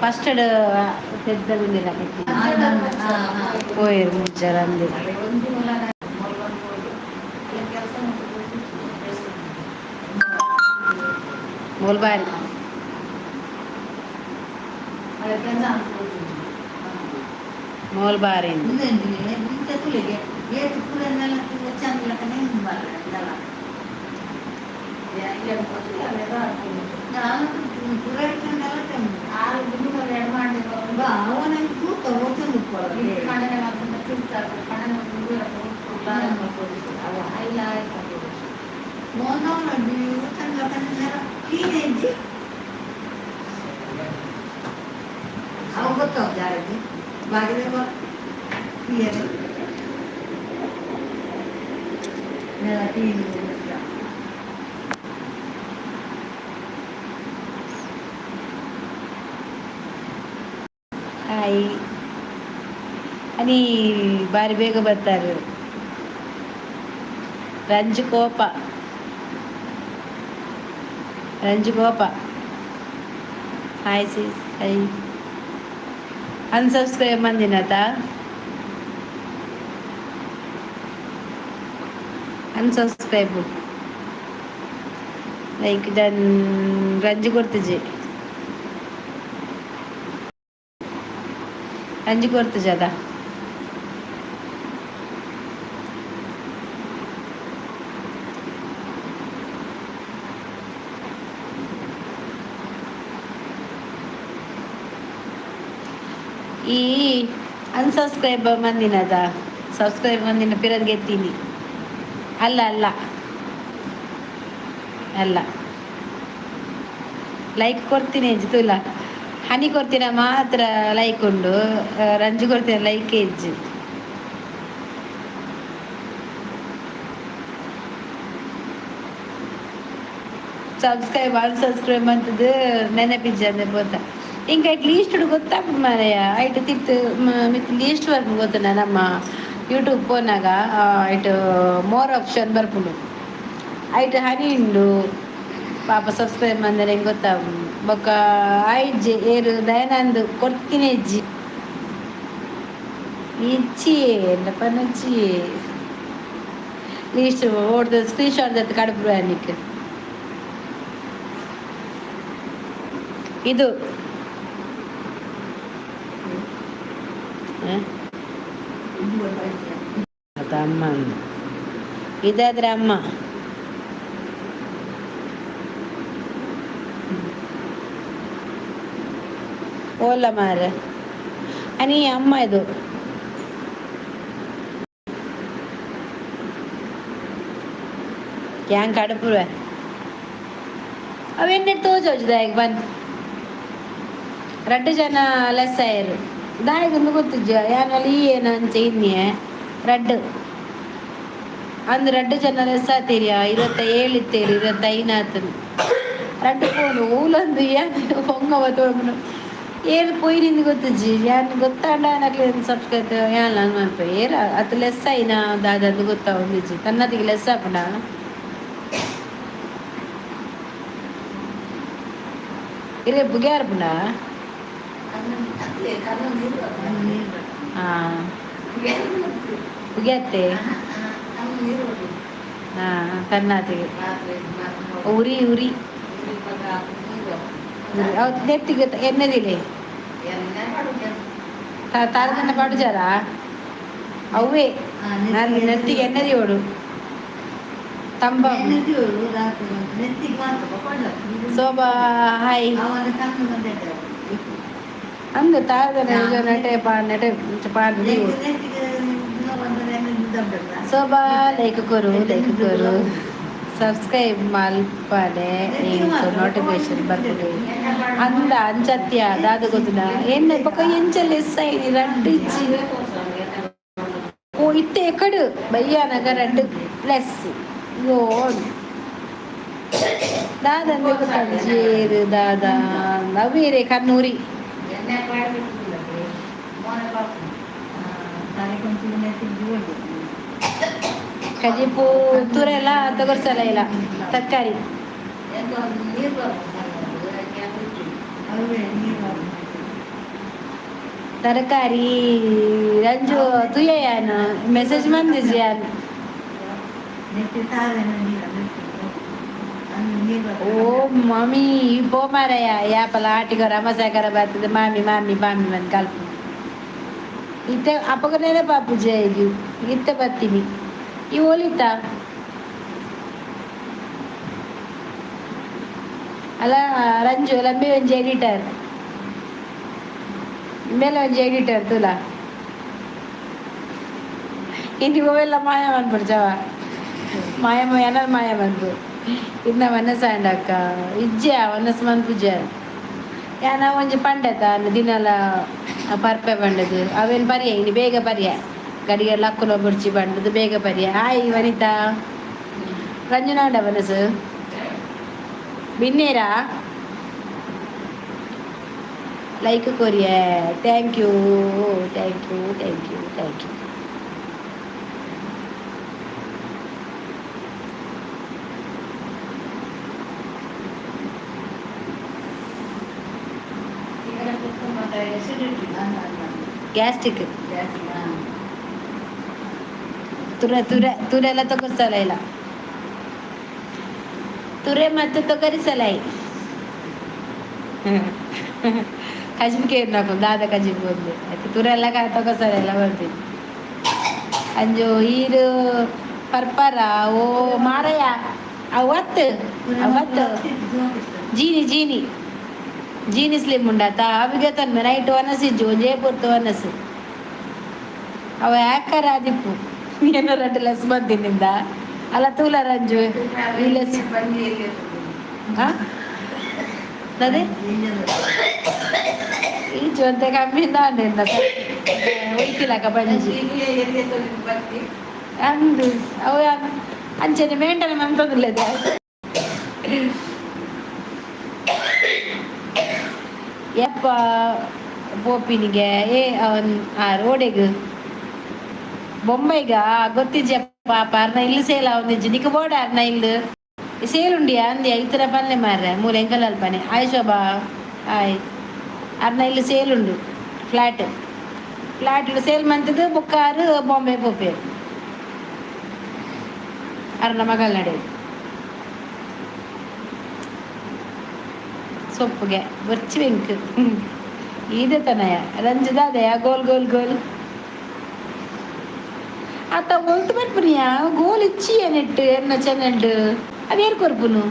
First ಪೆದ್ದ ಗುಂದಿಲ್ಲ ಪೋಯೆರ್ ಮುಂಚರಂದು. ಮೂಲು ಬಾರಿ. ಮೂಲು ಬಾರಿ. ಹಾಯ್ ಅನಿ, ಬಾರಿ ಬೇಗ ಬರ್ತಾರೆ. ರಂಜು ಕೋಪ, ರಂಜು ಕೋಪ. Hi sis, hi. ಅನ್ಸಬ್ಸ್ಕ್ರೈಬ್ ಮಂದಿನತ? Unsubscribe, like done. ರಂಜು ಕೊರ್ತುಜಿ, ರಂಜು ಕೊರ್ತುಜಿ ಅದ. ಈ ಅನ್ಸಬ್ಸ್ಕ್ರೈಬ್ ಮಂದಿನದ, ಸಬ್ಸ್ಕ್ರೈಬ್ ಮಂದಿನ ಪಿರದ್ ಗೆತ್ತೀನಿ. ಅಲ್ಲ ಅಲ್ಲ ಅಲ್ಲ, ಲೈಕ್ ಕೊಡ್ತೀನಿ ತುಲ. ಹನಿ ಕೊಡ್ತೀನ ಮಾತ್ರ ಲೈಕ್ ಉಂಡು, ರಂಜು ಕೊಡ್ತೀನ ಲೈಕ್ ಇಜ್ಜಿ. ಸಬ್ಸ್ಕ್ರೈಬ್ ಅನ್ಸಬ್ಸ್ಕ್ರೈಬ್ ಅಂತದ್ದು ನೆನಪಿಜ್ಜಿ ಅಂದ್ರೆ ಪೋತ. ಇಂಕ ಲೀಸ್ಟ್ ಗೊತ್ತಾಪುಂಡು ಮಾರಾಯ. ಐಟ್ ತಿರ್ತು ಮಿತ್ ಲೀಸ್ಟ್ ಬರ್ಪುಂಡು ಗೊತ್ತುಂಡ? ನಮ್ಮ ಯೂಟ್ಯೂಬ್ ಪೋನಾಗ ಐಟ್ ಮೋರ್ ಆಪ್ಷನ್ ಬರ್ಪುಂಡು. ಐಟ್ ಹನಿ ಉಂಡು ಪಾಪ, ಸಬ್ಸ್ಕ್ರೈಬ್ ಮಂದರೆ ಹೆಂಗೆ ಗೊತ್ತಾಪುಂಡು. ಬೊಕ್ಕ ಆಯ್ಜಿ ಏರು ದಯಾನಂದ್ ಕೊರ್ತಿನ ಇಜ್ಜಿ, ಇಜ್ಜಿ ಎಂತ ಪನೊಂಚಿ ಲೀಸ್ಟ್ ಓಡ್ದ ಸ್ಕ್ರೀನ್ ಶಾಟ್ ದತ್ತು ಕಡಪುರು ನಿಕ್ ಇದು. ಅದು ಅಮ್ಮ, ಇದಾದ್ರೆ ಅಮ್ಮ. ಓಲ ಮಾರ ಅನಿ ಅಮ್ಮ ಇದು. ಯಾನ್ ಕಡಪುರುವೆ ಅವೆನ್ನೆ ತೋಜೋಜು ದಾಯಗ್ ಬನ್ ರಡ್ಡು ಜನ ಲೆಸ್ ಆಯೆರ್. ದಾಯೆಗುಂದು ಗೊತ್ತಿಜ್ಜ. ಯಾನ್ ಅಲ್ಲಿ ಏನ ಅಂಚ ಇನ್ನೆ ರಡ್ಡು ಅಂದ್ ರಡ್ಡು ಜನ ಲೆಸ್ ಆತೀರಿಯ. 27 ಇತ್ತೇರು, 25 ಆತನು. ರಡ್ಡು ಫೋನು ಊಲೊಂದು ಯಾನ್ ಪೊಂಗ ಬತ್ತೊಂಡು ಏರ್ ಪೋಯಿನಿಂದು ಗೊತ್ತಿಜ್ಜಿ. ಯಾನ್ ಗೊತ್ತಾಂಡ ಅಕ್ಲೆ ಸಬ್ಸ್ಕ್ರೈಬ್ ಯಾನ್ ಮನ್ಪೆ. ಏರ್ ಅತ್ ಲೆಸ್ ಆಯಿನ ದಾದಂದು ಗೊತ್ತಾವೊಂದಿಜ್ಜಿ. ತನ್ನತಿಗೆ ಲೆಸ್ ಆಪುಂಡ? ಇರೆ ಬುಗ್ಯಾರ್ಪುಂಡ? ಹಾಂ, ಬುಗ್ಯಾತ್ತೆ. ಹಾಂ, ತನ್ನಾತಿಗೆ ಉರಿ ಉರಿ ಅವು ನೆತ್ತಿಗೆ ಎಣ್ಣೆದಿಲೆ ತಾರದನ್ನ ಪಾಡುಜಾರ ಅವೇ. ನಾನು ನೆತ್ತಿಗೆ ಎಣ್ಣೆದಿ ಓಡು ತಂಬ. ಶೋಭಾ ಹಾಯ್. ಅಂದ್ ತಾರದನ ನೆಟೆ ಪಾ ನೆಟೆ ಪಾಡ್. ಶೋಭಾ, ಲೈಕ್ ಕೊರು, ಲೈಕ್ ಕೊರು, ಸಬ್ಸ್ಕ್ರೈಬ್ ಮಲ್ಪಲೆ, ಎಂಕ್ ನೋಟಿಫಿಕೇಶನ್ ಬರ್ಪುಂಡು. ಅಂದ ಅಂಚತ್ಯ ದಾದ ಗೊತ್ತುಂಡ? ಎನ್ನ ಬೊಕ ಎಂಚ ಲೆಸ್ ಆಯ್ನಿ? ರಡ್ಡು ಇಜ್ಜಿ. ಓ ಇತ್ತೆ ಎಕಡು ಬಯ್ಯಾನಗ ರಡ್ಡು ಪ್ಲಸ್ ಓ ದಾದ ಗೊತ್ತಾಜೇರು ದಾದ ಅವೇರೆ ಕಣ್ಣೂರಿ. ಕಜಿಪು ತುರೆಲ್ಲ ತಗರ್ಸಲ ಇಲ್ಲ ತರಕಾರಿ. ತರಕಾರಿ ರಂಜು ತುಯ್ಯಾನ ಮೆಸೇಜ್ ಮಂದಿಜ್ಯಾನ್. ಓ ಮಾಮಿ, ಪೋ ಮಾರಯ್ಯ. ಯಾಪಲ ಆಟಿಗೋ ರಮಸಾಗರ ಬರ್ತದೆ. ಮಾಮಿ ಮಾಮಿ ಮಾಮಿ ಬಂದು ಕಲ್ಪ ಇತ್ತೆ ಅಪ್ಪಗನೇನೆ ಪಾಪುಜೆ ಇದು. ಇತ್ತೆ ಬರ್ತೀನಿ. ಈ ಓಲಿತ ಅಲ್ಲ ರಂಜು ಲಂಬಿ ಒಂಜಿ ಎಡಿಟರ್ ಮೇಲೆ ಒಂಜಿ ಎಡಿಟರ್ ತುಲಾ. ಇಂದಿ ಅವೆಲ್ಲ ಮಾಯ ಮನ್ಪುಡು ಮಾಯ ಮಾಯ ಮಾಯ ಮನ್ಪು. ಇನ್ನ ಮನಸ್ಸಾಂಡ ಅಕ್ಕ ಇಜ್ಜೆ ಮನಸ್ಸು ಮನ್ಪುಜ. ಯಾನ ಒಂಜಿ ಪಂಡೆತ ದಿನಲ ಪರ್ಪೆ ಪಂಡದು ಅವೇನು ಪರಿಯ ಇನ್ನು ಬೇಗ ಪರಿಯ ಗಡಿಗೆ ಲಕ್ಕುಲ ಬುಡ್ಚಿ ಪಂಡದು ಬೇಗ ಪರಿಯ. ಹಾಯ್ ವನಿತಾ. ರಂಜನಾಂಡ ಮನಸ್ಸು ಬಿನ್ನೇರಾ. ಲೈಕ್ ಕೊರಿಯ. Thank you, thank you, thank you, thank you. Gastric ತುರೆ ತುರೆ ತುರೆ ಎಲ್ಲ ತಗೊರ್ಸಲ್ಲ ಇಲ್ಲ. ತುರೆ ಮತ್ತು ತೊಗರಿಸಲೈ ಕಜಿಬ್ నాకు ದಾದ ಕಜಿಬ್ ಒಂದು ಆಯ್ತು. ತುರೆ ಎಲ್ಲ ತಗೊಸಲ ಎಲ್ಲ ಬರ್ತೀನಿ. ಅಂಜು ಈರು ಪರ್ಪರ. ಓ ಮಾರಯ್ಯ, ಅವತ್ತು ಅವತ್ತು ಜೀನಿ ಜೀನಿ ಜೀನಿ ಸ್ಲಿಮ್ ಉಂಡಾತ. ಅವಿಗೆ ತನ್ಮೆ ನೈಟ್ ವನಸಿಜ್ಜು ಒಂಜೇ ಪೊರ್ತು ವನಸು. ಅವ ಯಾಕರ ಆದಿಪ್ಪು ಏನೋ ರಡ್ಡು ಲೆಸ್ ಬಂದಿನಿಂದ ಅಲ್ಲ ತೂಲ ರಂಜು ಈ ಲೆಸ್. ಹಾ ಅದೇ ಈಚು ಅಂತ ಕಮ್ಮಿ ದಾಂಡೆಂದ ಒಯ್ತಿಲಕ ಬಂಜಿ ಅಂದು ಅವು ಅಂಚನೆ ಮೇಂಟನೆ ಮಂತದಿಲ್ಲದೆ. ಯಪ್ಪ ಪೋಪಿನಿಗೆ ಏ ಅವನ್ ಆ ರೋಡೆಗ್ ಬೊಂಬೈಗ ಗೊತ್ತಿಜ್ಜಪ್ಪ. ಪಾಪ ಅರ್ನ ಇಲ್ಲಿ ಸೇಲ್ ಅವನಿಜ್ಜಿ ನಿಕ್ಕ ಬೋಡ. ಅರ್ನ ಇಲ್ಲಿ ಸೇಲ್ ಉಂಡಿಯಾ ಅಂದಿ ಇತರ ಪನ್ನೆ ಮಾರ್ರೆ ಮೂಲೆ ಎಂಕಲ್ ಅಲ್ಪನೆ. ಆಯ್ ಶೋಭಾ, ಆಯ್. ಅರ್ನ ಇಲ್ಲಿ ಸೇಲ್ ಉಂಡು. ಫ್ಲಾಟ್ ಫ್ಲಾಟ್ ಸೇಲ್ ಮಂತದ್ದು ಬೊಕ್ಕಾರು ಬಾಂಬೆ ಪೋಪೇರು ಅರ್ನ ಮಗಳ ನಡೆ. ಸೊಪ್ಪುಗೆ ಬೊರ್ಚಿ ಬೆಂಕ್ ಇದೆ ತನಯ ರಂಜದಾದೆಯ ಗೋಲ್ ಗೋಲ್ ಗೋಲ್ ಅತ್ತ ಒಲ್ತು ಬರ್ಪುನಿಯ ಗೋಲ್ ಇಚ್ಚಿ ನೆಟ್ಟು ಎನ್ನ ಚೆನ್ನಡ್ ಅವೇರ್ ಕೊರ್ಪುನು.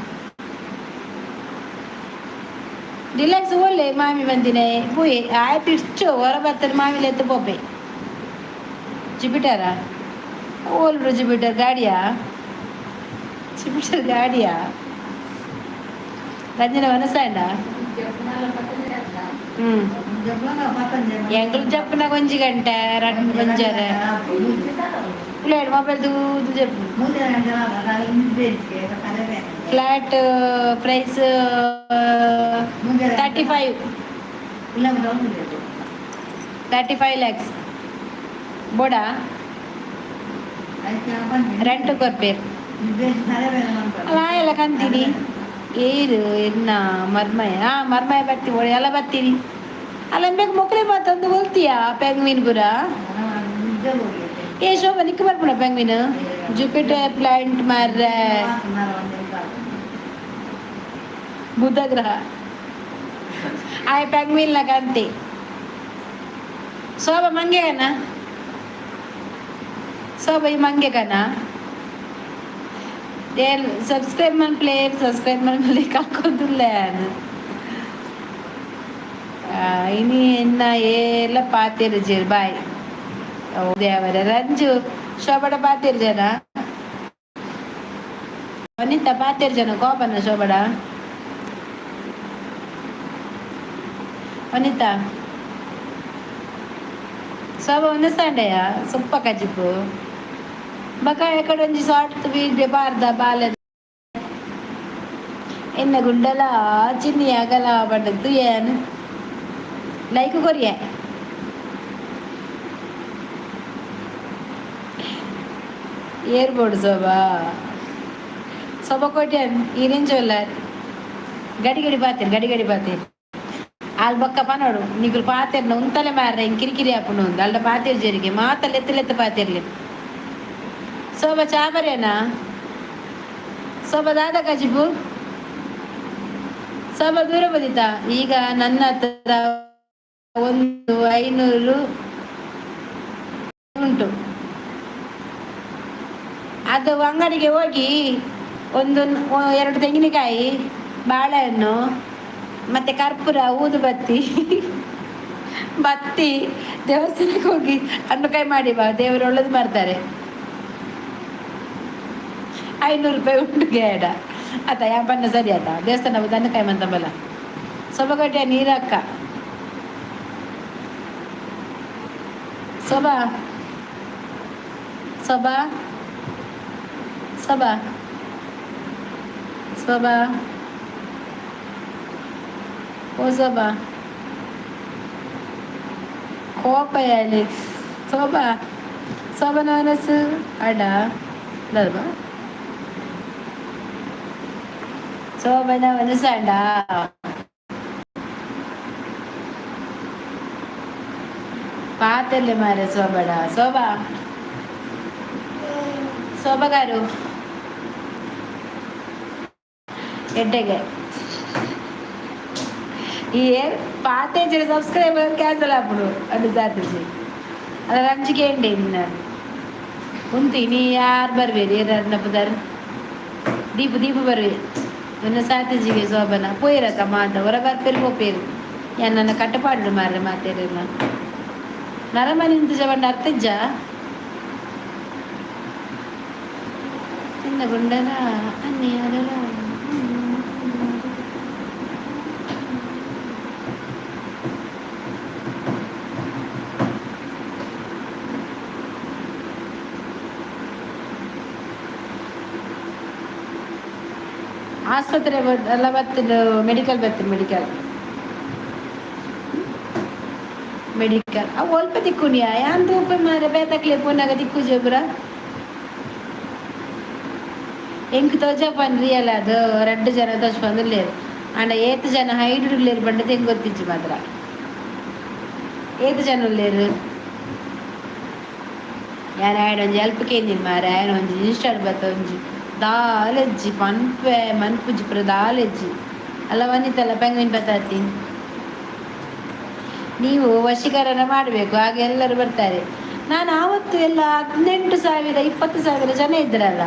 ರಿಲ್ಯಾಕ್ಸ್ ಒಳ್ಳೆ ಮಾಮಿ ಬಂದಿನೆ ಪೂಯೆ ಆಯ್ತು. ಇಷ್ಟು ಹೊರ ಬರ್ತಾರೆ ಮಾಮಿಲೆ ಎತ್ತು ಪೋಪೆ. ಜುಪಿಟರಾ ಓಲ್ರು ಜುಪಿಟರ್ ಗಾಡಿಯಾ? ಜುಪಿಟರ್ ಗಾಡಿಯಾ? ರಂಜನ ಮನಸ್ಸಾಂಡ. ಹ್ಮ್ ಎಂಗ್ಳು ಜಪ್ಪುನ ಒಂಜಿ ಗಂಟೆ ರಡ್ಡು ಒಂಜರೆ ಪ್ಲೇಟ್ ಮೊಬೈಲ್ ದೂದು ಜಪ್ಪು. Flat price 35, 35 lakhs ಬೋಡಾ rent ಕೊರ್ಪೇರು. ಅಲ್ಲ ಎಲ್ಲ ಕಂತೀನಿ ಏರು ಎನ್ನ ಮರ್ಮಯ. ಹಾ ಮರ್ಮಯ ಬರ್ತಿ ಎಲ್ಲ ಬರ್ತೀನಿ ಅಲ್ಲ. ಬೇಕು ಮೊಕ್ಕಲೆ ಮಾತಂದು ಕೊಲ್ತೀಯಾ ಪೆಂಗ್ವಿನ್ ಪುರ. ಏ ಶೋಭಾ, ನಿಕ್ಕ ಬರ್ಪುಣ ಪೆಂಗ್ವಿನ್ ಜುಪಿಟರ್ ಪ್ಲಾಂಟ್ ಮಾರ್ರೆ. ಬುಧ ಗ್ರಹ ಆಯ್ ಪೆಂಗ್ವಿನ್ ಲಗಂತಿ. ಶೋಭಾ ಮಂಗೆ ಕನ. ಶೋಭಾ ಈ ಮಂಗೆ ಕನ. ಸಬ್ಸ್ಕ್ರೈಬ್ ಮನ್ಪ್ಲೆ, ಸಬ್ಸ್ಕ್ರೈಬ್ ಮನ್ಪ್ಲೆ ಕಾಕೊಂದುಲ್ಲೆ. ಇನಿ ಎನ್ನ ಏಲ ಪಾತೆರುಜೆರ್ ಬಾಯ್ ದೇವರ. ರಂಜು ಶೋಭಡ ಪಾತೆರ್ ಜನ. ವನಿತಾ ಪಾತೆರ್ ಜನ ಕೋಪನ ಶೋಭಡ. ವನಿತಾ ಶೋಭ ಒಂದಸ್ತಾಂಡೆಯ ಸುಪ್ಪ ಕಜಿಪು ಬಕ ಎಕಡೆ ಒಂಜಿ ಸಾರ್ಟ್ ವೀಡಿಯೋ ಪಾರ್ದ ಬಾಲೆ ಎನ್ನ ಗುಂಡಲ ಚಿನ್ನಿ ಅಗಲ ಪಂಡದ್ದು ಏನು ಲೈಕ್ ಕೊರಿಯೆ. ಏರ್ಬೋರ್ಡ್ ಶೋಭಾ. ಶೋಭಾ ಕೋಟ್ಯಾನ್ ಈರೆಂಚೊಲ್ಲಾರ್ ಗಡಿ ಗಡಿ ಪಾತೇರು ಗಡಿ ಗಡಿ ಪಾತೇರು. ಆಲ್ ಬೊಕ್ಕ ಪನೋಡು ನಿಕುಲು ಪಾತೆರ್ನ ಉಂತಲೆ ಮಾರ್ರೆ, ಹಿಂಗ್ ಕಿರಿಕಿರಿ ಆಪುಂಡು ಅಂದ್. ಅಲ್ಡ ಪಾತೆರ್ ಜರಿಗೆ ಮಾತ ಲೆತ್ತು ಲೆತ್ತು ಪಾತೆರ್ಲಿ. ಶೋಭಾ ಚಾಬರೇನಾ? ಶೋಭಾ ದಾದ ಕಜಿಪು? ಶೋಭಾ ದೂರ ಬದಿತ. ಈಗ ನನ್ನ ಹತ್ರ ಒಂದು 500 ಉಂಟು. ಅದು ಅಂಗಡಿಗೆ ಹೋಗಿ ಒಂದು ಎರಡು ತೆಂಗಿನಕಾಯಿ, ಬಾಳೆಹಣ್ಣು ಮತ್ತೆ ಕರ್ಪೂರ, ಊದುಬತ್ತಿ, ಬತ್ತಿ, ದೇವಸ್ಥಾನಕ್ಕೆ ಹೋಗಿ ಹಣ್ಣುಕಾಯಿ ಮಾಡಿ ಬಾ. ದೇವರು ಒಳ್ಳೇದು ಮಾಡ್ತಾರೆ. 500 ರೂಪಾಯಿ ಉಂಟು ಗೇಡ ಆತ ಯಾ ಬಣ್ಣ ಸರಿ ಆತ. ದೇವಸ್ಥಾನ ಹಣ್ಣುಕಾಯಿ ಮಂತಂಬಲ್ಲ. ಸೊಬಗಟ್ಟೆ ನೀರಕ್ಕ. ಶೋಭಾ, ಶೋಭಾ, ಶೋಭಾ, ಶೋಭಾ, ಓ ಶೋಭಾ, ಕೋಪಯಲ್ಲಿ ಶೋಭಾ, ಶೋಭಾ ಮನಸ್ಸು ಅಡ ಧರ್ಮ ಶೋಭನ ಮನಸ್ಸಂಡ. ಪಾತೆರ್ಲೆ ಮಾರೆ ಶೋಭಡ. ಶೋಭಾ, ಶೋಭಾ ಗಾರು ಎಡ್ಡೆಗೆ ಈ ಪಾತೇಜಿ ಸಬ್ಸ್ಕ್ರೈಬರ್ ಕ್ಯಾನ್ಸಲ್ ಆಪುಂಡು ಅದು ಜಾತಿಜಿ. ಅದ್ರ ಅಂಚಿಕೆ ಎಂಡೆ ಇನ್ನ ಉಂತಿ. ನೀ ಯಾರು ಬರ್ಬೇರಿ? ಏರನ್ನ ಪುದರ್ ದೀಪು, ದೀಪು ಬರ್ವೆ. ನನ್ನ ಸಾತಿಜಿಗೆ ಶೋಭನ ಪೋಯಿರತ್ತ ಮಾತ ಹೊರ ಬರ್ಪೇರು ಪೋಪೇರು. ಯಾ ನನ್ನ ಕಟ್ಟಪಾಡು ಮಾರ್ರೆ ಮಾತೇರಿಲ್ಲ. ನರಮನಿ ಇಂತ ಜವಂಡ ಅರ್ಥಜ್ಜ చిన్న గుండెలా అన్ని అలలా. ಆಸ್ಪತ್ರೆ ಎಲ್ಲ ಬತ್ತಿನ, ಮೆಡಿಕಲ್ ಬತ್ತಿನ, ಮೆಡಿಕಲ್ ಮೆಡಿಕಲ್ ಅವು ಅಲ್ಪ ತಿಕ್ಕುನಿಯಾ. ಯಾನ್ ತೂಪೆ ಮಾರೆ ಬೇತಕ್ಲೆ ಪೋನಾಗ ತಿಕ್ಕುಜೆ ಪುರ. ಎಂಕ್ ತೋಜಪನ್ ರಿಯಲ್ ಅದು ರಡ್ಡ್ ಜನ ತೋಜ್ಪಂದುಲ್ಲೆರ್. ಆಂಡ ಏತ್ ಜನ ಹೈಡ್ ಉಲ್ಲೆರ್ ಪಂಡದ್ ಎಂಕ್ ಗೊತ್ತಿಜ್ಜಿ ಮಾತ್ರ. ಏತ್ ಜನ ಉಲ್ಲೆರ್? ಯಾನ್ ಆಯಡ ಒಂಜಿ ಹೆಲ್ಪ್ ಕೇಂದಿನಿ ಮಾರೆ. ಆಯನ ಒಂಜಿ ಇನ್ಸ್ಟಾಡ್ ಬತ್ತ ಒಂಜಿ ದಾಲೆಜ್ಜಿ ಪನ್ಪೆ ಮನ್ಪುಜಿ ಪೂರ ದಾಲೆಜ್ಜಿ ಅಲ್ಲ. ವನಿತಲ್ಲ ಪೆಂಗ್ವಿನ್ ಬತ್ತಾತಿ. ನೀವು ವಶೀಕರಣ ಮಾಡಬೇಕು, ಆಗ ಎಲ್ಲರೂ ಬರ್ತಾರೆ. ನಾನು ಆವತ್ತು ಎಲ್ಲ 18,000, 20,000 ಜನ ಇದ್ರಲ್ಲ,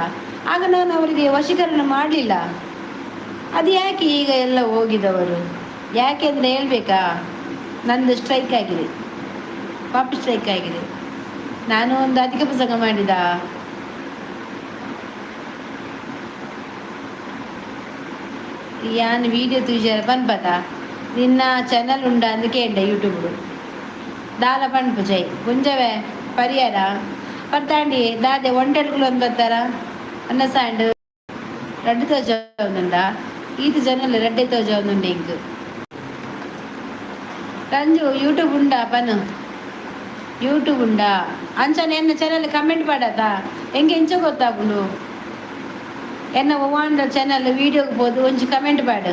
ಆಗ ನಾನು ಅವರಿಗೆ ವಶೀಕರಣ ಮಾಡಲಿಲ್ಲ. ಅದು ಯಾಕೆ ಈಗ ಎಲ್ಲ ಹೋಗಿದವರು ಯಾಕೆ ಅಂದರೆ ಹೇಳ್ಬೇಕಾ? ನಂದು ಸ್ಟ್ರೈಕ್ ಆಗಿದೆ, ಕಾಪಿ ಸ್ಟ್ರೈಕ್ ಆಗಿದೆ. ನಾನು ಒಂದು ಅಧಿಕ ಪ್ರಸಂಗ ಮಾಡಿದ. ಯಾನ್ ವೀಡಿಯೋ ತೂಜಾರ ಪನ್ಪತ. ನಿನ್ನ ಚಾನಲ್ ಉಂಡ ಅಂದ್ ಕೇಂಡೆ ಯೂಟ್ಯೂಬ್. ದಾಲ ಪನ್ಪು ಜೈ ಗುಂಜವೆ ಪರಿಯಾರ ಪರ್ತಾಂಡಿ ದಾದೆ ಒಂಟೆಡ್కులు ಒಂದು ಬರ್ತಾರ ಅನ್ನ ಸಾಂಡ್ ರಡ್ಡು ತೋಜ ಒಂದುಂಡ. ಈತ ಜನಲ್ ರಡ್ಡೆ ತೋಜ ಒಂದುಂಡು ಇಂಕ್. ರಂಜು ಯೂಟ್ಯೂಬ್ ಉಂಡಾ ಪನು? ಯೂಟ್ಯೂಬ್ ಉಂಡಾ? ಅಂಚನೆ ಎನ್ನ ಚಾನಲ್ ಕಮೆಂಟ್ ಪಾಡತ. ಎಂಕ್ ಎಂಚ ಗೊತ್ತಾಪುಂಡು? ಎನ್ನ ಒವ್ವಾಂಡ ಚಾನಲ್ ವೀಡಿಯೋಗೆ ಪೋದು ಒಂಜಿ ಕಮೆಂಟ್ ಪಾಡು.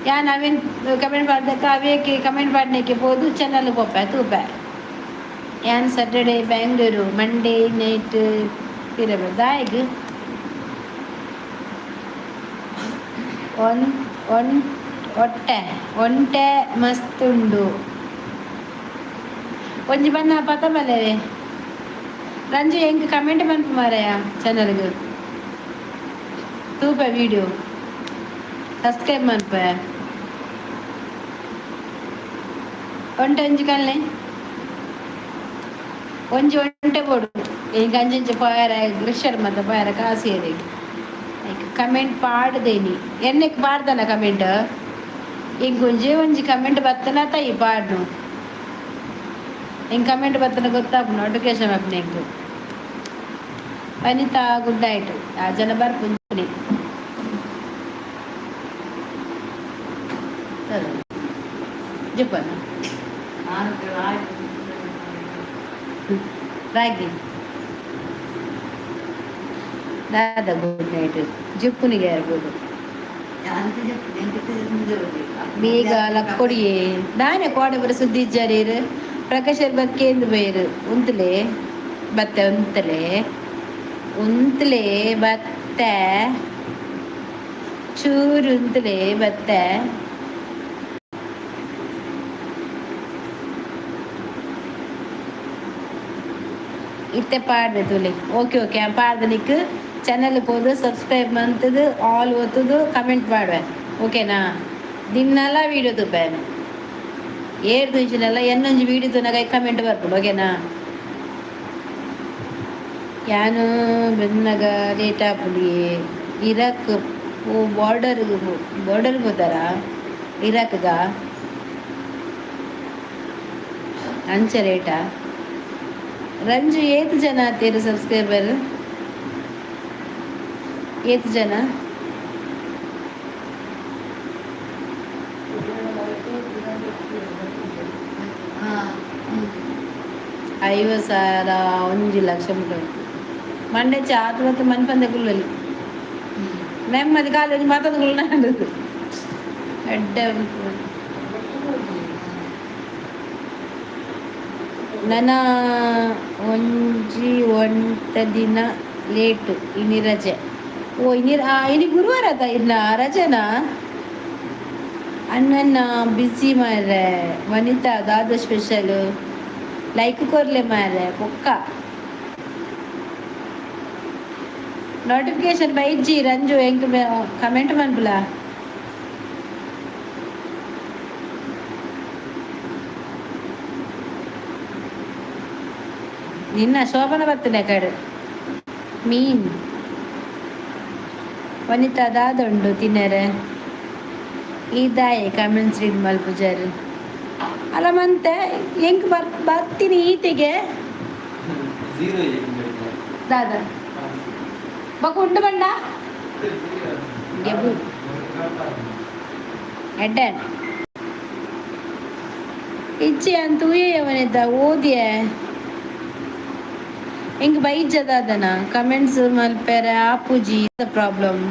ಯಾನ್ ಅವೆನ್ ಕಮೆಂಟ್ ಪಾಡ್ದಕ್ಕ ಅವೇಕೆ ಕಮೆಂಟ್ ಪಾಡ್ನೆಕ್ಕೆ ಪೋದು ಚಾನಲ್ ಪೋಪೆ ತೂಪೆ. ಯಾನ್ ಸ್ಯಾಟರ್ಡೆ ಬ್ಯಾಂಗ್ಳೂರು, ಮಂಡೇ ನೈಟ್ ಪಿರ ದಾಯೆಗ್? ಒನ್ ಒನ್ ಒಟ್ಟೆ ಒಂಟೆ ಮಸ್ತ್ ಉಂಡು. ಒಂಜಿ ಬನ್ನ ಪತ ಮಲ್ಲೆವೆ. ರಂಜು ಎಂಕ್ ಕಮೆಂಟ್ ಮನ್ಪು ಮಾರಾಯ. ಚಾನಲ್ಗ್ ತೂಪೆ, ವೀಡಿಯೋ ಸಬ್ಸ್ಕ್ರೈಬ್ ಮನ್ಪೆ. ಒಂಟೆ ಒಂಜಿ ಕಲ್ಲೆ ಒಂಜಿ ಒಂಟೆ ಬೋಡು. ಎಂಕ್ ಅಂಚಂಚ ಪೋಯರ ಗ್ರಿಷರ್ ಮತ್ತ ಪೋಯರ ಕಾಸು ಏರೆಗ್. ಕಮೆಂಟ್ ಪಾಡ್ದೇನಿ. ಎನ್ನೆಕ್ ಪಾಡ್ದನ ಕಮೆಂಟ್? ಎಂಕ್ ಒಂಜೇ ಒಂಜಿ ಕಮೆಂಟ್ ಬತ್ತನ ತೈ ಪಾಡ್ನು. ಎಂಕ್ ಕಮೆಂಟ್ ಬತ್ತನ ಗೊತ್ತಾಪುಂಡು, ನೋಟಿಫಿಕೇಶನ್ ಬರ್ಪುಂಡು ಎಂಕ್. ವನಿತಾ ಗುಡ್ ನೈಟ್. ಆ ಜನ ಬರ್ಪುಂಡು. ಜಪ್ಪನ ರಾಗಿ ದಾದ ಗುಡ್ ನೈಟ್ ಜಿಪ್ಪುನಿಗೆ ಇರ್ಬೋದು. ಬೇಗ ಲಕ್ಕೊಡಿಯೇ. ದಾನೆ ಕೋಡೆ ಬರ ಸುದ್ದಿ ಇಜ್ಜಾರೀರು? ಪ್ರಕಾಶ್ ಬತ್ಕೇಂದು ಬೇರು. ಉಂತಲೆ ಬತ್ತೆ, ಉಂತಲೆ, ಉಂತಲೆ ಬತ್ತೆ, ಚೂರು ಉಂತಲೆ ಬತ್ತೆ. ಇತ್ತೆ ಪಾಡ್ದೆ ತುಲೆ. Okay okay, ಪಾಡ್ದೆ. ನಿಕ್ ಚಾನಲ್ ಪೋದು ಸಬ್ಸ್ಕ್ರೈಬ್ ಮಂತದು, ಆಲ್ ಒತ್ತುದು, ಕಮೆಂಟ್ ಮಾಡುವೆ, ಓಕೆನಾ? ದಿನಲ ವೀಡಿಯೋ ತೂಪೇನು. ಏರ್ ತೂಂಚಿನಲ್ಲ ಎನ್ನೊಂಜಿ ವೀಡಿಯೋ ತೂನಗ ಕಮೆಂಟ್ ಬರ್ಪುಂಡು, ಓಕೆನಾ? ಯಾನು ಬೆನ್ನಗ ಲೇಟ್ ಆಪುಂಡಿಯೇ. ಇರಾಕ್ ಬಾರ್ಡರ್, ಬಾರ್ಡರ್ ಹೋದಾರ ಇರಾಕ್ಗ? ಅಂಚ ರೇಟಾ? ರಂಜು, ಏತ್ ಜನ ಆತೀರು ಸಬ್ಸ್ಕ್ರೈಬರ್? ಏತ್ ಜನ? 50,000, 1 ಲಕ್ಷ ಮುಟ್ಟ. ಮಂಡೆ ಆತು ಮತ್ತು ಮನ್ಪಂದೆ ಕುಲ್ಲಲಿ ನೆಮ್ಮದಿ ಕಾಲೇಜ್ ಮಾತಾದ ಕುಲ್ಲ ಎಡ್ಡೆ. ನನ್ನ ಒಂಜಿ ಒಂಟ ದಿನ ಲೇಟು. ಇನಿ ರಜೆ. ಓ, ಇನಿ ಇನಿ ಗುರುವಾರ ಅದ ಇನ್ನ ರಜೆನಾ? ಅಣ್ಣನ ಬಿಸಿ ಮಾರ್ರೆ. ವನಿತಾ, ದಾದ ಸ್ಪೆಷಲ್? ಲೈಕ್ ಕೊರ್ಲೆ ಮಾರ್ರೆ. ಪೊಕ್ಕ ನೋಟಿಫಿಕೇಶನ್ ಬೈಜ್ಜಿ. ರಂಜು, ಎಂಕ್ ಕಮೆಂಟ್ ಮನ್ಪುಲ. ನಿನ್ನ ಶೋಭನ ಬರ್ತನೆ ಕಡೆ ಮೀನ್. ವನಿತಾ, ದಾದ ಉಂಡು ತಿನ್ನರೆ? ಈ ಕಮೆಂಟ್ಸ್ ರೀಡ್ ಮಲ್ಪುಜಾರು. ಅಲ್ಲ, ಮಂತೆ ಎಂಕ್ ಬರ್ ಬರ್ತೀನಿ ಈತೆಗೆ. ದಾದ ಬೊಕ ಉಂಡು ಬಂಡ ಗೆಬು ಎಡ್ಡೆ ಇಜ್ಜಿ ಅಂತ ತೂಯೆ. ಓದಿಯೆ. ಎಂಕ್ ಬೈಜದಾದನ ಕಮೆಂಟ್ಸ್ ಮಲ್ಪೆರೆ ಆಪುಜಿ. ಪ್ರಾಬ್ಲಮ್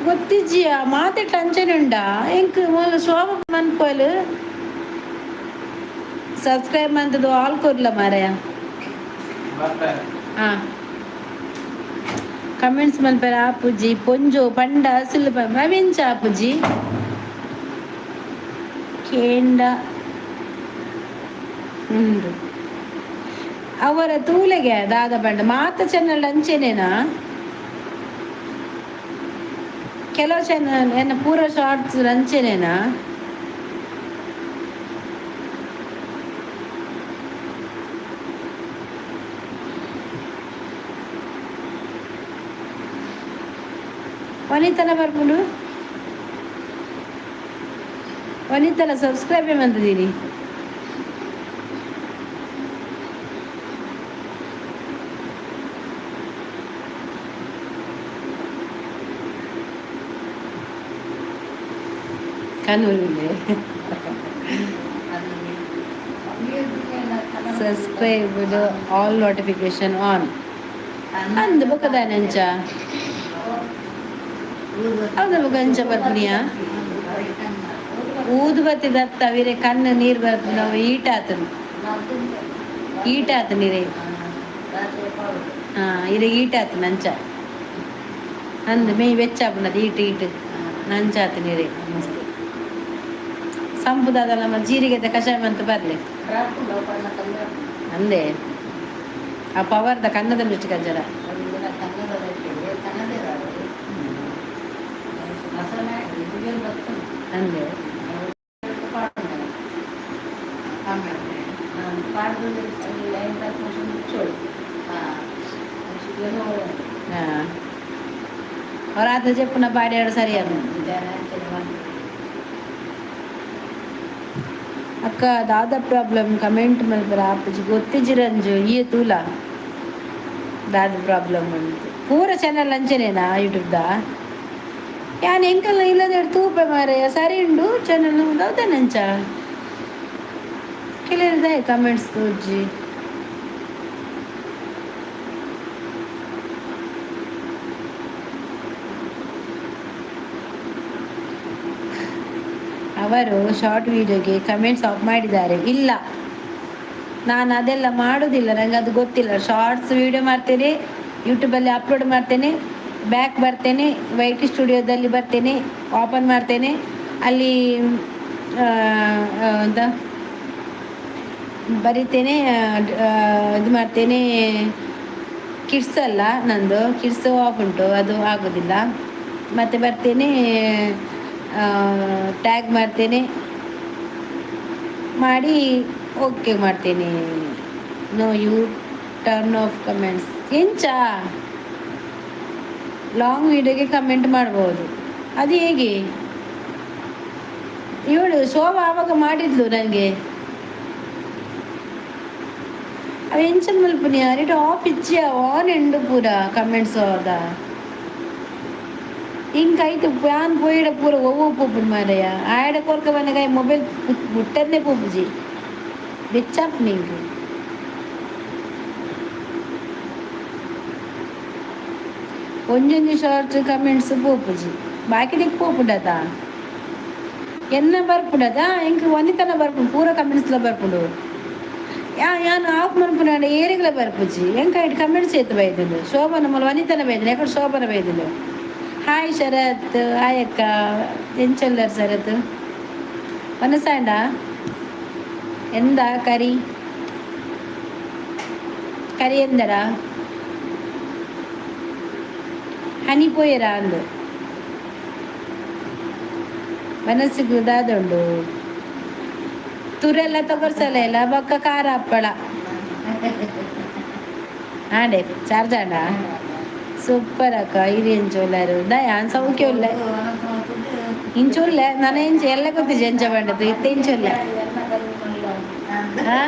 ಗೊತ್ತಿಜ್ಜಿಯ. ಮಾತೆ ಟೆನ್ಷನ್ ಉಂಡಾ? ಎಂಕ್ ಮೂಲು ಶೋಭ ಮನ್ಪಲ್. ಸಬ್ಸ್ಕ್ರೈಬ್ ಮಂತದು ಆಲ್ ಕೊರ್ಲ ಮಾರಾಯ. ಹಾ, ಕಮೆಂಟ್ಸ್ ಮಲ್ಪೆರೆ ಆಪುಜಿ. ಪೊಂಜೋ ಪಂಡ ಅಸಲು ಅವೆಂಚ ಆಪುಜಿ. ಕೇಂಡ ಉಂಡು ಅವರ ತೂಲೆಗೆ. ದಾದ ಪಂಡ ಮಾತ ಚಾನಲ್ ಅಂಚೆನೇನಾ? ಕೆಲವು ಚಾನಲ್ ಎನ್ನ ಪೂರ ಶಾರ್ಟ್ಸ್ ಅಂಚೆನೇನಾ? ವನಿತನ ಬರ್ಪುಂಡು. ವನಿತನ ಸಬ್ಸ್ಕ್ರೈಬ್ ಮಂತಿದ್ದೀನಿ. ಕಣ್ಣೂರಿದೆ. ಸಬ್ಸ್ಕ್ರೈಬ್, ಆಲ್ ನೋಟಿಫಿಕೇಶನ್ ಆನ್ ಅಂದ್. ಬೊಕದಾನೆ ಅಂಚ? ಹೌದ, ಬೊಕ ಅಂಚ ಬರ್ಪುನಿಯಾ? ಊದುಬತ್ತಿ ದತ್ತ ವೀರೆ ಕಣ್ಣು ನೀರು ಬರ್ಪುಂಡು. ಅವು ಈಟ ಆತನು, ಈಟ ಆತ ನೀರೇ. ಹಾ, ಇರೆ ಈಟ ಆತನ ಅಂಚ ಅಂದ್. ಮೇಯ್ ಬೆಚ್ಚ ಆಪುಂಡದು ಈಟ್ ಈಟ್ ನಂಚ ಆತ ನೀರೇ. ಮಸ್ತ್ ಸಂಪುದಾದ ನಮ್ಮ ಜೀರಿಗೆದ ಕಷಾಯ ಅಂತ ಬರ್ಲಿ ಅಂದೆ. ಆ ಪವರ್ದ ಕನ್ನದ ಮಿಸ್ಟ್ ಕಂಜರ. ಅಂದೆ. ಹಾ, ಅವ್ರ ಚೆಪ್ಪುನ ಪಾಡ್ಯಾಡು ಸರಿ ಅನ್ನು. ಅಕ್ಕ, ದಾದ ಪ್ರಾಬ್ಲಮ್? ಕಮೆಂಟ್ ಮಲ್ಪರ ಆಪುಜಿ. ಗೊತ್ತಿಜ್ಜಿ ರಂಜು. ಈ ತೂಲ ದಾದ ಪ್ರಾಬ್ಲಮ್ ಉಂಟು. ಪೂರ ಚಾನಲ್ ಅಂಚನೇನಾ ಯೂಟ್ಯೂಬ್ದ? ಯಾನ್ ಎಂಕಲ್ನ ಇಲ್ಲದ ತೂಪೆ ಮಾರಾಯ. ಸರಿ ಉಂಡು ಚಾನಲ್ ಹೌದೇನಂಚ? ಕೆಲವ್ರು ಕಮೆಂಟ್ಸ್ ತೋಜಿ. ಅವರು ಶಾರ್ಟ್ ವಿಡಿಯೋಗೆ ಕಮೆಂಟ್ಸ್ ಆಫ್ ಮಾಡಿದ್ದಾರೆ. ಇಲ್ಲ, ನಾನು ಅದೆಲ್ಲ ಮಾಡೋದಿಲ್ಲ, ನನಗೆ ಅದು ಗೊತ್ತಿಲ್ಲ. ಶಾರ್ಟ್ಸ್ ವಿಡಿಯೋ ಮಾಡ್ತೇನೆ, ಯೂಟ್ಯೂಬಲ್ಲಿ ಅಪ್ಲೋಡ್ ಮಾಡ್ತೇನೆ, ಬ್ಯಾಕ್ ಬರ್ತೇನೆ, ವೈಟಿ ಸ್ಟುಡಿಯೋದಲ್ಲಿ ಬರ್ತೇನೆ, ಓಪನ್ ಮಾಡ್ತೇನೆ. ಅಲ್ಲಿ ಎಂತ ಬರಿತೇನೆ, ಇದು ಮಾಡ್ತೇನೆ. ಕಿಡ್ಸ್ ಅಲ್ಲ ನಂದು, ಕಿಡ್ಸ್ ಆಫ್ ಉಂಟು, ಅದು ಆಗೋದಿಲ್ಲ. ಮತ್ತು ಬರ್ತೇನೆ, ಟ್ಯಾಗ್ ಮಾಡ್ತೇನೆ, ಮಾಡಿ ಓಕೆ ಮಾಡ್ತೇನೆ. No, you turn off comments. ಎಂಚ? ಲಾಂಗ್ ವಿಡಿಯೋಗೆ ಕಮೆಂಟ್ ಮಾಡ್ಬೋದು, ಅದು ಹೇಗೆ? ಇವಳು ಶೋಭಾ ಆವಾಗ ಮಾಡಿದ್ಲು ನನಗೆ. ಅವು ಎಂಚನ್ ಮಲ್ಪುನಿ? ಅರಿಟ್ ಆಫ್ ಇಚ್ಚಿಯ, ಆನ್ ಎಂಡು ಪೂರ ಕಮೆಂಟ್ಸ್ ಅದ. ಇಂಕ ಐತು ಪ್ಯಾನ್ ಪೋಯಿಡ ಪೂರ ಒವ್ವು ಪೋಪುಂಡು ಮಾರಯ್ಯ. ಆಯಡ ಕೊರ್ಕ ಬಂದಾಗ ಮೊಬೈಲ್ ಮುಟ್ಟನ್ನೇ ಪೋಪುಜಿ, ಬೆಚ್ಚಾಪ್ ನಿಂಗೆ. ಒಂಜೊಂಜಿ ಶಾರ್ಟ್ ಕಮೆಂಟ್ಸ್ ಪೋಪುಜಿ, ಬಾಕಿದಿಕ್ ಪೋಪುಂಡತ. ಎನ್ನ ಬರ್ಪುಂಡತ, ಎಂಕ್ ವನಿತನ ಬರ್ಪುಂಡು, ಪೂರ ಕಮೆಂಟ್ಸ್ಲ ಬರ್ಪುಂಡು. ಯಾ ಯಾನ್ ಆಫ್ ಮನ್ಪುನಾಂಡ ಏರೆಗ್ಲ ಬರ್ಪುಜಿ. ಎಂಕ್ ಐಟ್ ಕಮೆಂಟ್ಸ್ ಏತ್ ಬೈದುಂಡು. ಶೋಭನ ಮೂಲ ವನಿತನ ಬೈದುಂಡು, ಯಾಕಂದ್ರೆ ಶೋಭನ ಬೈದುಂಡು. ಹಾಯ್ ಶರತ್, ಹಾಯ್ ಅಕ್ಕ. ಎಂಚೊಲ್ಲರ್ ಶರತ್? ವನಸಾಂಡ? ಎಂದ ಕರಿ ಕರಿ ಎಂದರ? ಹನಿ ಪೋಯೆರಾ ಅಂದು. ಮನಸ್ಸಿಗೆ ದಾದುಂಡು. ತುರೆಲ್ಲ ತಗೊರ್ಸಲ ಇಲ್ಲ, ಬೊಕ್ಕ ಖಾರ ಹಪ್ಪಳ ಆಂಡೆ ಚಾರ್ಜ್ ಆಂಡ. ಸೂಪರ್ ಅಕ್ಕ, ಇರಿ ಎಂಚೊಲ್ಲಾರು? ದಯಾನ್ ಸೌಖ್ಯ ಉಲ್ಲೆ. ಇಂಚುಲ್ಲೆ ನನ ಎಂಚ ಎಲ್ಲ ಗೊತ್ತಿಜಿ. ಎಂಚ ಪಂಡದು ಇತ್ತೆ ಇಂಚುಲ್ಲೆ? ಹಾ,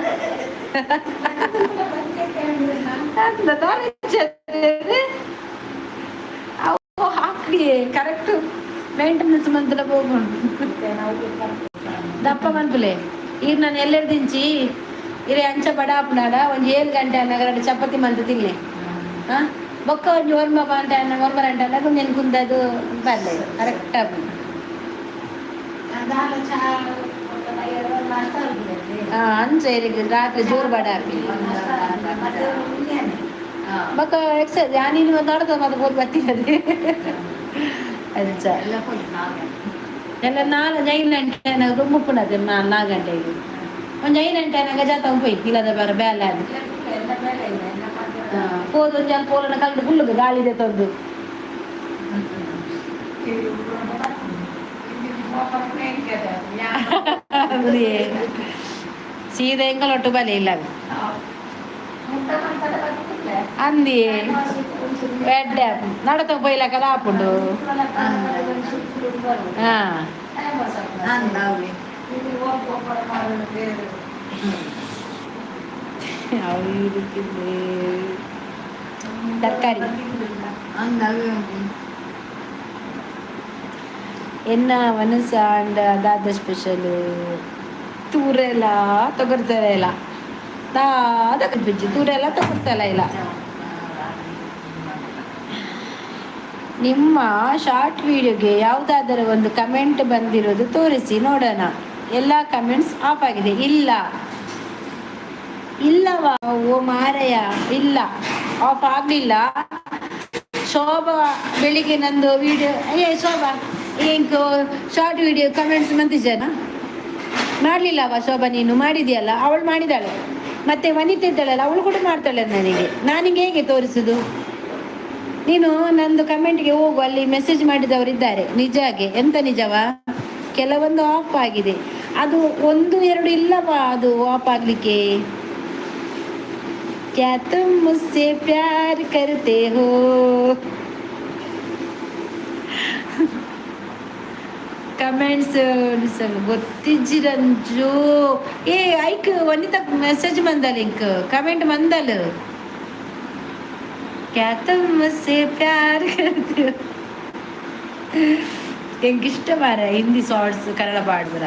ಅವು ಹಾಕಿ ಕರೆಕ್ಟ್ ಮೇಂಟೆನೆನ್ಸ್ ಮಂತ್ಲ ಹೋಗುಂಡು. ದಪ್ಪ ಮನ್ಪುಲೆ. ಈಗ ನಾನು ಎಲ್ಲೆಡ್ದಿಂಚಿ ಇರೆ ಅಂಚ ಬಡ ಆಪುನಾಡ ಒಂಜಿ 7 ಗಂಟೆ ಅನ್ನಾಗ ಎರಡು ಚಪಾತಿ ಮಂತ್ ತಿನ್ಲೆ. ಹಾಂ, ಬೊಕ್ಕ ಒಂಜಿ 9 ಗಂಟೆ ಅನ್ನ, 9 ಗಂಟೆ ಅನ್ನಾಗ ಒಂಜಿ ಕುಂದದು ಬರ್ಲೆ, ಕರೆಕ್ಟ್ ಆಪುಂಡು. ಹಾಂ, ಅಂಚ ಇರೆಗ್ ರಾತ್ರಿ ಜೋರು ಬಡ ಆಪಿ. ಬೊಕ್ಕ ಎಕ್ಸರ್ಸೈಸ್ ಯಾನಿನಿ ಒಂದು ನಡದ ಮತ್ತೆ ಪೋದು ಬತ್ತಿನದೆ ಅಂಚ. ಎಲ್ಲ 4 5 ಗಂಟೆ ಅನ್ನಾಗ ದುಂಬುಪ್ಪುನದೆ. 4 ಗಂಟೆಗೆ ಒಂಜಿ 5 ಗಂಟೆ ಅನ್ನಾಗ ಜಾತ ಪೋಯಿ ಇಲ್ಲದ ಬರ ಬೇಲೆ ಅದು. ಪೋದು ಒಂಜಿ ಅಲ್ಲಿ ಪೋಲನ ಕಲ್ದು ಕುಲ್ಲುಗು ಗಾಳಿದೆ ತಂದು. ಸೀದಾ ಎಂಕಲ್ ಒಟ್ಟು ಬಲೆ ಇಲ್ಲ ಅಂದಿ ಎಡ್ಡೆ ನಡತ ಪೋಯ್ಲಕದ ಆಪುಂಡು. ಹಾ, ತರಕಾರಿ ಎನ್ನ ಮನಸ್ಸ ಅಂಡ್ ಅದಾದ ಸ್ಪೆಷಲ್? ತೂರೆಲ್ಲ ತೊಗರ್ಸಲ ಇಲ್ಲ, ದಾದ ಕಲ್ಪಿಜ್ಜಿ. ತೂರೆಲ್ಲ ತೊಗರ್ಸಲ ಇಲ್ಲ. ನಿಮ್ಮ ಶಾರ್ಟ್ ವಿಡಿಯೋಗೆ ಯಾವುದಾದರೂ ಒಂದು ಕಮೆಂಟ್ ಬಂದಿರೋದು ತೋರಿಸಿ ನೋಡೋಣ. ಎಲ್ಲ ಕಮೆಂಟ್ಸ್ ಆಫ್ ಆಗಿದೆ. ಇಲ್ಲ, ಇಲ್ಲವಾ ಓ ಮಾರಯ್ಯ, ಇಲ್ಲ, ಆಫ್ ಆಗಲಿಲ್ಲ. ಶೋಭಾ ಬೆಳಿಗ್ಗೆ ನಂದು ವಿಡಿಯೋ, ಏ ಶೋಭಾ, ಎಂಕ್ ಶಾರ್ಟ್ ವಿಡಿಯೋ ಕಮೆಂಟ್ಸ್ ಮಂತಿಜನ ಮಾಡಲಿಲ್ಲವ ಶೋಭಾ? ನೀನು ಮಾಡಿದೆಯಲ್ಲ? ಅವಳು ಮಾಡಿದಾಳೆ. ಮತ್ತೆ ವನಿತೆ ಇದ್ದಾಳಲ್ಲ, ಅವಳು ಕೂಡ ಮಾಡ್ತಾಳೆ ನನಗೆ. ನಾನಿಗೆ ಹೇಗೆ ತೋರಿಸುದು? ನೀನು ನಂದು ಕಮೆಂಟ್ಗೆ ಹೋಗು, ಅಲ್ಲಿ ಮೆಸೇಜ್ ಮಾಡಿದವರಿದ್ದಾರೆ. ನಿಜಾಗೆ ಎಂತ ನಿಜವಾ? ಕೆಲವೊಂದು ಆಫ್ ಆಗಿದೆ. ಅದು ಒಂದು ಎರಡು ಇಲ್ಲವಾ ಅದು ಆಫ್ ಆಗಲಿಕ್ಕೆ? क्या तुम मुझसे प्यार करते हो? ಕಮೆಂಟ್ಸ್ ಗೊತ್ತಿಜ್ಜಿ ರಂಜು. ಏ ಐಕ್ ವನಿತಾ ಮೆಸೇಜ್ ಬಂದಲ್, ಇಂಕ್ ಕಮೆಂಟ್ ಬಂದಲ್. क्या तुम मुझसे प्यार करते हो? ಎಂಕ್ ಇಷ್ಟ ಮಾರ ಹಿಂದಿ ಶಾರ್ಟ್ಸ್, ಕನ್ನಡ ಪಾಡ್ಬರ.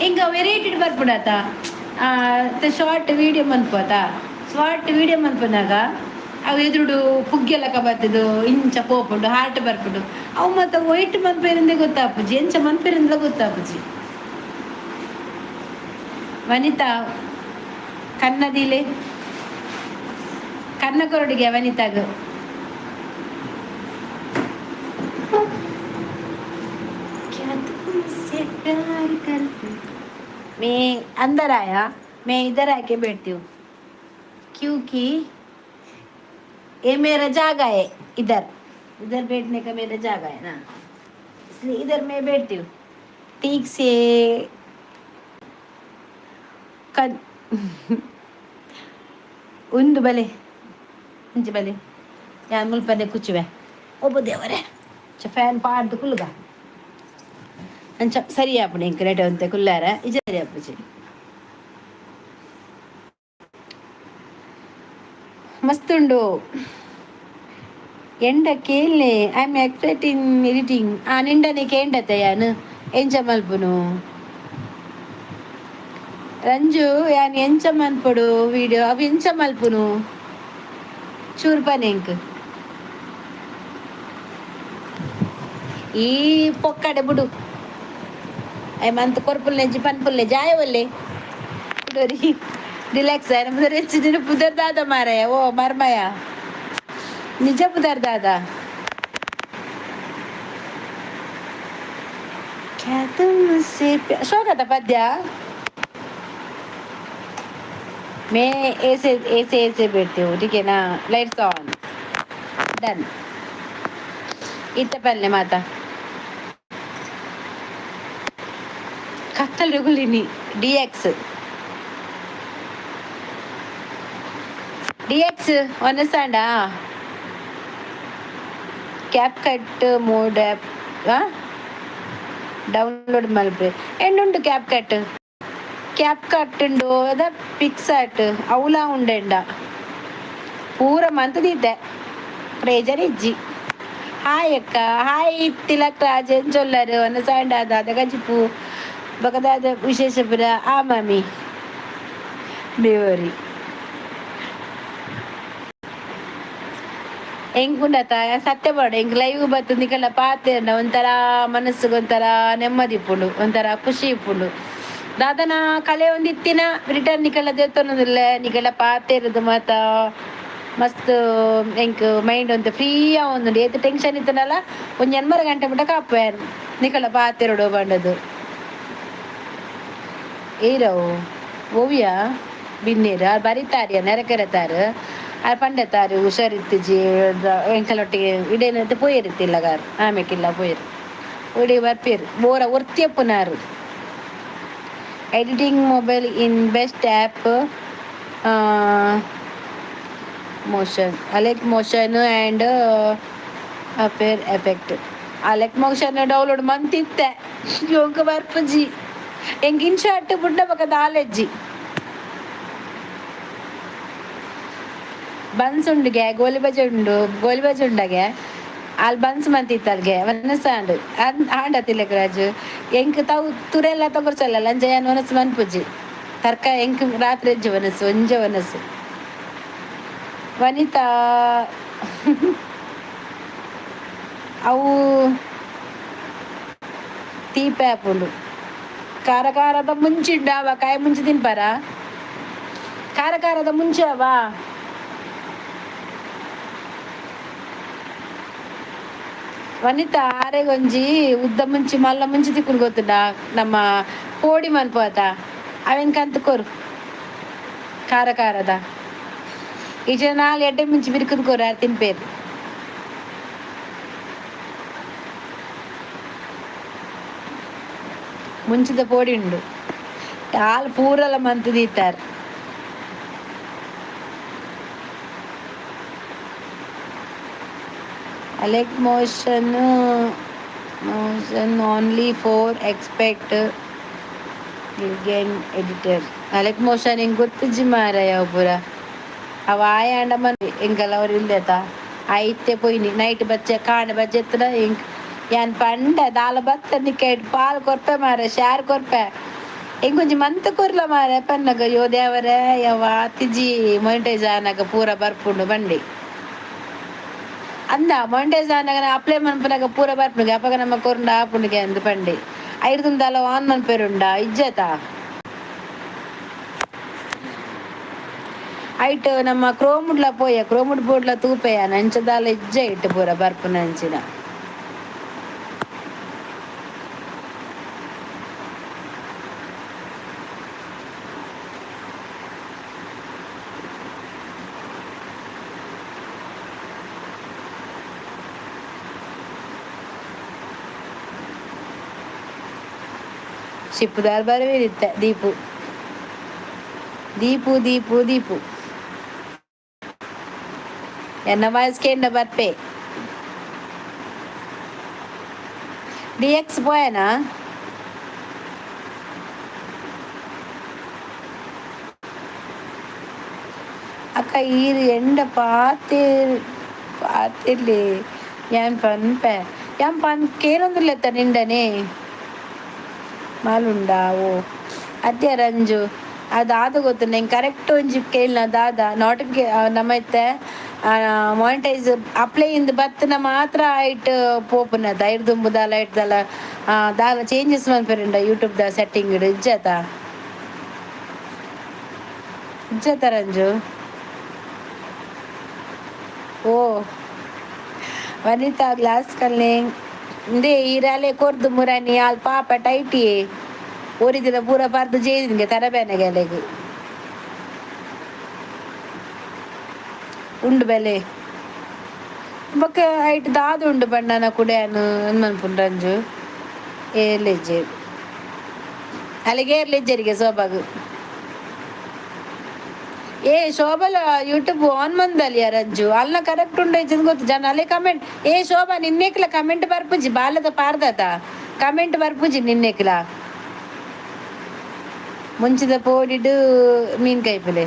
ಇಂಕ ವೆರೈಟಿ ಬರ್ಪುಡಾತ. ಶಾರ್ಟ್ ವಿಡಿಯೋ ಮನ್ಪೋತ, ಶಾರ್ಟ್ ವಿಡಿಯೋ ಮನ್ಪುನಾಗ ಅವು ಎದುರುಡು ಪುಗ್ಗೆಲಕ ಬತ್ತದು ಇಂಚ ಪೋಪುಂಡು, ಹಾರ್ಟ್ ಬರ್ಪುಂಡು. ಅವು ಮತ್ತೆ ವೈಟ್ ಮನ್ಪೇರಿಂದೆ ಗೊತ್ತಾಪುಜಿ, ಎಂಚ ಮನ್ಪೇರಿಂದಲ ಗೊತ್ತಾಪುಜಿ. ವನಿತಾ, ಕನ್ನದಿಲೆ ಕನ್ನ ಕೊರಡಿಗೆ ವನಿತಾಗ. क्या तुम मुझसे प्यार करते? मैं अंदर आया, मैं इधर आके बैठती हूँ क्योंकि ये मेरा जागा है. इधर इधर बैठने का मेरा जागा है ना, इसलिए इधर मैं बैठती हूँ. ठीक से ಉಂದು ಬಲೆ ಇಂಚ ಬಲೆ, ಯಾನ್ ಮುಲ್ಪನೆ ಕುಚ್ಚುವೆ. ಒಬ್ಬ ದೇವರೇ, ಫ್ಯಾನ್ ಪಾಡ್ದು ಕುಲ್ಲುಗ. ಅಂಚ ಸರಿ ಆಪುಂಡು ಎಂಕ್ ರೇಟ್ ಅಂತೆ ಕುಲ್ಲಾರ ಇಜ ಸರಿ ಆಪುಜಿ. ಮಸ್ತ್ ಉಂಡು ಎಂಡ ಕೇಳ್ನೆ. I am expert in editing. ಆ ನಿಂಡನೆ ಕೇಂಡತೆ ಯಾನ್ ಎಂಚ ಮಲ್ಪುನು ರಂಜು? ಯಾನ್ ಎಂಚ ಮನ್ಪೊಡು ವಿಡಿಯೋ? ಅವು ಎಂಚ ಮಲ್ಪುನು ಚೂರು ಪನೆ ಎಂಕ್. ಈ ಪೊಕ್ಕಡೆ ಬುಡು, ಮಂತ್ ಕೊರ್ಪುಲ್ನೆಜ್ಜಿ ಪನ್ಪುಲ್ನೆ ಜಾಯ ಒಲ್ಲೆ ಕುಡೋರಿ ರಿಲ್ಯಾಕ್ಸ್ ಆಯ್ನ. ಪುದರ್ ಹೆಚ್ಚಿನ ಪುದರ್ ದಾದ ಮಾರಾಯ? ಓ ಮರ್ಮಯ, ನಿಜ ಪುದರ್ ದಾದ? क्या तुम मुझसे शौक पद्य. मैं ऐसे ऐसे ऐसे बैठती हूँ, ठीक है ना? Lights on, done. ಇತ್ತ ಪಲ್ಲೆ ಮಾತಾ ಕತ್ತಲ್ ರುಗುಲಿನಿ. ಡಿಎಕ್ಸ್ ಡಿಎಕ್ಸ್ ಒನಸಾಂಡ cap cut mode app download ಮಲ್ಪೆ. ಎಂಡುಂಡು ಕ್ಯಾಪ್ ಕಟ್? ಕ್ಯಾಪ್ ಕಟ್ ಉಂಡು ಅದ ಪಿಕ್ಸಾಟ್ ಅವಲ ಉಂಡೆಂಡ ಪೂರ ಮಂತದಿದ್ದೆ, ಪ್ರೇಜರ್ ಇಜ್ಜಿ. ಹಾಯ್ ಅಕ್ಕ, ಹಾಯ್ ತಿಲಕ್ ರಾಜ್, ಎಂಚೊಲ್ಲರು? ಒನಸಾಂಡ ದಾದ ಕಜಿಪು ಬಕದಾದ ವಿಶೇಷ ಪುರ? ಆ ಮಾಮಿ ಬೇವರಿ ಎಂಕುಂಡತ ಸತ್ಯ ಪಾಡು. ಎಂಕ್ ಲೈವ್ ಬತ್ತು ನಿಕಲ್ಲ ಪಾತೆರ್ನ ಒಂಥರ ಮನಸ್ಸುಗೆ ಒಂಥರ ನೆಮ್ಮದಿ ಇಪ್ಪುಂಡು, ಒಂಥರ ಖುಷಿ ಇಪ್ಪುಂಡು. ದಾದನ ಕಲೆ ಒಂದಿತ್ತಿನ ರಿಟರ್ನ್ ನಿಕಲ್ಲ ದೇತೊನದಿಲ್ಲ. ನಿಕಲ್ಲ ಪಾತೆರದು ಮಾತ ಮಸ್ತ್ ಎಂಕ್ ಮೈಂಡ್ ಒಂತೆ ಫ್ರೀ ಆವೊಂದುಂಡು. ಏತ್ ಟೆನ್ಷನ್ ಇತ್ತನಲ್ಲ ಒಂಜಿ ಎನ್ಮರ ಗಂಟೆ ಮುಟ್ಟ ಕಾಪುವೆ ನಿಕಲ್ಲ ಪಾತೆರೊಡು ಪಂಡದು. ಏರವು ಓವಿಯ ಬಿನ್ನೇರು ಆರ್ ಬರಿತಾರಿಯ ನೆರೆಕೆರೆತಾರು. ಆರ್ ಪಂಡೆತಾರು ಹುಷಾರಿತ್ತಿಜಿ ಎಂಕಲೊಟ್ಟಿಗೆ ಇಡೇನಂತೆ ಪೋಯಿರ್ತಿಲ್ಲಗಾರ್ ಆಮೆಕಿಲ್ಲ ಪೋಯಿರು ಇಡೀ ಬರ್ಪೇರು ಬೋರ ಒರ್ತಿಯಪ್ಪುನಾರು. Editing mobile in best app motion, Alight Motion and After Effect. Alight Motion download ಮಂತಿತ್ತೆ, ಯೋಗ ಬರ್ಪುಜಿ ಎಂಕ್. ಇನ್ ಶಾರ್ಟ್ ಬುಡ್ಡ ಬೊಕ ದಾಲೆಜ್ಜಿ. ಬನ್ಸ್ ಉಂಡುಗೆ, ಗೋಲಿ ಬಜೆ ಉಂಡು, ಗೋಲಿ ಬಜೆ ಉಂಡಗೆ. ಅಲ್ಲಿ ಬನ್ಸ್ ಮಂತಿತ್ತಲ್ಗೆ ವನಸಾಂಡ್ ಆಂಡ ತಿಲಕ್ ರಾಜು. ಎಂಕ್ ತವು ತುರೆಲ್ಲ ತಗೊರ್ಸಲ್ಲ ಲಂಜ ಯಾನ್ ವನಸ್ ಮನ್ಪುಜಿ ತರ್ಕ. ಎಂಕ್ ರಾತ್ರಿ ಎಜ್ಜಿ ವನಸ್ಸು ಒಂಜೆ ವನಸ್ಸು. ವನಿತಾ, ಅವು ತೀಪೆ ಆಪುಂಡು. ಖಾರ ಖಾರದ ಮುಂಚಿಂಡ ಅವ ಕಾಯಿ ಮುಂಚಿ ತಿನ್ಪಾರ? ಖಾರ ಖಾರದ ಮುಂಚೆ ಅವ. ವನಿತಾ, ಆರೆಗೊಂಜಿ ಉದ್ದ ಮುಂಚಿ ಮಲ್ಲ ಮುಂಚಿ ತಿಕ್ಕುಂಡು ಗೊತ್ತುಂಡ? ನಮ್ಮ ಪೋಡಿ ಮನ್ಪುವತ, ಅವೆನ್ ಕಂತ್ ಕೊರು. ಖಾರ ಖಾರದ ಈಚೆ ನಾಲ್ ಎಡ್ಡೆ ಮುಂಚಿ ಬಿರ್ಕುದು ಕೊರು, ಆರ್ ತಿನ್ಪೇರು. ಮುಂಚಿದ ಪೋಡಿ ಉಂಡು. ಹಾಲು ಪೂರಲ ಮಂತ್ ದೀತಾರ್. Alight Motion motion only for expert editor. Alight Motion ಎಂಕ್ ಗೊತ್ತುಜ್ಜಿ ಮಾರಾಯ ಪೂರ. ಅವ ಆಯಾಂಡ ಮನ್ ಎಂಕಲ ಅವ್ರು ಇಲ್ಲೇತ ಐತೆ ಪೋಯಿನಿ. ನೈಟ್ ಬಚ್ಚೆ ಕಾಂಡೆ ಬಚ್ಚೆ ಎತ್ತಡ ಎಂಕ್ ಯಾನ್ ಪಂಡ ದಾಲ ಬತ್ತ ನಿಕ್ಕ ಪಾಲ್ ಕೊರ್ಪೆ ಮಾರೆ, ಶಾರ್ ಕೊರ್ಪೆ, ಎಂಕೊಂಜಿ ಮಂತ್ ಕೊರ್ಲ ಮಾರೆ ಪನ್ನಗ. ಯೋ ದೇವರೇ, ಯವ್ವ ಆತಿಜಿ, ಮೊನಿಟೈಸ್ ಆನಗ ಪೂರ ಬರ್ಪುಂಡು ಬಂಡಿ. ಅಂದ ಮಾನಿಟೈಸ್ ಆನಗ ಅಪ್ಲೈ ಮನ್ಪುನಗ ಪೂರ ಬರ್ಪುಂಡು. ಅಪಗ ನಮ್ಮ ಕೊರುಂಡ ಆಪುಂಡುಗೆ ಅಂದ್ ಪಂಡೆ. ಐರ್ದುಂದಾಲ ಆನ್ ಮನ್ಪೆರುಂಡ ಇಜ್ಜತ. ಐಟ್ ನಮ್ಮ ಕ್ರೋಮುಡ್ಲ ಪೋಯ, ಕ್ರೋಮುಡ್ ಬೋಡ್ಲ ತೂಪೆಯ ನಂಚದಾಲ ಇಜ್ಜ ಇಟ್ಟು ಪೂರ ಬರ್ಪುನಂಚಿನ. ಶಿಪ್ಪುದಾರ್ ಬರವೇರಿತ್ತೆ ದೀಪು ದೀಪು ದೀಪು ದೀಪು. ಎನ್ನ ವಾಯ್ಸ್ ಕೇಂಡ ಬರ್ಪೆ. ಡಿ ಎಕ್ಸ್ ಪೋಯನಾ? ಅಕ್ಕ, ಈರ್ ಎಂಡ ಪಾತೆರ್ ಪಾತೆರ್ಲೆ, ಯಾನ್ ಪನ್ಪೆ. ಯಾನ್ ಪನ್ ಕೇನೊಂದುಲ್ಲೆತ್ತ ನಿಂಡನೆ ಮಾಲುಂಡಾ? ಓ ಅತ್ತೆ ರಂಜು, ಅದು ಆದ ಗೊತ್ತುಂಡು ಎಂಕ್ ಕರೆಕ್ಟ್ ಒಂಜಿ ಕೇಳ್ನ ದಾದ ನೋಟಿಫಿಕೇ ನಮ್ಮ ಇತ್ತೆ ಮಾನಿಟೈಸ್ ಅಪ್ಲೈ ಇಂದ್ ಬತ್ತಿನ ಮಾತ್ರ ಐಟ್ ಪೋಪುನ ಐರ್ ದುಂಬುದಾಲ ಐಟ್ದಲ ದಾಲ ಚೇಂಜಸ್ ಮನ್ಪೆರುಂಡ ಯೂಟ್ಯೂಬ್ ದ ಸೆಟ್ಟಿಂಗ್ ಇಜ್ಜತ? ಇಜ್ಜತ ರಂಜು? ಓ ವನಿತಾ ಗ್ಲಾಸ್ ಕಲ್ನೆ ಇಂದೇ ಈರಾಲೆ ಕೊರ್ದು ಮುರಾನಿ ಆಲ್ ಪಾಪ ಟೈಟಿಯೇ ಒರಿದಿನ ಪೂರ ಪರ್ದು ಜೇದಿಂಗೆ ತರಬೇನೆಗೆ ಅಲೆಗ್ ಉಂಡು ಬೆಲೆ. ಬೊಕ್ಕ ಐಟ್ ದಾದ ಉಂಡು ಬಣ್ಣನ ಕುಡ್ಯಾನ್ ಮನ್ಪುಂಡು ರಂಜು? ಏರ್ಲಿಜ್ಜೆ ಅಲ್ಲಿಗೆ, ಏರ್ಲಿಜ್ಜರಿಗೆ ಶೋಭಾಗ್. ಏ ಶೋಭಲ ಯೂಟ್ಯೂಬ್ ಆನ್ ಮಂದಲಿಯ ರಂಜು? ಅಲ್ನ ಕರೆಕ್ಟ್ ಉಂಡು ಇಜ್ಜಂದ್ ಗೊತ್ತು ಜನ ಅಲ್ಲೇ ಕಮೆಂಟ್. ಏ ಶೋಭಾ, ನಿನ್ನೆಕ್ಲ ಕಮೆಂಟ್ ಬರ್ಪುಜಿ. ಬಾಲದ ಪಾರ್ದತ ಕಮೆಂಟ್ ಬರ್ಪುಜಿ ನಿನ್ನೆಕ್ಲ. ಮುಂಚಿದ ಪೋಡಿಡು ಮೀನ್ ಕೈಪಲೆ.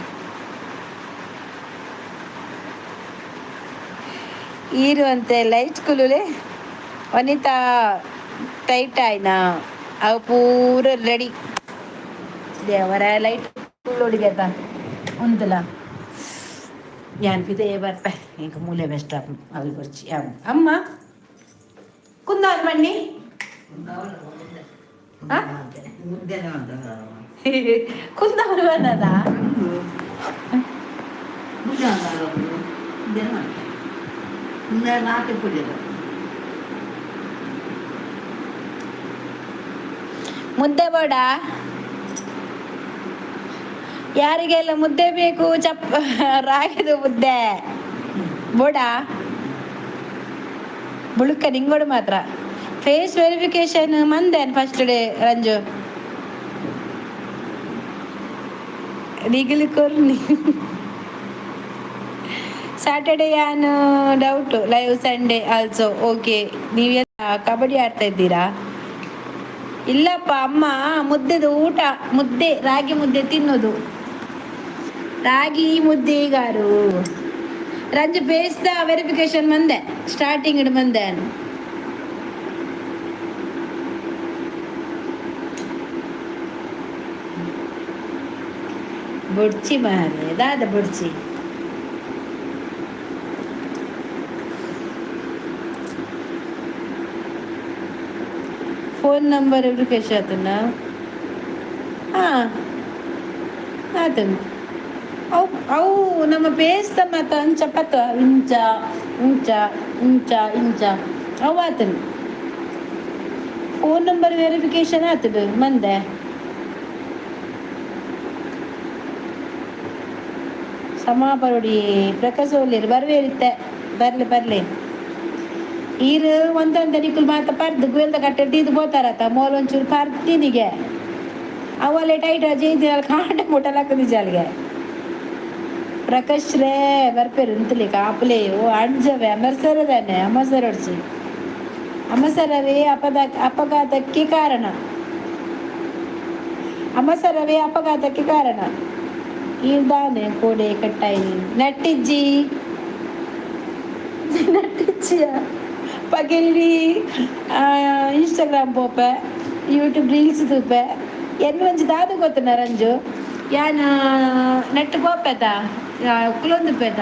ಈರುವಂತೆ ಲೈಟ್ ಕುಲುಲೆ. ವನಿತಾ ಟೈಟ್ ಆಯ್ನಾ? ಅವು ಪೂರ ರೆಡಿ. ದೇವರ ಲೈಟ್ ಕುಲ್ಲೋಡಿಗೆತ ಉಂತುಲ. ಯಾನ್ ಪಿದಯೇ ಬರ್ಪೆ, ಎಂಕ್ ಮೂಲೆ ಬೆಸ್ಟ್ ಅವು ಬೊರ್ಚಿ. ಅಮ್ಮ ಕುಂದಾವನ್ ಬನ್ನಿ. ಮುದ್ದೆನೆ. ಕುಂದಾವನ್ ಬಂದದ. ಮುದ್ದೆ ಮುದ್ದೆ ಮುದ್ದೆ ನಾಟಿ ಪುಡಿ. ಮುದ್ದೆ ಬೇಡ. ಯಾರಿಗೆಲ್ಲ ಮುದ್ದೆ ಬೇಕು? ಚಪ್ ರಾಗಿದು ಮುದ್ದೆ ಬೋಡ ಬುಳುಕ ನಿಂಗೋಡು ಮಾತ್ರ. ಫೇಸ್ ವೆರಿಫಿಕೇಶನ್ ಮಂದೆ ಫಸ್ಟ್ ಡೇ ರಂಜು ನಿಗಲಿ ಕೊರ್ನಿ. ಸ್ಯಾಟರ್ಡೆ ಯಾನ್ doubt live, Sunday also okay. ನೀವೆಲ್ಲ ಕಬಡ್ಡಿ ಆಡ್ತಾ ಇದ್ದೀರಾ? ಇಲ್ಲಪ್ಪ ಅಮ್ಮ, ಮುದ್ದೆದು ಊಟ, ಮುದ್ದೆ, ರಾಗಿ ಮುದ್ದೆ ತಿನ್ನೋದು, ರಾಗಿ ಮುದ್ದೆಗಾರು. ರಂಜು, ಫೇಸ್ದ ವೆರಿಫಿಕೇಶನ್ ಮಂದೆ ಸ್ಟಾರ್ಟಿಂಗ್ ಮಂದೆ. ಬುಡ್ಚಿ ಮಾರೆ, ದಾದ ಬುಡ್ಚಿ? ಫೋನ್ ನಂಬರ್ ವೆರಿಫಿಕೇಶನ್ ಆತನ? ಹಾಂ, ಆತನ. ಅವು ಅವು ನಮ್ಮ ಬೇಸ್ತ ಮಾತ ಅಂಚ ಪತ್ತ ಇಂಚ ಇಂಚ ಇಂಚ ಇಂಚ ಅವು ಆತನ. ಫೋನ್ ನಂಬರ್ ವೆರಿಫಿಕೇಶನ್ ಆತದು ಮಂದೆ. ಸಮಾಪರುಡಿ ಪ್ರಕಾಶ್ ಬರ್ವೇರಿತ್ತೆ. ಬರ್ಲಿ ಬರ್ಲಿ. ಈರು ಒಂದೊಂದು ನಿಕುಲ್ ಮಾತ ಪರ್ದು ಗುವೆಲ್ದ ಕಟ್ಟೆ ದೀದ್ ಪೋತಾರತ್ತ. ಮೋಲ್ ಒಂಚೂರು ಪರ್ತಿನಿಗೆ ಅವಲ್ಲೇ ಟೈಟ್ ಜೈದಿನ ಕಾಂಡೆ ಮುಟ್ಟಲಾಕದಿ ಜಾಲಿಗೆ. ಪ್ರಕಾಶ್ ರೇ ಬರ್ಪೇರು ಉಂತಲಿ ಕಾಪುಲೆ. ಓ ಅಣ್ಜವೆ ಅಮರ್ಸರ ತಾನೆ? ಅಮಸರ ಹೊಡ್ಸಿ ಅಮಸರವೇ ಅಪಘಾತಕ್ಕೆ ಕಾರಣ. ಅಮಸರವೇ ಅಪಘಾತಕ್ಕೆ ಕಾರಣ. ಈರ್ದಾನೆ ಕೋಡೆ ಕಟ್ಟಾಯಿ ನಟ್ಟಿಜ್ಜಿ ನಟ್ಟಿಜ್ಜಿಯ. ಪಗೆಲ್ಲಿ ಇನ್ಸ್ಟಾಗ್ರಾಮ್ ಪೋಪೆ, ಯೂಟ್ಯೂಬ್ ರೀಲ್ಸ್ ತೂಪೆ. ಎನ್ ಒಂಜಿ ದಾದ ಗೊತ್ತುನ ರಂಜು? ಯಾನ್ ನೆಟ್ ಪೋಪೆತ ಕುಲೊಂದು ಪೇತ.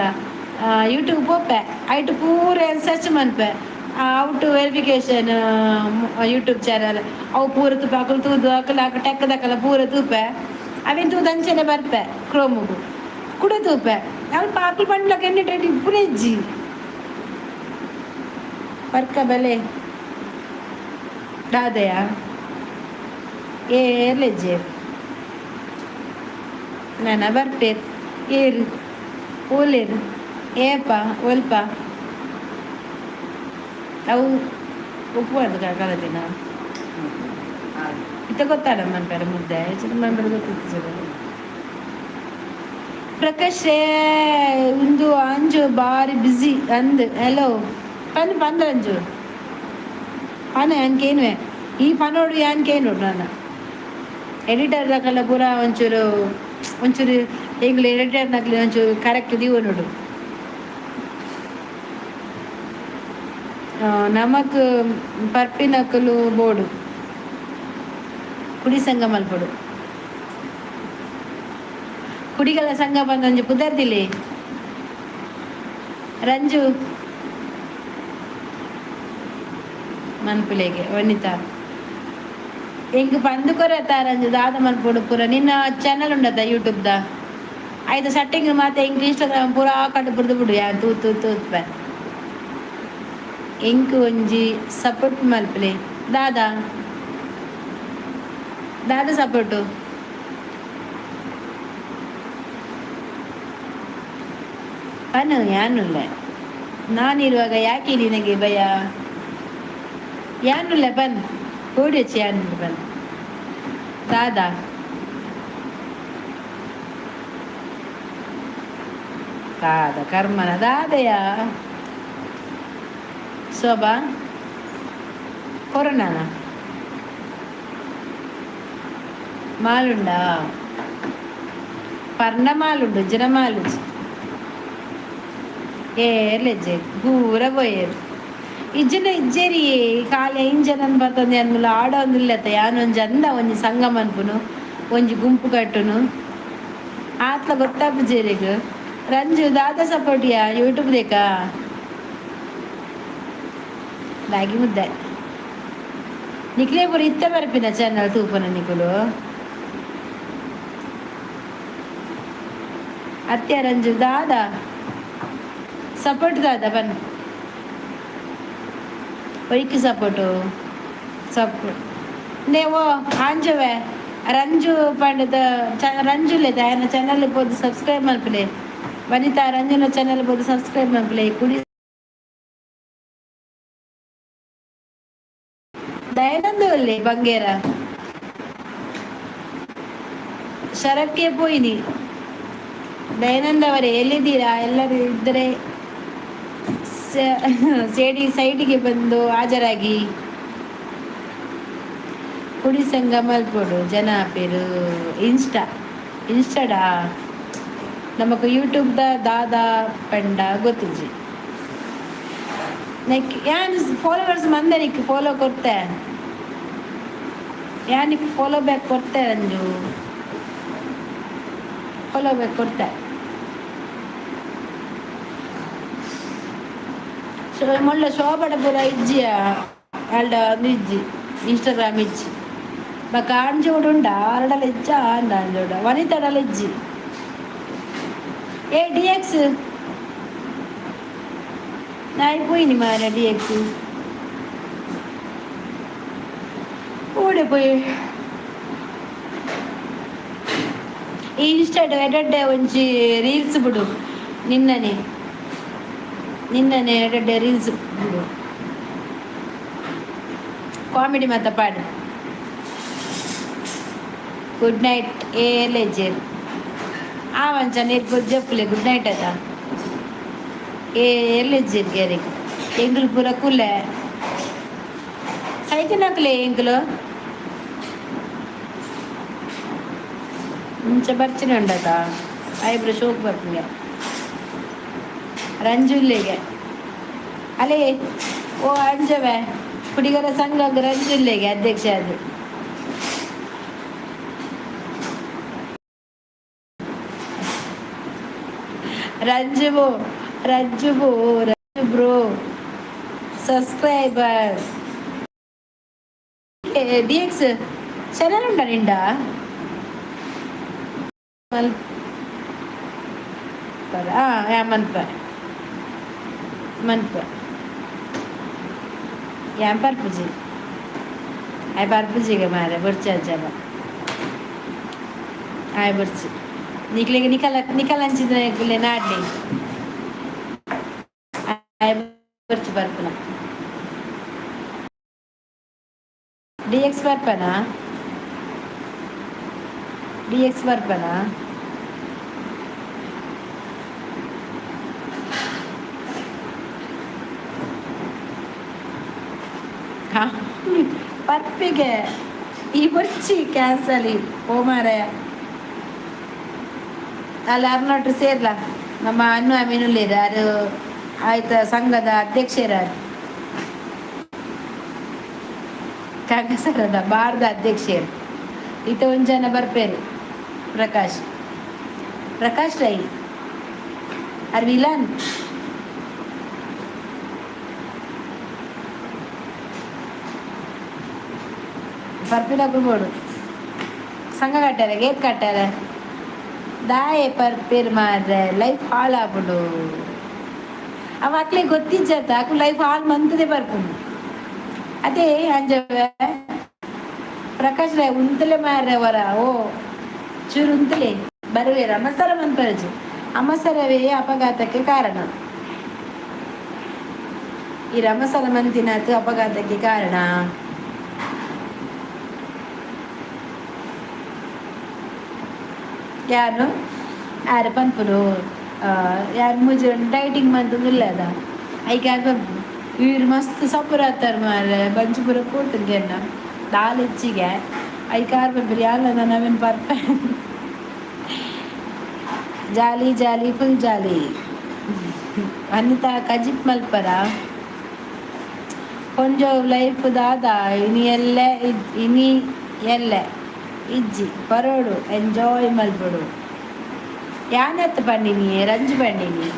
ಯೂಟ್ಯೂಬ್ ಪೋಪೆ, ಐಟ್ ಪೂರ ಸರ್ಚ್ ಮನ್ಪೆ, ಔಟ್ ವೆರಿಫಿಕೇಶನ್ ಯೂಟ್ಯೂಬ್ ಚಾನಲ್. ಅವು ಪೂರ ತೂಪೆ, ಅಕುಲು ತೂದು ಅಕುಲು ಅಕ ಟೆಕ್ಕದಕಲ ಪೂರ ತೂಪೆ. ಅವೇನು ತೂದು ಅಂಚನೆ ಬರ್ಪೆ ಕ್ರೋಮುಗು, ಕುಡ ತೂಪೆ. ಅಲ್ಪ ಅಕುಲು ಪಂಡ್ಲಕ ಎಣ್ಣೆ ಇಪ್ಪುನೆ ಇಜ್ಜಿ. ಪರ್ಕ ಬೆಲೆ ದಾದಯ ಏರ್ಲೆಜ್ಜೇರು ನನ್ನ ಬರ್ಪೇರ್. ಏರು ಓಲೇರು ಏಪ ಒಲ್ಪ ಅವು ಉಪ್ಪು ಕಲದಿನ. ಇತ್ತ ಗೊತ್ತಾಡ ಮನ್ಪೆರೆ ಮುದ್ದೆ ಚಿಕ್ಕ ಮನ್ಪೆರೆ ಗೊತ್ತಿತ್ತು. ಪ್ರಕಾಶ್ ಉಂದು ಅಂಜು ಬಾರಿ ಬ್ಯುಸಿ ಅಂದ್. ಹಲೋ ಪನ್ ಪಂದ ಅಂಜು ಪನ ಯಾನ್ಕೇನುವೆ ಈ ಪನೋಡು ಯಾನ್ಕೇನು. ನಾನು ಎಡಿಟರ್ ದಕಲ್ಲ ಪೂರ ಒಂಚೂರು ಒಂಚೂರು ಎಂಗ್ಲು ಎಡಿಟರ್ ನಕ್ಲೆ ಒಂಚೂರು ಕರೆಕ್ಟ್ ದೀವನೋಡು. ನಮಕ್ ಪರ್ಪಿನಕುಲು ಬೋಡು, ಕುಡಿ ಸಂಘ ಮಲ್ಪೊಡು. ಕುಡಿಗಳ ಸಂಘ ಬಂದೊಂಜಿ ಪುದರ್ದಿಲೆ ರಂಜು ಮನ್ಪುಲೆಗೆ. ವನಿತಾ ಎಂಕ್ ಪಂದ್ ಕೊರತ ರಂಜು, ದಾದ ಮನ್ಪೊಡು ಪೂರ. ನಿನ್ನ ಚಾನಲ್ ಉಂಡತ ಯೂಟ್ಯೂಬ್ದ? ಐತ ಸೆಟ್ಟಿಂಗ್ ಮಾತ ಎಂಕ್ ಇನ್ಸ್ಟಾಗ್ರಾಮ್ ಪೂರ ಕಟ್ಟು ಬುಡ್ದು ಬಿಡು. ಯಾನ್ ತೂ ತೂ ತೂತ್ಪೆ. ಎಂಕ್ ಒಂಜಿ ಸಪೋರ್ಟ್ ಮಲ್ಪಲೆ. ದಾದಾ ದಾದ ಸಪೋರ್ಟು ಪನು ಯಾನುಲ್ಲೆ. ನಾನಿರುವಾಗ ಯಾಕೆ ನಿನಗೆ ಭಯ? ಯಾನುಲ್ಲೆ ಬನ್ ಓಡಿಯಚ್ಚಿ. ಯಾನುಲ್ಲೆ ಬನ್. ದಾದಾ ದಾದ ಕರ್ಮನ ದಾದಯ ಶೋಭಾ ಕೊರೋನಾನ ಮಾಲುಂಡಾ? ಪರ್ಣ ಮಾಲುಂಡು ಜಿನ ಮಾಲುಜಿ ಏರ್ಲೆಜ್ಜೆ ಪೂರ ಪೋಯೆರ್. ಇಜ್ಜಿನ ಇಜ್ಜೆರಿ ಖಾಲಿ ಐನ್ ಜನನ್ ಬತ್ತೊಂದು ಯಾನ್ ಆಡೊಂದಿಲ್ಲತ್ತ. ಯಾನ್ ಒಂಜಿ ಅಂದ ಒಂಜಿ ಸಂಘ ಮನ್ಪುನು, ಒಂಜಿ ಗುಂಪು ಕಟ್ಟುನು ಆತ್ಲ ಗೊತ್ತಾಪುಜೆರಿಗ್. ರಂಜು ದಾದ ಸಪೋರ್ಟಿಯಾ ಯೂಟ್ಯೂಬ್ ದೇಕ ರಾಗಿ ಮುದ್ದೆ. ನಿಕ್ಲೆ ಪೂರ ಇತ್ತೆ ಬರ್ಪಿನ ಚಾನಲ್ ತೂಪುನ ನಿಕುಲು ಅತ್ಯ. ರಂಜು ದಾದ ಸಪೋರ್ಟ್? ದಾದ ಬನ್ ಒಯ್ಕ್ ಸಪೋರ್ಟು? ಸಪೋರ್ಟ್ ನೇವೋ ಆಂಜುವೆ ರಂಜು ಪಂಡದ ರಂಜುಲೆ ಆಯನ ಚಾನಲ್ ಪೋದು ಸಬ್ಸ್ಕ್ರೈಬ್ ಮಲ್ಪಲೆ. ವನಿತಾ ರಂಜುನ ಚಾನಲ್ ಪೋದು ಸಬ್ಸ್ಕ್ರೈಬ್ ಮಲ್ಪಲೆ. ಕುಡಿ ದಯಾನಂದ ಒಲ್ಲೆ ಬಂಗೇರ ಶರತ್ಗೆ ಪೋಯಿನಿ. ದಯಾನಂದ ಅವರೇ, ಎಲ್ಲಿದ್ದೀರಾ? ಎಲ್ಲರೂ ಇದ್ದರೆ ಸೇಡಿ ಸೈಡಿಗೆ ಬಂದು ಹಾಜರಾಗಿ. ಕುಡಿ ಸಂಘ ಮಲ್ಪೊಡು ಜನ ಪೇರು. ಇನ್ಸ್ಟಾ ಇನ್ಸ್ಟಾಡಾ ನಮಕ್ ಯೂಟ್ಯೂಬ್ದ ದಾದಾ ಪಂಡ ಗೊತ್ತಿಜ್ಜಿ. ಲೈಕ್ ಯಾನ್ ಫಾಲೋವರ್ಸ್ ಮಂದೆ ನಿಕ್ ಫಾಲೋ ಕೊರ್ತೆ. ಯಾನಿಕ್ ಫಾಲೋ ಬ್ಯಾಕ್ ಕೊರ್ತೆ ರಂಜು, ಫಾಲೋ ಬ್ಯಾಕ್ ಕೊರ್ತೆ. ಸೊ ಮೊಳ್ಳ ಶೋಭಡ ಪೂರ ಇಜ್ಜಿಯ ಅಲ್ಡ ಇಜ್ಜಿ, ಇನ್ಸ್ಟಾಗ್ರಾಮ್ ಇಜ್ಜಿ. ಬೊಕ ಆಂಜೋಡು ಉಂಡ ಆರಡಲ ಇಜ್ಜ ಅಂದ ಆಂಜೋಡ ವನಿತಡಲ ಇಜ್ಜಿ. ಏ ಡಿ ಎಕ್ಸ್ ನಾಯಿ ಪೋಯಿನಿ ಮಾರ. ಡಿ ಎಕ್ಸ್ ಓಡೆ ಪೋಯಿ? ಇನ್ಸ್ಟಾಡ್ ಎಡ್ಡೆ ಒಂಜಿ ರೀಲ್ಸ್ ಬಿಡು. ನಿನ್ನನೆ ನಿನ್ನನೆ ಎಡ್ಡೆ ರೀಲ್ಸ್ ಬಿಡು, ಕಾಮಿಡಿ ಮಾತ ಪಾಡು. ಗುಡ್ ನೈಟ್ ಏರ್ಲೆಜ್ಜೆರ್ ಆ ಮಂಚ ನೀರು ಜಪ್ಪುಲೆ. ಗುಡ್ ನೈಟ್ ಅದ ಏರ್ಲೆಜ್ಜೆರ್ ಗ್ಯಾರಿಗೆ. ಎಂಗುಲು ಪೂರ ಕುಲ್ಲೆ ಸೈತಿನಕುಲೆ ಎಂಕುಲು ಮುಂಚೆ ಬರ್ಚಿನ ಉಂಡತ ಐಬ್ರೋ ಶೋಕ್ ಬರ್ಪುಂಗೆ ರಂಜುಲ್ಲೆಗೆ. ಅಲೇ ಓ ಅಂಜವೆ, ಕುಡಿಗರ ಸಂಘ ರಂಜುಲ್ಲೆಗೆ ಅಧ್ಯಕ್ಷ ಅದು. ರಂಜುವು Rajju Rajju bro subscriber D X channel ಉಂಡ ನಿಂಡ? ಹಾಂ, ಮನ್ಪ ಮನ್ಪ. ಯಾನ್ ಪರ್ಪುಜಿ, ಆಯ್ ಪರ್ಪುಜಿಗೆ ಮಾರೆ. ಬೊರ್ಚಿ ಅಜ್ಜನ ಆಯ್ ಬೊರ್ಚಿ. ನಿಕ್ಲೆಗ್ ನಿಕಲ ನಿಕಲ ಅಂಚಿದ ನಾಡ್ಲಿ. ಆಯ್ ಬೊರ್ಚಿ ಪರ್ಪುನ. ಡಿ ಎಕ್ಸ್ ಬರ್ಪನಾ? ಡಿ ಎಕ್ಸ್ ಬರ್ಪನಾ? ಪರ್ಪಿಗೆ ಈ ಬೊರ್ಚಿ ಕ್ಯಾನ್ಸಲ್ ಓ ಮಾರಾಯ. ಅಲ್ಲಿ ಅರ್ನೋಟ್ರು ಸೇರ್ಲ ನಮ್ಮ ಅನ್ನು ಅಮೀನುಲ್ಲೇರು ಯಾರು ಆಯ್ತ ಸಂಘದ ಅಧ್ಯಕ್ಷರಾರು, ಕಾಂಗ್ರೆಸರದ ಬಾರ್ದ ಅಧ್ಯಕ್ಷರು. ಈತ ಒಂಜನ ಜನ ಬರ್ಪೇರು, ಪ್ರಕಾಶ್, ಪ್ರಕಾಶ್ ರೈ ಅರ್ ವಿಲನ್. ಪರ್ಪಿನಕುಲು ಬೋಡು. ಸಂಘ ಕಟ್ಟಾರೆ, ಗೇತ್ ಕಟ್ಟಾರೆ. ದಾಯೆ ಪರ್ಪೇರ್ ಮಾರ್ರೆ? ಲೈಫ್ ಹಾಳಾಪುಂಡು. ಅವ ಅಕ್ಲೆ ಗೊತ್ತಿಜ್ಜತ್ತ, ಅಕ್ಲು ಲೈಫ್ ಹಾಳು ಮಂತದೆ ಬರ್ಪುಂಡು. ಅದೇ ಅಂಜವೆ ಪ್ರಕಾಶ್ ರೈ ಉಂತಲೆ ಮಾರ್ರೆ ವರ. ಓ ಚೂರು ಉಂತಲೆ ಬರುವೇರ. ಅಮಸರ ಮನ್ಪರಜು, ಅಮಸರವೇ ಅಪಘಾತಕ್ಕೆ ಕಾರಣ. ಈ ರಮಸರ ಮಂತಿನಾತು ಅಪಘಾತಕ್ಕೆ ಕಾರಣ. ಯಾರು ಆರು ಪನ್ಪುನು, ಯಾರು ಮೂಜಿ ಡೈಟಿಂಗ್ ಮಂತಂದಿಲ್ಲ ಅದ. ಐಕ್ ಯಾರು ಪನ್ಪುನು, ಇವ್ರು ಮಸ್ತ್ ಸಪುರ ಆತಾರ ಮಾರ್ರೆ, ಬಂಚು ಪೂರ ಪೋತುಗೆನ್ನ ದಾಲ್ ಹೆಚ್ಚಿಗೆ. ಐಕ್ ಆರು ಪನ್ಪುರು, ಯಾಲ ನಾನು ಅವೇನು ಪರ್ಪೆ. Jolly jolly, full jolly. Anita ಕಜಿಪ್ ಮಲ್ಪರ. ಕೊಂಜೋ ಲೈಫ್ ದಾದ ಇನಿ ಎಲ್ಲೆ ಇನಿ ಎಲ್ಲೆ ಇಜ್ಜಿ. ಪರೋಡು, ಎಂಜಾಯ್ ಮಲ್ಪೊಡು. ಯಾನತ್ ಪಂಡಿನಿ, ರಂಜು ಪಂಡಿನಿ,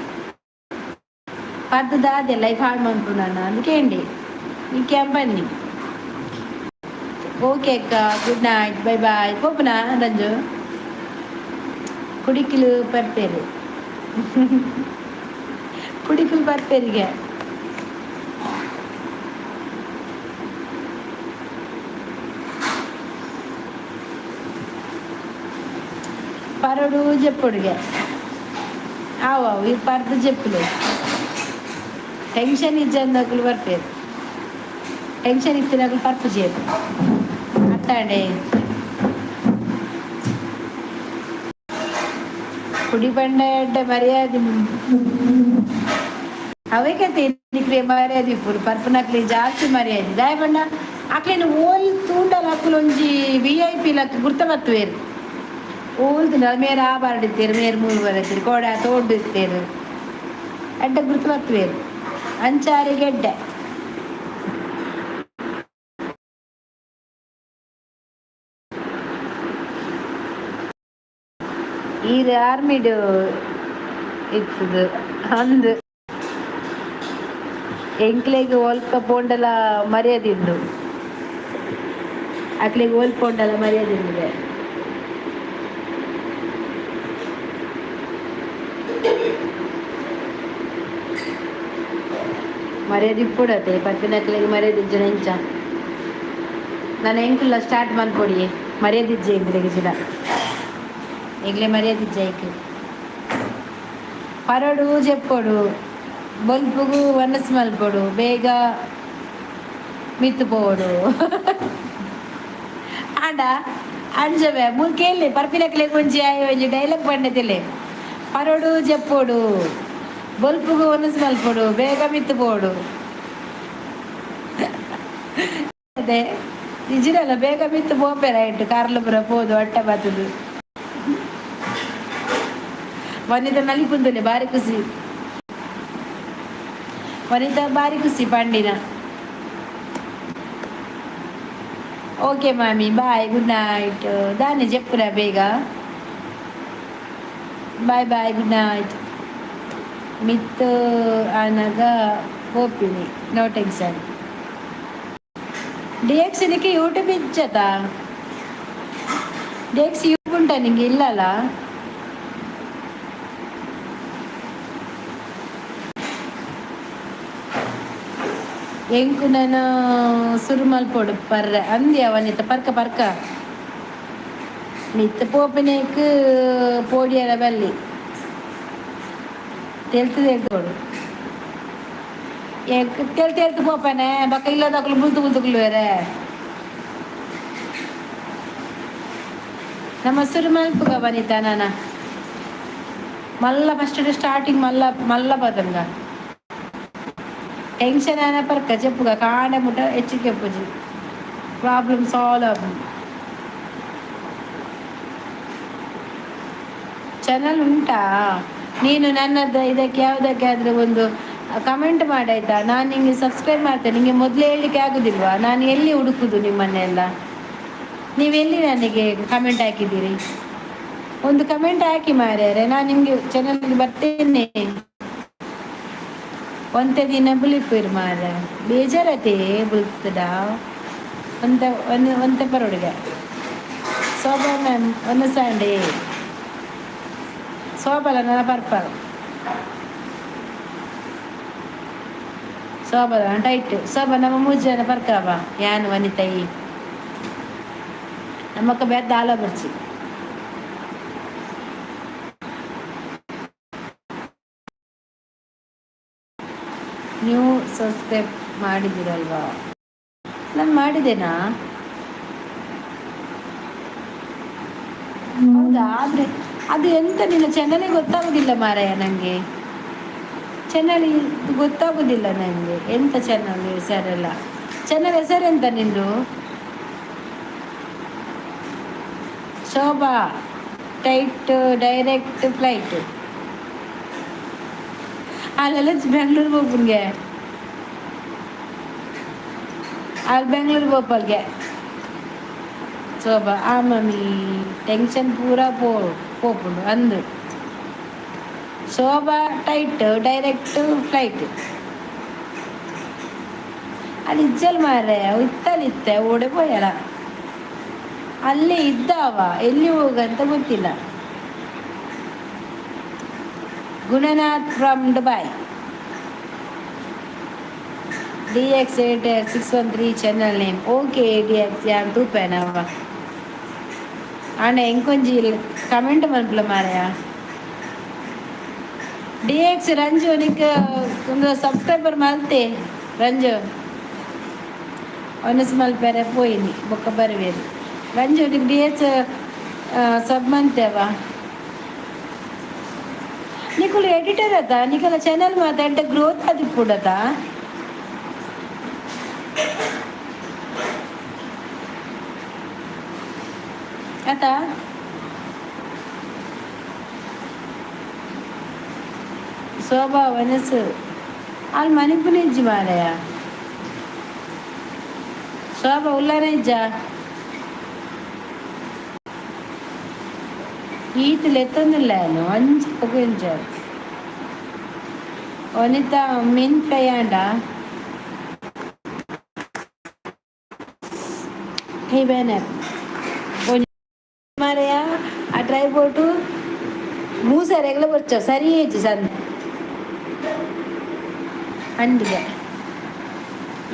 ಪದ್ದು ದಾದೆ ಲೈಫ್ ಹಾಳು ಮನ್ಪುನ ಅಂದ್ ಕೇಂಡಿ. ನಿಕ್ಯಾಂ ಪನ್ನಿ. ಓಕೆ ಅಕ್ಕ, ಗುಡ್ ನೈಟ್, ಬೈ ಬಾಯ್. ಪೋಪುನ ರಂಜು? ಕುಡಿಕಲು ಬರ್ಪೇರು, ಕುಡಿಕಲು ಬರ್ಪೇರಿಗೆ. ಪರಡು ಜೆಪ್ಪುಡುಗೆ. ಆವು ಆವು, ಈ ಪರ್ದು ಜೆಪ್ಪುಲೆ. ಟೆನ್ಷನ್ ಇಜ್ಜಂದಕುಲು ಬರ್ಪೇರು. ಟೆನ್ಷನ್ ಇತ್ತಿನಕುಲು ಪರ್ಪುಜೆರ್ ಅತ್ತಾಂಡೆ. ಕುಡಿ ಪಂಡ ಎಡ್ಡೆ ಮರ್ಯಾದೆ. ಅವೇ ಕತೆ. ನಿಕ್ಲೆ ಮರ್ಯಾದೆ ಇಪ್ಪುಡು, ಪರ್ಪುನಕ್ಲೆ ಜಾಸ್ತಿ ಮರ್ಯಾದೆ. ದಾಯೆ ಪಂಡ ಅಕ್ಲೆನ ಓಲ್ ತೂಂಡಲ ಅಕುಲು ಒಂಜಿ ವಿಐಪಿ ಲಕ್ ಗುರ್ತ ಬತ್ತುವೆರ್. ಓಲ್ ತೂಂಡ ಮೇರ್ ಆ ಬಾರ್ಡಿತ್ತೇರು, ಮೇರ್ ಮೂಲು ಬರತ್ತೀರು, ಕೋಡ ತೋಡು ಇತ್ತೇರು, ಎಡ್ಡೆ ಗುರ್ತು ಬತ್ತುವೆರ್. ಅಂಚಾರಿ ಗೆಡ್ಡೆ. ಈರ್ ಆರ್ಮಿಡ್ ಇತ್ತದು ಅಂದ್. ಎಂಕ್ಲೆಗ್ ಒಲ್ಪ ಪೋಂಡಲ ಮರ್ಯಾದೆ ಉಂಡು, ಅಕ್ಲೆಗ್ ಓಲ್ ಪೋಂಡಲ ಮರ್ಯಾದೆ ಉಂಡುಗೆ. ಮರ್ಯಾದೆ ಇಪ್ಪೊಡತ್ತೆ. ಪರ್ಪಿನಕ್ಲೆಗ್ ಮರ್ಯಾದೆ ಇಜ್ಜನ ಇಂಚ ನಾನು ಎಂಕುಲ್ಲ ಸ್ಟಾರ್ಟ್ ಮನ್ಪೊಡಿ. ಮರ್ಯಾದೆ ಇಜ್ಜೆ ಎಂಕ್ಲೆಗ್ ಜಿಡ, ಎಂಕ್ಲೆ ಮರ್ಯಾದೆ ಇಜ್ಜೆ ಐಕ್. ಪರಡು ಜೆಪ್ಪೊಡು, ಬೊಲ್ಪುಗು ವನಸ್ ಮಲ್ಪೊಡು, ಬೇಗ ಮಿತ್ತು ಪೋವೊಡು. ಆಂಡ ಅಂಜವೆ ಮೂಲು ಕೇಳಿ, ಪರ್ಪಿನಕ್ಲೆಗ್ ಒಂಜಿ ಆಯ್ ಒಂಜಿ ಡೈಲಾಗ್ ಪಂಡೆತಿಲೆ. ಪರಡು ಜೆಪ್ಪೊಡು, ಬೊಲ್ಪುಗು ವನಸ್ ಮಲ್ಪೊಡು, ಬೇಗ ಮಿತ್ತು ಪೋವೊಡು. ಅದೇ ನಿಜಿರಲ್ಲ, ಬೇಗ ಮಿತ್ತು ಪೋಪೆರ ಇಟ್ಟು ಕಾರ್ಲ ಪೂರ ಪೋದು ಹೊಟ್ಟೆ ಬತ್ತದು. ವನಿತಾ ನಲಿಪುಂದುಲೆ, ಬಾರಿ ಖುಷಿ ವನಿತಾ, ಬಾರಿ ಖುಷಿ ಪಂಡಿನ. ಓಕೆ ಮಾಮಿ, ಬಾಯ್, ಗುಡ್ ನೈಟ್. ದಾನೆ ಜೆಪ್ಪುರ ಬೇಗ. Bye bye, good night. ಮಿತ್ತ್ ಆನಗ ಪೋಪಿನಿ, ನೋ ಟೆನ್ಷನ್. ಡಿ ಎಕ್ಸ್, ಇದಕ್ಕೆ ಯೂಟ್ಯೂಬ್ ಇಜ್ಜತಾ? ಡಿ ಎಕ್ಸ್, ಯೂಟ್ಯೂಬ್ ಉಂಟಾ ನಿಂಗೆ? ಇಲ್ಲಲ್ಲ? ಎಂಕು ನಾನು ಸುರು ಮಲ್ಪೊಡು ಪರ್ರೆ ಅಂದ್ಯ ವನಿತ. ಪರ್ಕ ಪರ್ಕ, ಮಿತ್ತು ಪೋಪಿನೇಕ್ ಪೋಡಿಯರ ಬಲ್ಲಿ, ತೆಲ್ತು ತೆಲ್ತು ತೆಲ್ತು ತೆಲ್ತು ಪೋಪನೆ. ಬೊಕ್ಕ ಇಲ್ಲದಕ್ಲು ಬುಲ್ತು ಬುಲ್ತುಕ್ಲು ಬೇರೆ. ನಮ್ಮ ಸುರು ಮಲ್ಪುಗ ವನಿತ. ನಾನ ಮಲ್ಲ ಫಸ್ಟ್ ಸ್ಟಾರ್ಟಿಂಗ್ ಮಲ್ಲ ಮಲ್ಲ ಪತಂಗ ಟೆನ್ಷನ್ ಆನ ಪರ್ಕ ಚೆಪ್ಪುಗ. ಕಾಂಡೆ ಮುಟ್ಟ ಹೆಚ್ಚಿಗೆ ಪೂಜಿ, ಪ್ರಾಬ್ಲಮ್ ಸಾಲ್ವ್ ಆಪುಂಡು. ಚಾನಲ್ ಉಂಟಾ? ನೀನು ನನ್ನದು ಇದಕ್ಕೆ ಯಾವುದಕ್ಕೆ ಆದರೂ ಒಂದು ಕಮೆಂಟ್ ಮಾಡಾಯ್ತಾ? ನಾನು ನಿಮಗೆ ಸಬ್ಸ್ಕ್ರೈಬ್ ಮಾಡ್ತೇನೆ. ನಿಮಗೆ ಮೊದಲೇ ಹೇಳಲಿಕ್ಕೆ ಆಗುದಿಲ್ವಾ? ನಾನು ಎಲ್ಲಿ ಹುಡುಕುದು ನಿಮ್ಮನ್ನೆಲ್ಲ? ನೀವೆಲ್ಲಿ ನನಗೆ ಕಮೆಂಟ್ ಹಾಕಿದ್ದೀರಿ? ಒಂದು ಕಮೆಂಟ್ ಹಾಕಿ ಮಾರ್ಯಾರೆ, ನಾನು ನಿಮಗೆ ಚಾನಲ್ಗೆ ಬರ್ತೇನೆ. ಒಂತೆ ದಿನ ಬುಲಿಪುರ್ ಮಾರ್ರೆ, ಬೇಜಾರತೆ ಬುಲ್ತದ. ಒಂತೆ ಒಂದು ಒಂತೆ ಪರೋಡಿಗೆ. ಶೋಭಾ ಮ್ಯಾಮ್, ಒಂದು ಸಂಡೇ ಶೋಭಲ ನನ್ನ ಪರ್ಪಲ್ ಶೋಭಾ ಟೈಟ್. ಶೋಭಾ, ನಮ್ಮ ಮೂರು ಜನ ಪರ್ಕಾಬ, ಯಾನು, ವನಿತಾಯಿ. ನಮ್ಮಕ್ಕ ಬೇದ ದಾಲ ಬರ್ಚಿ. ನೀವು ಸಬ್ಸ್ಕ್ರೈಬ್ ಮಾಡಿದ್ದೀರಲ್ವಾ? ನಾನು ಮಾಡಿದ್ದೇನಾ? ಹೌದಾ? ಆದರೆ ಅದು ಎಂತ ನಿನ್ನ ಚಾನಲೇ ಗೊತ್ತಾಗೋದಿಲ್ಲ ಮಾರಾಯ ನನಗೆ. ಚಾನಲ್ ಗೊತ್ತಾಗೋದಿಲ್ಲ ನನಗೆ. ಎಂತ ಚಾನಲ್ ಹೆಸರೆಲ್ಲ? ಚಾನಲ್ ಹೆಸರೆಂತ ನಿಂದು? ಶೋಭಾ ಟೈಟ್ ಡೈರೆಕ್ಟ್ ಫ್ಲೈಟ್. ಅಲ್ಲೆಲ್ಲ ಬೆಂಗಳೂರು ಪೋಪುನ್ಗೆ, ಅಲ್ಲಿ ಬೆಂಗಳೂರು ಪೋಪಲ್ಗೆ ಶೋಭಾ. ಆ ಮಮ್ಮಿ, ಟೆನ್ಷನ್ ಪೂರ ಪೋಪುಂಡು ಅಂದು. ಶೋಭಾ ಟೈಟ್ ಡೈರೆಕ್ಟ್ ಫ್ಲೈಟ್. ಅಲ್ಲಿ ಇಜ್ಜಲ್ ಮಾರ್ರೆ, ಇತ್ತಲಿತ್ತೆ ಓಡೆ ಪೋಯಲ್ಲ. ಅಲ್ಲೇ ಇದ್ದಾವ, ಎಲ್ಲಿ ಹೋಗಂತ ಗೊತ್ತಿಲ್ಲ. Gunanath from Dubai. DX 8613 channel name. Okay DX, ಯಾನ್ ತೂಪೇನವ. ಆಂಡ ಎಂಕೊಂಜಿ ಕಮೆಂಟ್ ಮನ್ಪುಲ ಮಾರಾಯ. ಡಿ ಎಕ್ಸ್ ರಂಜು, ನಿಕ್ ಒಂದು ಸಬ್ಸ್ಕ್ರೈಬರ್ ಮಲ್ತೆ ರಂಜು. ಒನಸ್ ಮಲ್ಪೆರೆ ಪೋಯಿನಿ, ಬೊಕ್ಕ ಬರುವೇರು. ರಂಜು, ನಿಕ್ ಡಿ ಎಕ್ಸ್ ಸಬ್ ಮಂತೇವ. ನಿಕುಲು ಎಡಿಟರ್ ಅತ್ತ? ನಿಕಲ ಚಾನಲ್ ಮಾತ ಗ್ರೋತ್ ಆದಿಪ್ಪುಡತ. ಆತ ಶೋಭಾ ವನಸು ಅಲ್ಲಿ ಮನಿಪುನ ಇಜ್ಜಿ ಮಾರಾಯ. ಶೋಭಾ ಉಲ್ಲಾರ ಇಜ್ಜ? ಈತ್ ಲೆತ್ತೊಂದಿಲ್ಲ ಅಂಚ ಪೊಗುಂಜ. ವನಿತಾ, ಮೀನ್ ಫ್ರೈ ಆಂಡ ಕೈ ಬೇನೆ ಮಾರಾಯ. ಆ ಟ್ರೈಬೋಟು ಮೂಸರೆಗ್ಲ ಬೊರ್ಚ ಸರಿ ಏಜ್ ಸಂದ ಅಂಡಿಗೆ.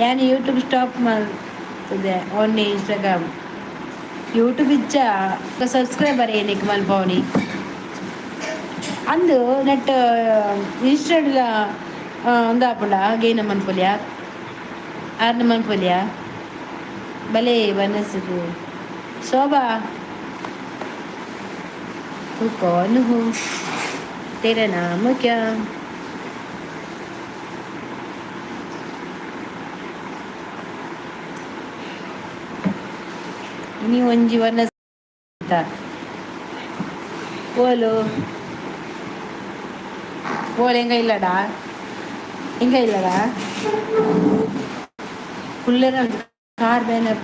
ಯಾನ್ ಯೂಟ್ಯೂಬ್ ಸ್ಟಾಪ್ ಮಲ್ತುದೆ, ಓನ್ಲಿ ಇನ್ಸ್ಟಾಗ್ರಾಮ್. ಯೂಟ್ಯೂಬ್ ಇಜ್ಜ? ಸಬ್ಸ್ಕ್ರೈಬರ್ ಏನಕ್ಕೆ ಮಲ್ಪವನಿ ಅಂದು ನೆಟ್ ಇನ್ಸ್ಟಾಡ್ಲ ಒಂದಾಪುಂಡ ಗೇನ ಮನ್ಪೊಲಿಯ, ಆರ್ನ ಮನ್ಪೊಲಿಯ. ಬಲೆ ಬನಸುಗು. ಶೋಭಾ, तू कौन हो? तेरा नाम क्या? ಇನಿ ಒಂಜಿ ವನಸ್ ಓಲು ಓಲ್ ಎಂಗ ಇಲ್ಲಡಾ? ಎಂಗ ಇಲ್ಲಡಾ? ಕುಲ್ಲೆರ ಕಾರ್ ಬೇನೆ.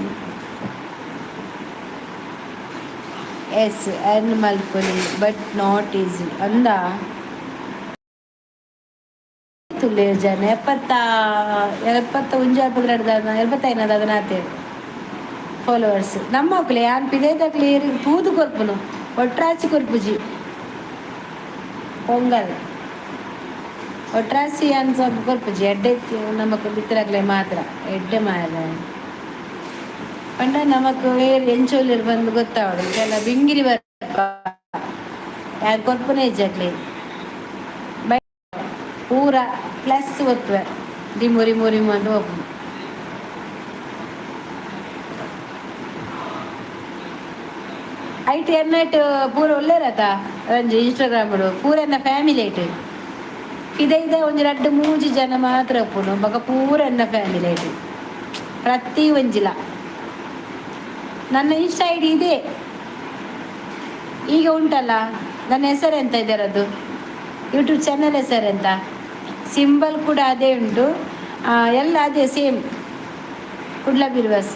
ಎಸ್, ಎರ್ನ್ ಮಲ್ಪೊಲಿ, ಬಟ್ not easy ಅಂದ. ಉಲ್ಲೆ ಜನ 71 72 75 ಅದನ್ನ ಫಾಲೋವರ್ಸ್. ನಮ್ಮ ಯಾನ್ ಪಿದೇದಕ್ಲೆ ತೂದು ಕೊರ್ಪುನು, ಒಟ್ರಾಸಿ ಕೊರ್ಪುಜಿ. ಪೊಂಗಲ್ ಒಟ್ರಾಸಿ ಅನ್ ಸ್ವಲ್ಪ ಕೊರ್ಪುಜಿ. ಎಡ್ಡೆ ನಮಕ್ ಬಿತ್ತರಾಗ್ಲೆ ಮಾತ್ರ ಎಡ್ಡೆ ಮಾರ ಪಂಡ ನಮಕ್ ವೇರ್ ಎಂಚೊಲ್ಲೆರ್ ಬಂದು ಗೊತ್ತಾವಡು. ಕೆಲ ಬಿಂಗಿರಿ ಬರ್ಪ, ಯಾರು ಕೊರ್ಪುನೇ ಇಜ್ಜಕ್ಲೆ. ಬೈ ಪೂರ ಪ್ಲಸ್ ಒತ್ತುವೆ, ರಿಮು ರಿಮು ರಿಮು ಅಂತ ಹೋಗ್ಪುನು. ಐಟ್ ಎನ್ನೈಟ್ ಪೂರ ಒಲ್ಲೇರತ ರಂಜು ಇನ್ಸ್ಟಾಗ್ರಾಮ್ ಪೂರ ಎನ್ನ ಫ್ಯಾಮಿಲಿ ಐಟ್. ಇದೆ ಇದೆ ಒಂಜಿ ರಡ್ಡ್ ಮೂಜಿ ಜನ ಮಾತ್ರ ಉಪ್ಪುನು, ಬೊಕ ಪೂರ ಎನ್ನ ಫ್ಯಾಮಿಲಿ ಐಟ್ ಪ್ರತಿ ಒಂಜಿಲ. ನನ್ನ ಇನ್ಸ್ಟಾ ಐಡಿ ಇದೆ ಈಗ ಉಂಟಲ್ಲ. ನನ್ನ ಹೆಸರು ಎಂತ ಇದರದ್ದು? YouTube channel ಹೆಸರೆಂತ? ಸಿಂಬಲ್ ಕೂಡ ಅದೇ ಉಂಟು, ಎಲ್ಲ ಅದೇ ಸೇಮ್. ಕುಡ್ಲ ಬಿರ್ವಾಸ್.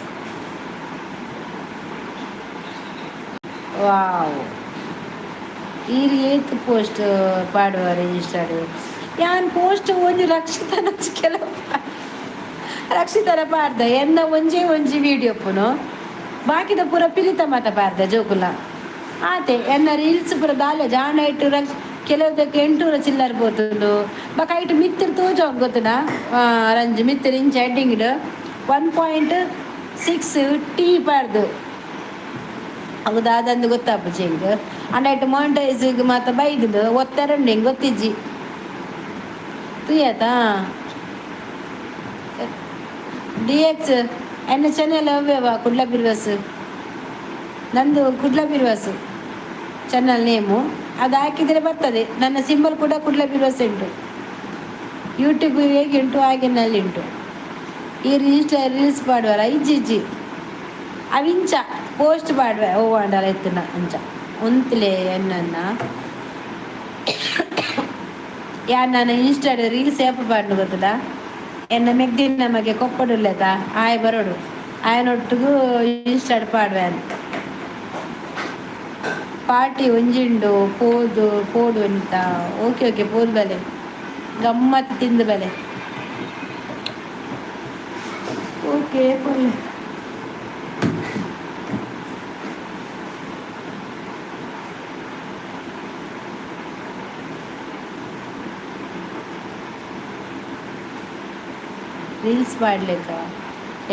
ವಾವ್, ಈರ್ ಏತ್ ಪೋಸ್ಟ್ ಪಾಡುವರ್ ಇನ್ಸ್ಟಾಡ್? ಯಾನ್ ಪೋಸ್ಟ್ ಒಂಜಿ ರಕ್ಷಿತನ ಕೆಲವು ರಕ್ಷಿತನ ಪಾಡ್ದ. ಎನ್ನ ಒಂಜೇ ಒಂಜಿ ವೀಡಿಯೋ ಪುನು, ಬಾಕಿದ ಪೂರ ಪಿಲಿತ ಮಾತ ಪಾಡ್ದ ಜೋಕುಲ ಆತೆ. ಎನ್ನ ರೀಲ್ಸ್ ಪೂರ ದಾಲೆ ಜಾಣ ಇಟ್ಟು ರಕ್ಷ ಕೆಲವುದಕ್ಕೆ 800 ಚಿಲ್ಲರ್ ಪೋತುಂಡು. ಬೊಕ ಐಟ್ ಮಿತ್ತಿರ್ ತೋಜೋಂಗ್ ಗೊತ್ತುನ ರಂಜು? ಮಿತ್ತಿರ್ ಇಂಚ ಹೆಡ್ಡಿಂಗ್ 1.6 ಟಿ ಪಾಡ್ದು. ಅವು ದಾದಂದು ಗೊತ್ತಾಪುಜಿ ಎಂಕ್. ಅಂಡ ಐಟ್ ಮಾನಿಟೈಸ್ ಮಾತ ಬೈದುಂಡು, ಒತ್ತೆರುಂಡು, ಎಂಕ್ ಗೊತ್ತಿಜ್ಜಿ. ತೂಯತಾ ಡಿ ಎಕ್ಸ್ ಎನ್ನ ಚಾನೆಲ್ ಅವ್ಯವ ಕುಡ್ಲ ಬಿರ್ವಸ್. ನಂದು ಕುಡ್ಲ ಬಿರ್ವಸ್ ಚಾನಲ್ ನೇಮು. ಅದು ಹಾಕಿದರೆ ಬರ್ತದೆ. ನನ್ನ ಸಿಂಬಲ್ ಕೂಡ ಕುಡ್ಲ ಬಿರ್ವಸ್ ಉಂಟು. ಯೂಟ್ಯೂಬ್ ಹೇಗೆ ಉಂಟು ಹಾಗೆ ನಲ್ಲಿ ಉಂಟು. ಈ ರೀಲ್ಸ್ ರೀಲ್ಸ್ ಪಾಡುವರ? ಇಜ್ಜಿ ಇಜ್ಜಿ, ಅವಿಂಚ ಪೋಸ್ಟ್ ಪಾಡುವೆ. ಓ ಅಂಡಲ ಎತ್ತುನ ಅಂಚ ಉಂತ್ಲೆ ಎನ್ನನ್ನ. ಯಾನ್ ನಾನು ಇನ್ಸ್ಟಾಡ್ ರೀಲ್ಸ್ ಏಪ ಪಾಡ್ನು ಗೊತ್ತದ? ಎನ್ನ ಮೆಗ್ದಿನ ನಮಗೆ ಕೊಪ್ಪಡುಲ್ಲೆತ, ಆಯ್ ಬರೋಡು, ಆಯನೊಟ್ಟಿಗೂ ಇನ್ಸ್ಟಾಡ್ ಪಾಡುವೆ. ಪಾರ್ಟಿ ಒಂಜಿಂಡು ಪೋದು ಪೋಡು ಅಂತ. ಓಕೆ ಓಕೆ, ಪೋದು ಬಲೆ, ಗಮ್ಮತ್ತು ತಿಂದು ಬಲೆ. ಓಕೆ, ಪೋಲೆ. ರೀಲ್ಸ್ ಪಾಡ್ಲೆಕ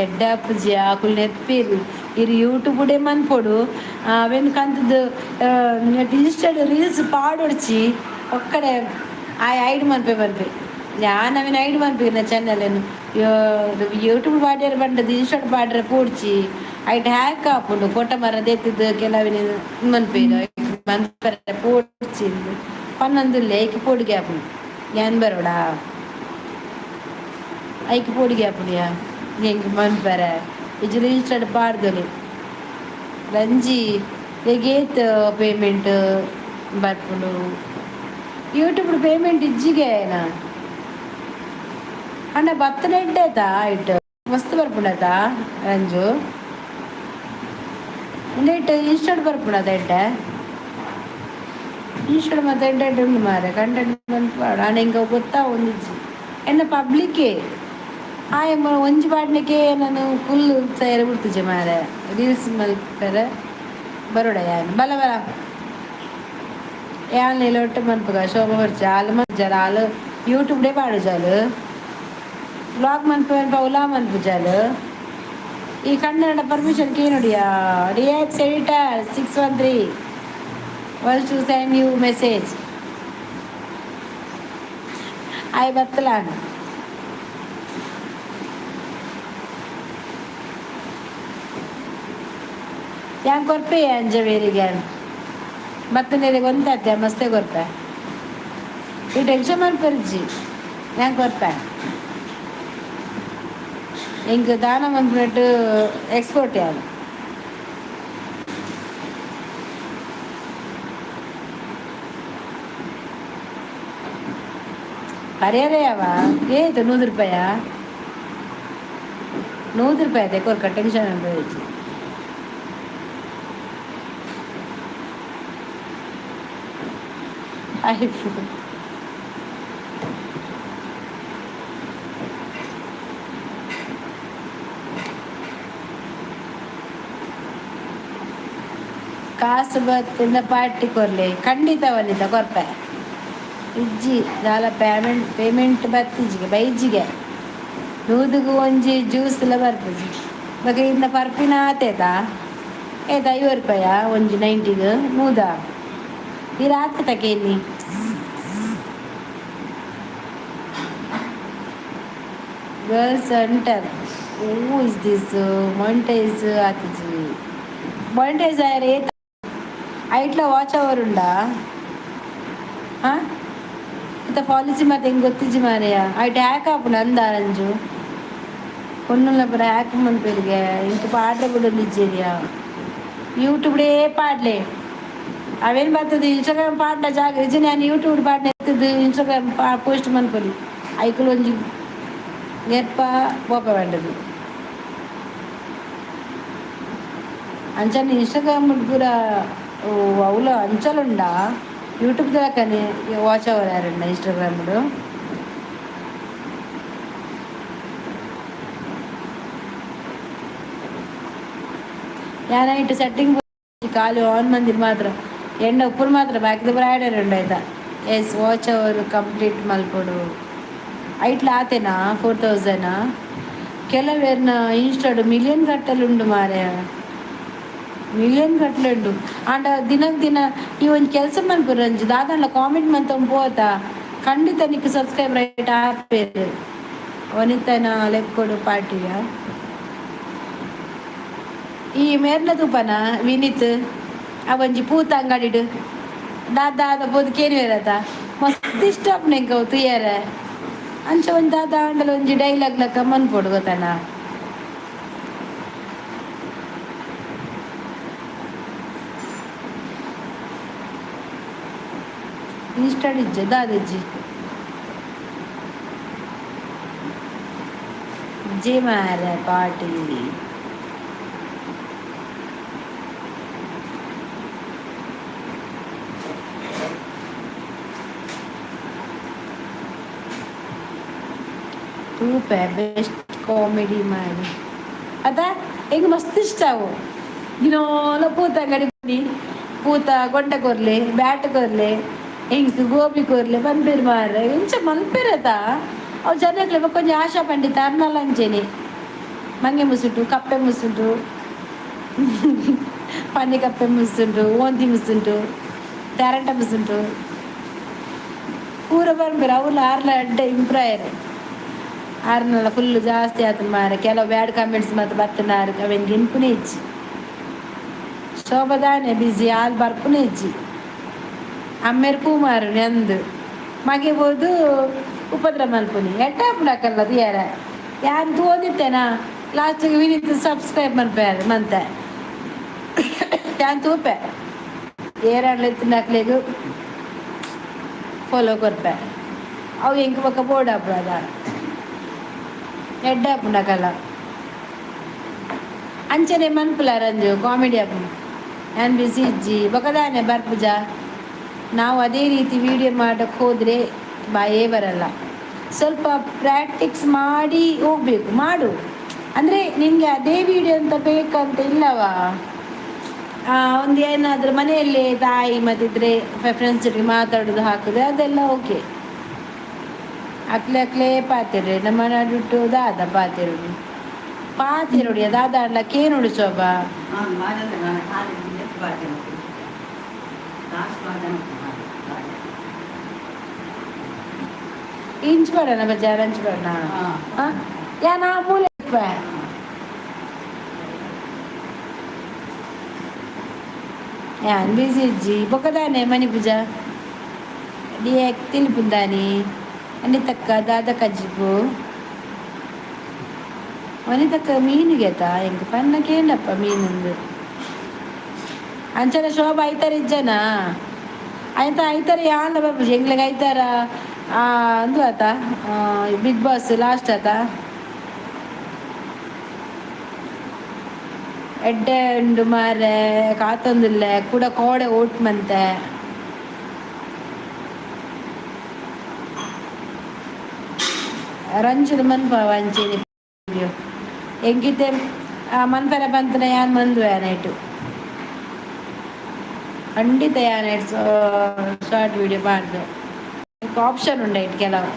ಎಡ್ಡೆ ಆಪುಜಿ. ಅಕುಲು ನೆತ್ಪೇರು ಇರ್ ಯೂಟ್ಯೂಬ್ ಮನ್ಪೊಡು, ಅವೆನ್ ಕಂತುದು ಇನ್ಸ್ಟಾಡ್ ರೀಲ್ಸ್ ಪಾಡೊಡ್ಚಿ. ಒಕ್ಕಡೆ ಆಯ್ ಐಡ್ ಮನ್ಪೆ ಮನ್ಪೆ. ಯಾನ್ ಅವೆನ್ ಐಡ್ ಮನ್ಪೆ ಚಾನಲ್. ಯೂಟ್ಯೂಬ್ ಪಾಡ್ಯರ ಬಂಡದು ಇನ್ಸ್ಟಾಡ್ ಪಾಡ್ರೆ ಪೋಡ್ಚಿ. ಐಟ್ ಹ್ಯಾಕ್ ಆಪುಂಡು. ಫೋಟೋ ಮರ ದೇತಿದ್ದು ಕೆಲವಿನ ಮನ್ಪೇರು ಮನ್ಪರೆ ಪೋಡ್ಚಿ ಪನ್ನೊಂದುಲ್ಲೆ. ಐಕ್ ಪೋಡಿಗೆ ಆಪುಂಡು. ಯಾನ್ ಬರೋಡಾ? ಐಕ್ ಪೋಡಿಗೆ ಆಪುಂಡಿಯಾ ಎಂಕ್ ಮನ್ಪರೆ? ಇಜ್ಜಿಡ ಇನ್ಸ್ಟಾಡ್ ಪಾಡ್ದೊಲಿ. ರಂಜಿ ಏತ್ ಪೇಮೆಂಟ್ ಬರ್ಪುಂಡು? ಯೂಟ್ಯೂಬ್ ಪೇಮೆಂಟ್ ಇಜ್ಜಿಗೆ ನಾ. ಅಣ್ಣ ಬತ್ತನ ಎಡ್ಡೆ ಆಯ್ತಾ? ಐಟ್ ಮಸ್ತ್ ಬರ್ಪುಂಡತ ರಂಜು. ಉಂದೆಟ್ ಇನ್ಸ್ಟಾಡ್ ಬರ್ಪುಂಡತ ಎಡ್ಡೆ? ಇನ್ಸ್ಟಾಡ್ ಮತ್ತೆ ಎಡ್ಡೆ ಎಡ್ಡೆ ಉಂಡು ಮಾರೆ. ಕಂಟೆಂಟ್ ಮನ್ಪಾಡು. ಆಂಡ ಎಂಕ್ ಅವು ಗೊತ್ತಾ ಒಂದಿಜ್ಜಿ. ಎನ್ನ ಪಬ್ಲಿಕ್ಕೇ ಆಯೆ ಒಂಜಿ ಪಾಡ್ನಕ್ಕೆ ನಾನು ಫುಲ್ ತಯಾರಿ ಬಿಡ್ತಿದ್ದೆ ಮಾರೆ. ರೀಲ್ಸ್ ಮಲ್ಪೆರೆ ಬರೋಡ ಯಾನ್ ಬಲ ಬಲ ಯಾನ್ ಒಟ್ಟೆ ಮನ್ಪುಗ. ಶೋಭ ಬರ್ಚ ಆಲ್ ಮನ್ಪುಜಾಲ್. ಆಲ್ ಯೂಟ್ಯೂಬ್ ಡೇ ಪಾಡುಜಾಲ್. ಬ್ಲಾಗ್ ಮನ್ಪು ಮನ್ಪ ಉಲಾ ಮನ್ಪುಜಾಲ್. ಈ ಕನ್ನಡ ಪರ್ಮಿಷನ್ ಕೇನುಡಿಯಾ? ರಿಯಾಕ್ಸ್ editor 613 one to send you message. ಆಯ್ ಬತ್ತಲಾನ್. ಯಾನ್ ಕೊರ್ಪೆ ಅಂಜ ಬೇರಿಗೆ ಬತ್ತನೇರಿಗೆ ಒಂದಾತೆ ಮಸ್ತೆ ಕೊರ್ಪೆ. ಈ ಟೆನ್ಷನ್ ಮನ್ಪರ್ಜಿ, ಯಾನ್ ಕೊರ್ಪೆ. ಎಂಕ್ ದಾನ ಮನ್ಪುನೆಟ್ ಎಕ್ಸ್ಪೋರ್ಟ್ ಯಾನ್. ಪರಿಹಾರ ಏತು? 100 ರೂಪಾಯ? 100 ರೂಪಾಯಿ ಅದೇ ಕೊರ್ಕ, ಟೆನ್ಷನ್ ಅನ್ಪರ್ಜಿ. ಐಫೋನ್ ಕಾಸು ಬತ್ತಿಂದ ಪಾರ್ಟಿ ಕೊರ್ಲೆ. ಖಂಡಿತ ವನಿತ, ಕೊರ್ಪೆ. ಇಜ್ಜಿ ದಾಲ ಪೇಮೆಂಟ್, ಪೇಮೆಂಟ್ ಬತ್ತಿಜಿಗೆ ಬೈಜಿಗೆ. 100ಗ್ ಒಂಜಿ ಜ್ಯೂಸ್ ಲ ಬರ್ಪುಜಿ. ಬೊಕ ಇಂದ ಪರ್ಪಿನ ಆತೇತ. ಏತ, 50 ರೂಪಾಯ ಒಂಜಿ 90ಗ್? 100. ಈರ್ ಆತೇತ ಕೇನಿ. Girls hunter, who is this? Monetize ಆತಿಜಿ. ಮಾನಿಟೈಸ್ ಆಯರೆ ಏತ ಐಟ್ಲ ವಾಚ್ ಅವರ್ ಉಂಡಾ? ಹಾಂ, ಇತ್ತ ಪಾಲಿಸಿ ಮತ್ತೆ ಹೆಂಗೆ ಗೊತ್ತಿಜ್ಜಿ ಮಾರೆಯ. ಐಟ್ ಹ್ಯಾಕ್ ಆಪುಂಡು ಅಂದ ರಂಜು. ಪೊಣ್ಣುಲ ಪೂರ ಹ್ಯಾಕ್ ಮನ್ಪೆರ್ಗೆ. ಇಂಕ್ ಪಾಡ್ರೆ ಬಿಡೊಂದಿಜ್ಜೆರಿಯ. ಯೂಟ್ಯೂಬ್ಡೇ ಪಾಡ್ಲೆ, ಅವೇನು ಬರ್ತದೆ. ಇನ್ಸ್ಟಾಗ್ರಾಮ್ ಪಾಡ್ನ ಜಾಗ ಇಜ್ಜಿ. ನಾನು ಯೂಟ್ಯೂಬ್ ಪಾಡ್ನ ಎತ್ತದು ಇನ್ಸ್ಟಾಗ್ರಾಮ್ ಪಾ ಪೋಸ್ಟ್ ಮನ್ಪೊಲಿ. ಐಕುಲು ಒಂಜಿ ನೆರ್ಪ ಪೋಪ ಪಂಡದು. ಅಂಚನೆ ಇನ್ಸ್ಟಾಗ್ರಾಮ್ ಪೂರ ಅವ್ಲ ಅಂಚಲುಂಡ. ಯೂಟ್ಯೂಬ್ ದಲಕನೆ ವಾಚ್ ಅವರ್ ಯಾರುಂಡ ಇನ್ಸ್ಟಾಗ್ರಾಮ್ಡು. ಯಾನ್ ಐಟ್ ಸೆಟ್ಟಿಂಗ್ ಖಾಲಿ ಆನ್ ಮಂದಿರ್ ಮಾತ್ರ, ಎಂಡ ಉಪ್ಪುನು ಮಾತ್ರ, ಬಾಕಿದ ಪೂರ ಆಡರೆ ಉಂಡು ಆಯ್ತಾ. ಎಸ್, ವಾಚ್ ಅವರ್ ಕಂಪ್ಲೀಟ್ ಮಲ್ಪೊಡು. ಐಟ್ಲ ಆತೇನಾ 4000? ಕೆಲವೇರ್ನ ಇನ್ಸ್ಟಾಡ್ ಮಿಲಿಯನ್ ಗಟ್ಟಲೆ ಉಂಡು ಮಾರ್ಯ, ಮಿಲಿಯನ್ ಗಟ್ಟಲೆ ಉಂಡು. ಆಂಡ ದಿನಕ್ ದಿನ ಈ ಒಂಜಿ ಕೆಲಸ ಮನ್ಪುರ ರಂಜು, ದಾದಾಂಡ ಕಾಮೆಂಟ್ ಮಂತೊಂದು ಪೋತ, ಖಂಡಿತ ನಿಕ್ ಸಬ್ಸ್ಕ್ರೈಬ್ ರೈಟ್ ಆಪೇರು. ವನಿತನ ಲೆಕ್ಕೊಡು ಪಾರ್ಟಿಯ. ಈ ಮೇರ್ನ ತೂಪನ ವಿನೀತ್, ಆ ಒಂಜಿ ಪೂತ ಅಂಗಡಿಡು ದಾದ ಪೋದು ಕೇನುವೆರತ, ಮಸ್ತ್ ಇಷ್ಟ ಆಪುಂಡು ಎಂಕ್ ಅವು ತೂಯರೆ. ಅಂಚ ಒಂಜಿ ದಾದ ಆಂಡಲ ಒಂಜಿ ಡೈಲಾಗ್ ಲೆಕ್ಕ ಮನ್ಪೊಡು, ಗೊತ್ತನ? ಇನ್ಸ್ಟಾಡ್ ಇಜ್ಜೆ ದಾದಿಜ್ಜಿ ಜೆ ಮಾರ ಪಾರ್ಟಿ. ತೂಪೆ ಬೆಸ್ಟ್ ಕಾಮಿಡಿ ಮಾಡಿ ಅದ ಹೆಂಗ್ ಮಸ್ತ್ ಇಷ್ಟ ಅವು. ದಿನೋಲ ಪೂತ ಅಂಗಡಿ ಬನ್ನಿ, ಪೂತ ಗೊಂಡೆ ಕೊರ್ಲೆ, ಬ್ಯಾಟ್ ಕೊರ್ಲೆ, ಎಂಕ್ ಗೋಬಿ ಕೊರ್ಲೆ ಪನ್ಪೆರ್ ಮಾರ್ರೆ. ಇಂಚ ಮನ್ಪೆರತ ಅವು ಜನಕ್ಲೆ. ಬೊಕ್ಕ ಒಂಜಿ ಆಶಾ ಪಂಡಿತ ಅರ್ನಲ ಅಂಚೆನೆ ಮಂಗೆ ಮುಸುಂಟು, ಕಪ್ಪೆ ಮುಸುಂಟು, ಪನ್ನಿ ಕಪ್ಪೆ ಮುಸುಂಟು, ಓಂತಿ ಮುಸುಂಟು, ತೆರಂಟ ಮುಸುಂಟು, ಪೂರ ಪನ್ಪೆರ್. ಅವ್ಲ ಆರ್ಲ ಎಡ್ಡೆ ಇಂಪ್ರೂವ್ ಆರ್ನಲ್ಲ. ಫುಲ್ ಜಾಸ್ತಿ ಆತನ ಮಾರೆ. ಕೆಲವು ಬ್ಯಾಡ್ ಕಮೆಂಟ್ಸ್ ಮಾತ್ರ ಬತ್ತನಾರು, ಅವೆನ್ ಗಿನ್ಪುನೇ ಇಜ್ಜಿ. ಶೋಭದಾನೆ ಬಿಸಿ ಆಲ್ ಬರ್ಪುನೇ ಇಜ್ಜಿ. ಅಮ್ಮೆರ್ ಪೂ ಮಾರುನಿ ಅಂದು ಮಗೆ ಪೋದು ಉಪದ್ರ ಮಲ್ಪುನಿ. ಎಡ್ಡೆ ಆಪುಂಡು ತೂಯರೆ. ಯಾನ್ ತೂವೊಂದಿತ್ತೆನಾ, ಲಾಸ್ಟಿಗೆ ವಿನೀತ್ ಸಬ್ಸ್ಕ್ರೈಬ್ ಮನ್ಪೆ ಮಂತೆ. ಯಾನ್ ತೂಪೆ, ಏರಾಂಡ್ಲ ಇತ್ತಿನಕ್ಲೆಗ್ ಫಾಲೋ ಕೊರ್ಪೆ. ಅವು ಎಂಕ್ ಬೊಕ್ಕ ಬೋಡಾಪುಂಡು. ಅದ ಎಡ್ಡೆ ಆಪುಂಡು ಅಕಲ್ಲ. ಅಂಚನೆ ಮನ್ಪುಲ ರಂಜು, ಕಾಮಿಡಿ ಆಪುಂಡು. ಯಾನ್ ಬಿಸಿ ಇಜ್ಜಿ. ಬೊಕ ದಾನೆ ಬರ್ಪುಜ? ನಾವು ಅದೇ ರೀತಿ ವಿಡಿಯೋ ಮಾಡಕ್ಕೆ ಹೋದರೆ ಬಾಯೇ ಬರಲ್ಲ. ಸ್ವಲ್ಪ ಪ್ರಾಕ್ಟೀಸ್ ಮಾಡಿ ಹೋಗ್ಬೇಕು. ಮಾಡು ಅಂದರೆ ನಿನಗೆ ಅದೇ ವಿಡಿಯೋ ಅಂತ ಬೇಕಂತ ಇಲ್ಲವಾ. ಒಂದು ಏನಾದರೂ ಮನೆಯಲ್ಲಿ ತಾಯಿ ಮತ್ತಿದ್ರೆ ಫ್ರೆಂಡ್ಸ್ ಜೊತೆಗೆ ಮಾತಾಡೋದು ಹಾಕೋದು, ಅದೆಲ್ಲ ಓಕೆ. ಅಕ್ಲೆ ಅಕ್ಲೆ ಪಾತೆರೆ, ನಮ್ಮ ನಡುಟು ದಾದ ಪಾತೆರುಡು ಪಾತೆರುಡಿ ದಾದ ಅಲ್ಲ ಕೇನುಡು ಶೋಭಾ. ನಾನು ಮಾಡಿದ್ರೆ ನಾನು ಕಾಲಿಗೆ ಬಾಟೆ, ಕಾಸು ಬಾಟೆ. ಇಂಚ್ ಬೇಡ ಬಜಾರ್, ಅಂಚ್ ಬೇಡ. ಹಾಂ. ಯಾ ನಾ ಮೂಲೆ ಇಪ್ಪೆ. ಯಾನ್ ಬಿಸಿ ಇಜ್ಜಿ. ಬೊಕದಾನೆ ಮಣಿ ಪೂಜಾ ಡಿಯಾಕ್ ತಿಲ್ಪುಂದಾನಿ ಅನಿತಕ್ಕ ದಾದ ಕಜ್ಜಿಪು. ವನಿತಕ್ಕ ಮೀನುಗೆತ ಎಂಕ್ ಪನ್ನ ಕೇಂಡಪ್ಪ ಮೀನುಂದು. ಅಂಚನೆ ಶೋಭಾ ಐತಾರ ಇಜ್ಜನ ಆಯ್ತಾ? ಐತಾರ ಯಾನ್ಲ ಬರ್ಪುಜಿ ಎಂಕ್ಲೆಗ್. ಐತಾರ ಅಂದು ಆತ ಬಿಗ್ ಬಾಸ್ ಲಾಸ್ಟ್ ಆತ. ಎಡ್ಡೆ ಉಂಡು ಮಾರೆ, ಕಾತೊಂದುಲ್ಲೆ ಕುಡ ಕೋಡೆ ಓಟ್ ಮಂತೆ. ರಂಜುದ ಮನ್ಪಾವ ಅಂಚೆನೆ ವಿಡಿಯೋ. ಎಂಕಿತ್ತೆ ಮನ್ಪೆರೆ ಬಂತನ ಯಾನ್ ಮಂದುವೆ ನೈಟು. ಖಂಡಿತ ಯಾನ್ ಶಾರ್ಟ್ ವಿಡಿಯೋ ಪಾಡ್ದು ಆಪ್ಷನ್ ಉಂಡೈಟ್ ಕೆಲವು.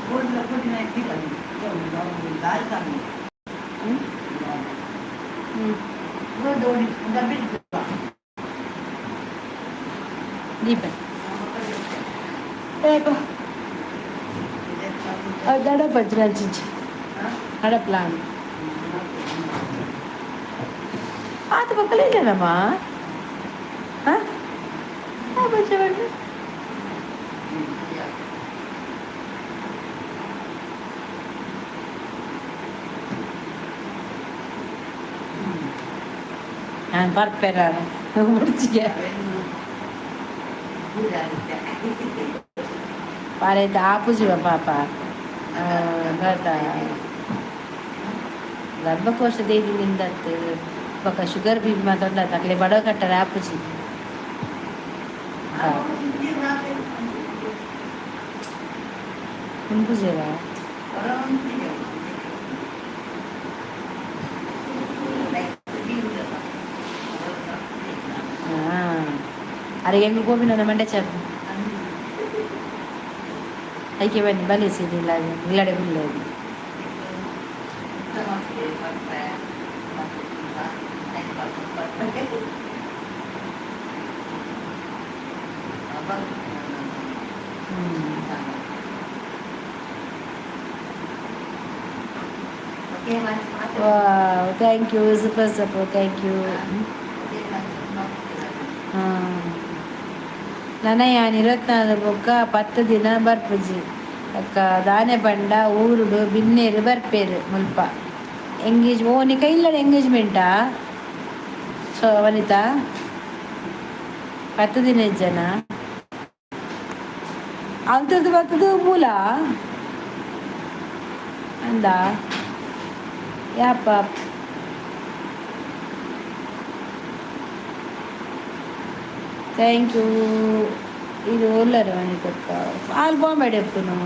ಹ್ಮ್ ಹ್ಮ್ ದೀಪ ದಡಪಚ್ಚ ಚಿಚ್ಚಿ ಹಡಪ್ಲಾನ್ ಆತ ಪಕ್ಕಲ ಇಲ್ಲನಮ್ಮ. ಹಾಂ ಬಚ್ಚ. ನಾನು ಬರ್ಪೆ, ನಾನು ಮುಡ್ಚಿಗೆ ಪಾರೈತ ಆಪುಜಿವ ಪಾಪ ಬರ್ತ. ಗರ್ಭಕೋಶ ದೇದಿನಿಂದತ್ತು ಬೊಕ ಶುಗರ್ ಬಿ ಮಾತೊಂಡ ತಕ್ಲೆ ಬಡವ ಕಟ್ಟರೆ ಆಪುಜಿ. ಉನ್ಪುಜೆರಾ? ಹಾಂ, ಅರೆಗೆ ಎಂಗ್ಲು ಗೋಬಿನ ಮಂಡೆ ಚಾಪ್ ಐಕೆ ಬನ್ನಿ ಬಲಿಸಿದಿಲ್ಲ ಇಲ್ಲಡೆ ಬಿಲ್ಲದು. ಹ್ಞೂ. Wow, thank you, super support, thank you. ಹಾಂ, ನನ ಯಾನ್ 24 ಬೊಕ್ಕ 10 ದಿನ ಬರ್ಪುಜಿ ಅಕ್ಕ. ದಾನೆ ಪಂಡ ಊರುಡು ಬಿನ್ನೇರು ಬರ್ಪೇರು ಮುಲ್ಪ. ಎಂಗೇಜ್ ಓ ನಿಕ ಇಲ್ಲಡೆ ಎಂಗೇಜ್ಮೆಂಟಾ? ಸೊ ವನಿತಾ, 10 ದಿನ ಇಜ್ಜನ? ಅಂಥದ್ದು ಬರ್ತದ ಮೂಲ ಅಂದ ಯಾಪ? Thank you. ಇದು ಒಲ್ಲರ ವನಿತಕ್ಕ? ಆಲ್ ಬಾಂಬೆ ಎಪ್ಪುನು,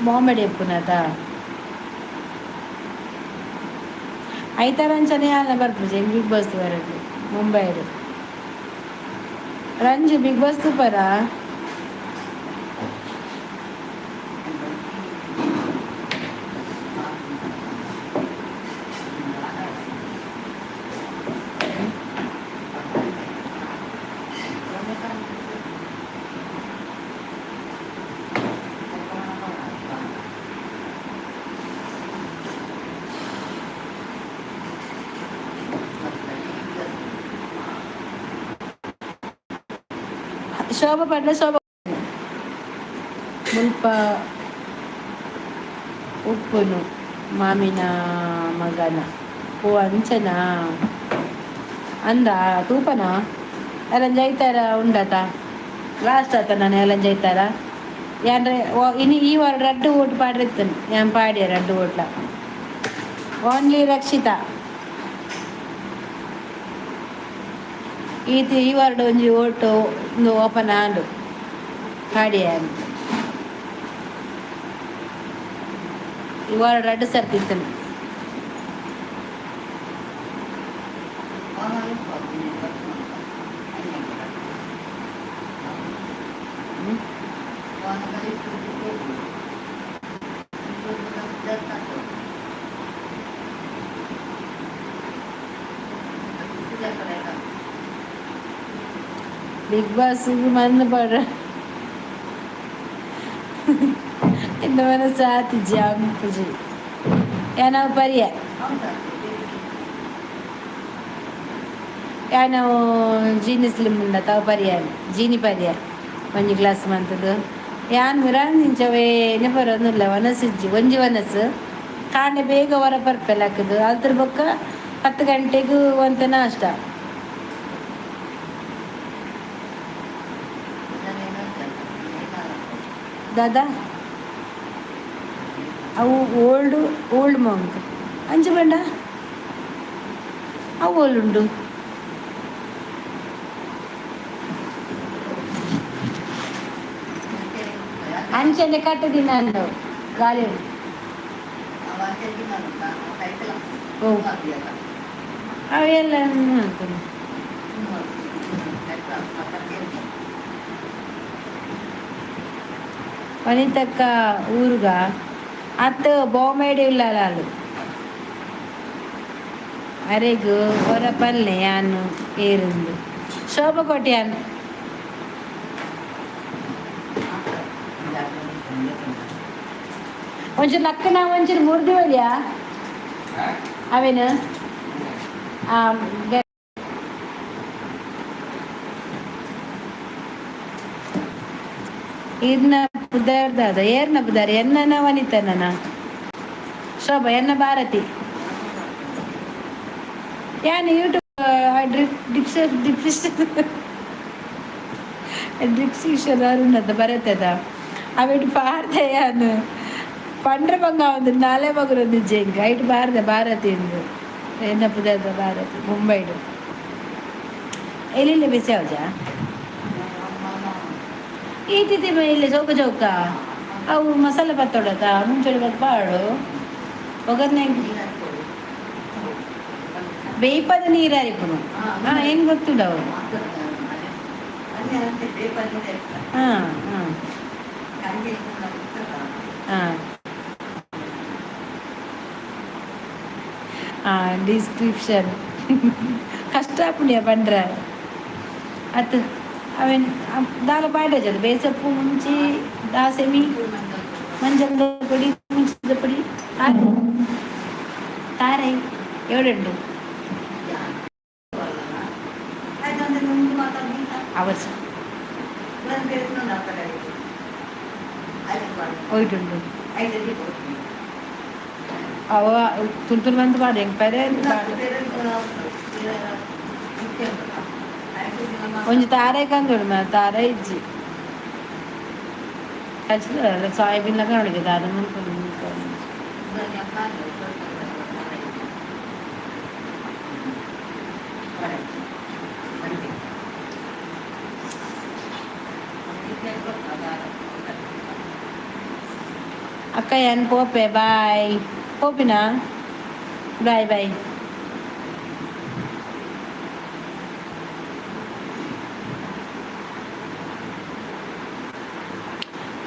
ಬಾಂಬೆ ಎಪ್ಪುನತ. ಐತಾರಂಚನೆ ಯಾಲ್ನ ಬರ್ಪುಜಿ. ಬಿಗ್ ಬಾಸ್ ಬರದು ಮುಂಬೈಡ್. ರಂಜು, ಬಿಗ್ ಬಾಸ್ ಸೂಪರಾ? ಶೋಭಾ ಪಂಡ ಶೋಭಾ ಮುಲ್ಪ ಉಪ್ಪುನು ಮಾಮಿನ ಮಗನ. ಓ, ಅಂಚನಾ? ಅಂದ ತೂಪನ ಅಲ್ಲಂಜ ಐತಾರ ಉಂಡತ ಲಾಸ್ಟ್ ಆತ. ನಾನು ಅಲ್ಲಂಜ ಐತಾರ ಯಾನ್ರೆ ಇನಿ ಈ ವಾರ ರಡ್ಡು ಓಟ್ ಪಾಡ್ರಿತ್ತನು. ಯಾನ್ ಪಾಡ್ಯ ರಡ್ಡು ಓಟ್ಲ. ಓನ್ಲಿ ರಕ್ಷಿತಾ. ಈತ ಈ ವಾರ್ಡ್ ಒಂಜಿ ಓಟು ಇಂದು ಓಪನ್ ಆಂಡ್ ಪಾಡ್ಯ. ಈ ವಾರ ರಡ್ಡು ಸರ್ತಿ ಇತ್ತನು. ಹ್ಮ್. ಬಿಗ್ ಬಾಸ್ ಮಣ್ಣು ಪಾಡ್ರ ಎನ್ನ ಮನಸ್ಸು ಆತಿಜಿ ಅಂಪುಜಿ ಯಾನವು ಪರಿಯ ಯಾನವು ಜೀನಿ ಸ್ಲಿಮ್ ಉಂಡ ತಾವು ಪರಿಯ ಜೀನಿ ಪರಿಯ ಒಂಜಿ ಗ್ಲಾಸ್ ಮಂತದು. ಯಾನ್ ಮಿರಾಂದಿಂಚವೇ ಬರೋದಿಲ್ಲ. ವನಸಿಜ್ಜಿ ಒಂಜಿ ವನಸು ಕಾಂಡೆ ಬೇಗ ಹೊರ ಪರ್ಪೆಲ್ ಹಾಕುದು. ಅಲ್ತರ ಬೊಕ್ಕ 10 ಗಂಟೆಗೂ ಒಂತೆ ನಾಷ್ಟ. ದಾದಾ, ಅವು ಓಲ್ಡ್ ಓಲ್ಡ್ ಮಾಂಕ್ ಅಂಚ ಬೇಡ. ಅವು ಓಲುಂಡು? ಅಂಚನೆ ಕಟ್ಟದಿನ ಗಾಳಿ. ಓ, ಅವೆಲ್ಲ ಮಾಡ್ತಾನೆ. ವನಿತಕ್ಕ ಊರುಗ ಅತ್ತು ಬಾಂಬೆಡ್ ಉಳ್ಳಾಲು. ಅರೆಗ್ ಒರ ಪಲ್ಲೆ ಯಾನ್ ಏರಿಂದು ಶೋಭ ಕೋಟ್ಯಾನ್. ಒಂಚೂರು ಲಕ್ಕನ ಒಂಚೂರು ಮುರ್ದಿವಲ್ಯಾ ಅವೇನು? ಇರ್ನ ಪುದರ್ದಾದ, ಏರ್ನ ಪುದರ್? ಎನ್ನನ ವನಿತನ? ಶೋಭಾ ಎನ್ನ ಭಾರತಿ. ಯಾನ್ ಯೂಟ್ಯೂಬ್ ಡಿಕ್ಷನ್ ಡಿಕ್ಸಿಷನ್ ಅರುಣದ ಬರತ್ತದ ಅವೆಟ್ ಪಾಡ್ದೆ. ಯಾನ್ ಪಂಡ್ರ ಬಂಗ ಒಂದು ನಾಲೆ ಮಗುರೊಂದು ಜೆಂಗ್ ಐಟ್ ಬಾರ್ದೆ. ಭಾರತಿ ಇಂದು ಎನ್ನ ಪುದರ್ದ ಭಾರತಿ. ಮುಂಬೈಡ್ ಎಲ್ಲೆಲ್ಲಿ ಬಿಸಿ ಅವಜಾ ಈ ತಿಥಿ ಇಲ್ಲಿ ಚೌಕ ಚೌಕ ಅವು ಮಸಾಲೆ ಬತ್ತೊಡತ ಮುಂಚೆ ಬತ್ ಪಾಡು ಒಗ್ಗರಣೆ ಬೇಯ್ಪದ ನೀರು ಅರಿಪುನು. ಹಾಂ, ಹೆಂಗೆ ಗೊತ್ತುಂಡು ಅವು? ಹಾಂ ಹಾಂ ಹಾಂ ಹಾಂ ಡಿಸ್ಕ್ರಿಪ್ಷನ್ ಕಷ್ಟ ಪುಣ್ಯ ಪಂಡ್ರೆ ಅತ್ ಅವೇನ್ ದಾಲ ಪಾಡಜದು ಬೇಸಪ್ಪು ಮುಂಚಿ ದಾಸೆಮಿ ಮಂಜಲ್ದ ಪೊಡಿ, ಮುಂಚಿದ ಪೊಡಿ, ತಾರೈ ಎವಡುಂಡು ಅವರ್ಸ್ ಹೋಯ್ಟುಂಡು. ಅವ ತುಂತುರು ಬಂತು ಪಾಡ ಹೆಂಗೆ ಪರೆ. ಒಂಜಿ ತಾರೆ ಕಂದೋಡು ಮ ತಾರೆ ಇಜ್ಜಿ ಖಚಿತ ಸೋಯಾಬೀನ್ ಲಗ ನೋಡಿದೆ ದಾದ ಮನ್ಪುಂಡು. ಅಕ್ಕ ಏನ್ ಪೋಪೆ, ಬಾಯ್. ಪೋಪಿನಾ? Bye bye.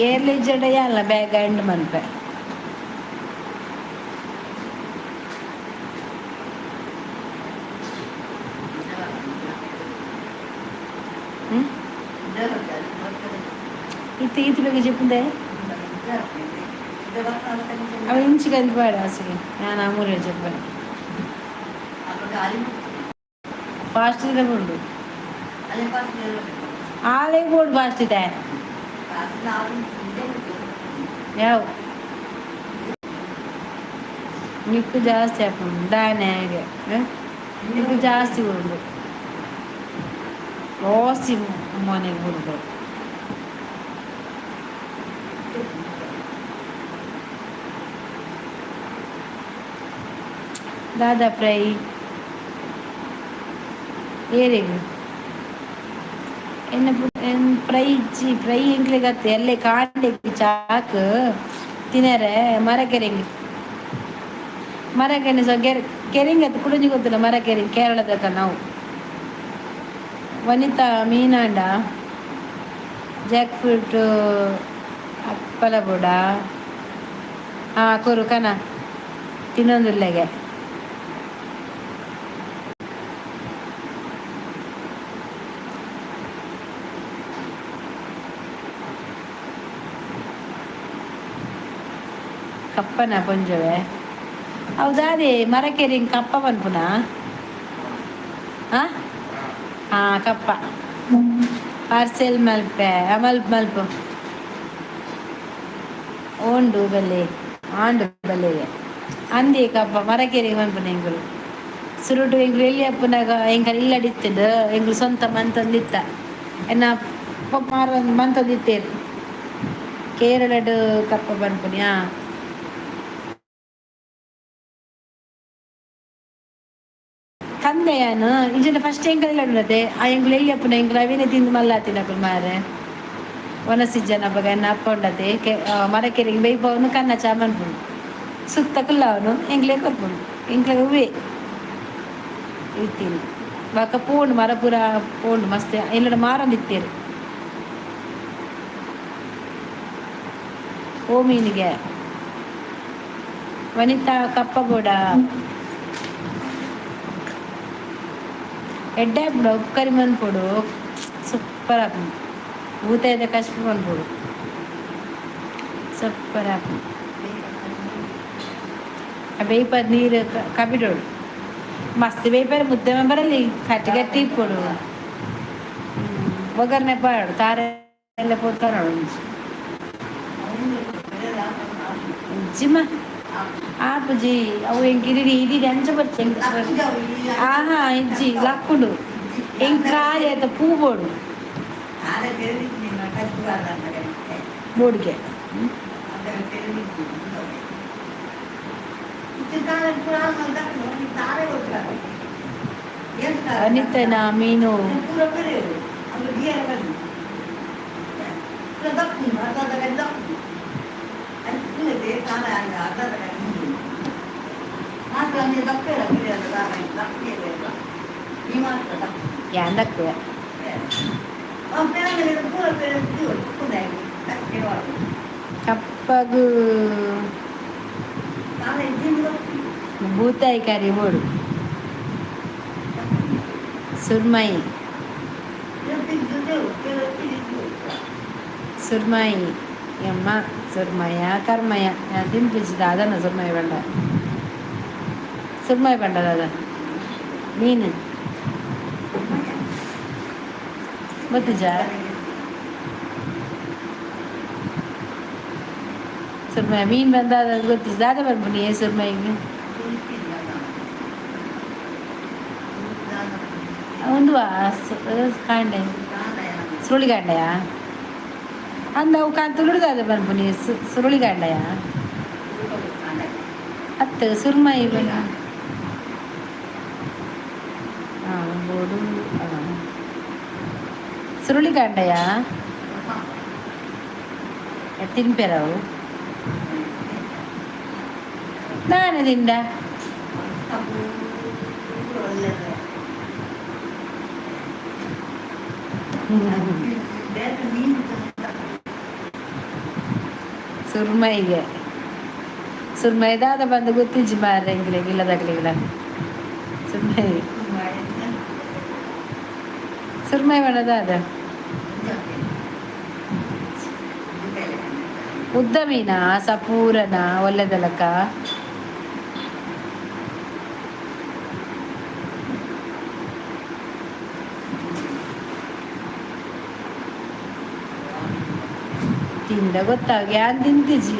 ಏರ್ಲಿ ಜಡ ಅಲ್ಲ ಬೇಗ ಎಂಡ್ ಮನ್ಪೆ. ಹ್ಮ್ ಇತ್ತು ಈತು ಬೇಗ చెప్పుందే ಅವ ಇಂಚಿಗೆ ಬೇಡ ಹಾಸಿಗೆ. ನಾನು ಅಮೂಲ್ಯ చెప్పాను ಫಾಸ್ಟ್ ಉಂಡು ಆಲೆ ಬೋರ್ಡ್ ಫಾಸ್ಟ್ ಇದೆ. ಯಾವ ನಿಕ್ಕು ಜಾಸ್ತಿ ಹಾಕೊಂಡು ದಾನೆ ಹಾಗೆ ನಿಕ್ಕು ಜಾಸ್ತಿ ಉಂಡು ಜಾಸ್ತಿ ಮನೆಗೆ ಉಂಡು. ದಾದಾ ಫ್ರೈ ಏರಿಗ್ ಎನ್ನ ಫ್ರೈ ಇಜ್ಜಿ. ಫ್ರೈ ಎಂಕ್ಲೆಗ್ ಎಲ್ಲೆ ಕಾಂಡೆ ಚಾಕ್ ತಿನರೆ ಮರಕೆರೆಂಗ್ ಮರಕೆನೆ. ಸೊ ಗೆರೆ ಕೆರಿಂಗ್ ಅತ್ತು ಕುಡಂಜಿ ಗೊತ್ತಿಲ್ಲ. ಮರಕೆರಿಂಗ್ ಕೇರಳದ ನಾವು. ವನಿತಾ ಮೀನಾಂಡ ಜಾಕ್ ಫ್ರೂಟ್ ಅಪ್ಪಲ ಬುಡ. ಹಾಂ, ಕೊರು ಕನ ತಿನ್ನೊಂದುಲ್ಲೆಗೆ. ಕಪ್ಪನ ಪೊಂಜೊವೆ ಹೌದಾದೆ ಮರಕೆರಿಂಗ್ ಕಪ್ಪ ಪನ್ಪುನ. ಹಾಂ ಹಾಂ, ಕಪ್ಪ ಪಾರ್ಸೆಲ್ ಮಲ್ಪೆ ಮಲ್ಪ ಮಲ್ಪು ಓಂಡು ಬಲ್ಲೆ ಆಂಡು ಬಲ್ಲೆಗೆ ಅಂದಿ ಕಪ್ಪ ಮರಕೆರಿ ಮನ್ಪುನ. ಎಂಗುಲು ಸುರುಟು ಎಂಗುಲು ಎಲ್ಲಿ ಅಪ್ಪನಾಗ ಎಂಕಲ್ ಇಲ್ಲಡಿತ್ತದು. ಎಂಗುಲು ಸ್ವಂತ ಮಂತೊಂದಿತ್ತ ಎನ್ನ ಮಾರ ಮಂತೊಂದಿತ್ತೇರು ಕೇರಳಡ್ ಕಪ್ಪ ಪನ್ಪುನಿ. ಹಾಂ, ಕಂದೆಯಾನು ಇಂಚಿನ ಫಸ್ಟ್ ಎಂಕಲ್ ಉಂಡತೆ ಆ ಎಂಕುಲು ಎಲ್ಲಿ ಅಪ್ಪುನ ಎಂಕುಲು ಅವೇನೆ ತಿಂದು ಮಲ್ಲಾತಿನಕುಲು ಮಾರೆ ವನಸಿಜ್ಜನ ಅಪ್ಪಗ ಎನ್ನ ಅಪ್ಪ ಉಂಡತೆ ಕೆ ಮರಕೆರೆಗೆ ಬೇಯ್ಪವನು ಕನ್ನ ಚಾ ಮನ್ಪುಂಡು ಸುತ್ತ ಕುಲ್ಲವನು ಎಂಕ್ಲೆ ಕೊರ್ಪುಂಡು ಎಂಕ್ಲೆ ಹೂವೆ ಇತ್ತೀನಿ. ಬೊಕ ಪೋಂಡು ಮರ ಪೂರ ಪೋಂಡು ಮಸ್ತ್ ಎಲ್ಲಡ ಮಾರೊಂದಿತ್ತೇರು ಓ ಮೀನಿಗೆ ವನಿತಾ ಕಪ್ಪ ಬೋಡ ಎಡ್ಡೆ ಆಪುಂಡು ಉಪ್ಪು ಮನ್ಪೊಡು ಸೂಪರ್ ಆಪುಂಡು ಬೂತಾಯಿದ ಕಶ್ಪು ಮನ್ಪೊಡು ಸೂಪರ್ ಆಪುಂಡು ಆ ಬೇಯ್ಪದ ನೀರು ಕಬಿಡೋಡು ಮಸ್ತ್ ಬೇಯ್ಪಾರ ಮುದ್ದೆ ಬರಲಿ ಕಟ್ಟಿ ಗಟ್ಟಿ ಇಪ್ಪೊಡು ಒಗ್ಗರಣೆ ಪಾಡು ತಾರೆ ಎಲ್ಲ ಪೋತ್ಕೊನೋಡು ಜಿಮ್ಮ ಆಪುಜಿ ಅವು ಎಂಕ್ ಇಡೀ ಇಡೀ ಅಂಚ ಬರ್ಚೆ ಆಹಾ ಇಜ್ಜಿ ಲಕ್ಕುಂಡು ಎಂಕ್ ಖಾಲಿ ಆಯ್ತ ಪೂ ಬೋಡು ಬೋಡಿಗೆ. ಅನಿತನ ಮೀನು. ಯಾನ್ ದಕ್ಕುವೆ. ಕಪ್ಪಗು ಬೂತಾಯಿ ಕರಿ ಬೋಡು ಸುರ್ಮಯಿ ಸುರ್ಮಯಿ ಯಮ್ಮ ಸುರ್ಮಯ ಕರ್ಮಯ ತಿನ್ಪಿಚ್ಚಿ ದಾದನ ಸುರ್ಮಯಿ ಪಂಡ ಸುರ್ಮಯಿ ಪಂಡ ದಾದ ಮೀನು ಗೊತ್ತಿಜಾ ಸುರ್ಮಯ ಮೀನು ಬಂದ ಗೊತ್ತಿಜ್ ದಾದ ಬರ್ಬುನಿ ಏ ಸುರ್ಮಯಿಗೆ ಒಂದು ಕಾಂಡೆ ಸುರುಳಿಗಾಂಡೆಯ ಅಂದ ಅವು ಕಾನ್ ತುಳುದಾದ ಬರ್ಬುನಿ ಸುರುಳಿಗಾಂಡೆಯ ಅತ್ತು ಸುರ್ಮಯಿ ಬಣ್ಣ ಹಾಂ ಬೋಡು ಸುರುಳಿಗಾಂಡೆಯ ತಿನ್ಪೆರವು ನಾನೇ ತಿಂಡ. ಸುರ್ಮೈಗೆ ಸುರ್ಮೈ ದಾದ ಬಂದು ಗೊತ್ತಿಜ್ಜಿ ಮಾರ್ರೆ ಎಂಕ್ಲೆಗ್ ಇಲ್ಲದಕ್ಲೆಗ್ಲ ಸುರ್ಮೈ ಸುರ್ಮೈ ಪಂಡ ದಾದ ಉದ್ದ ಮೀನಾ ಸಪೂರನ ಒಲ್ಲೆದಲಕ್ಕ. ತಿಂದ ಗೊತ್ತಾಗ ಯಾನ್ ತಿಂತಿಜಿ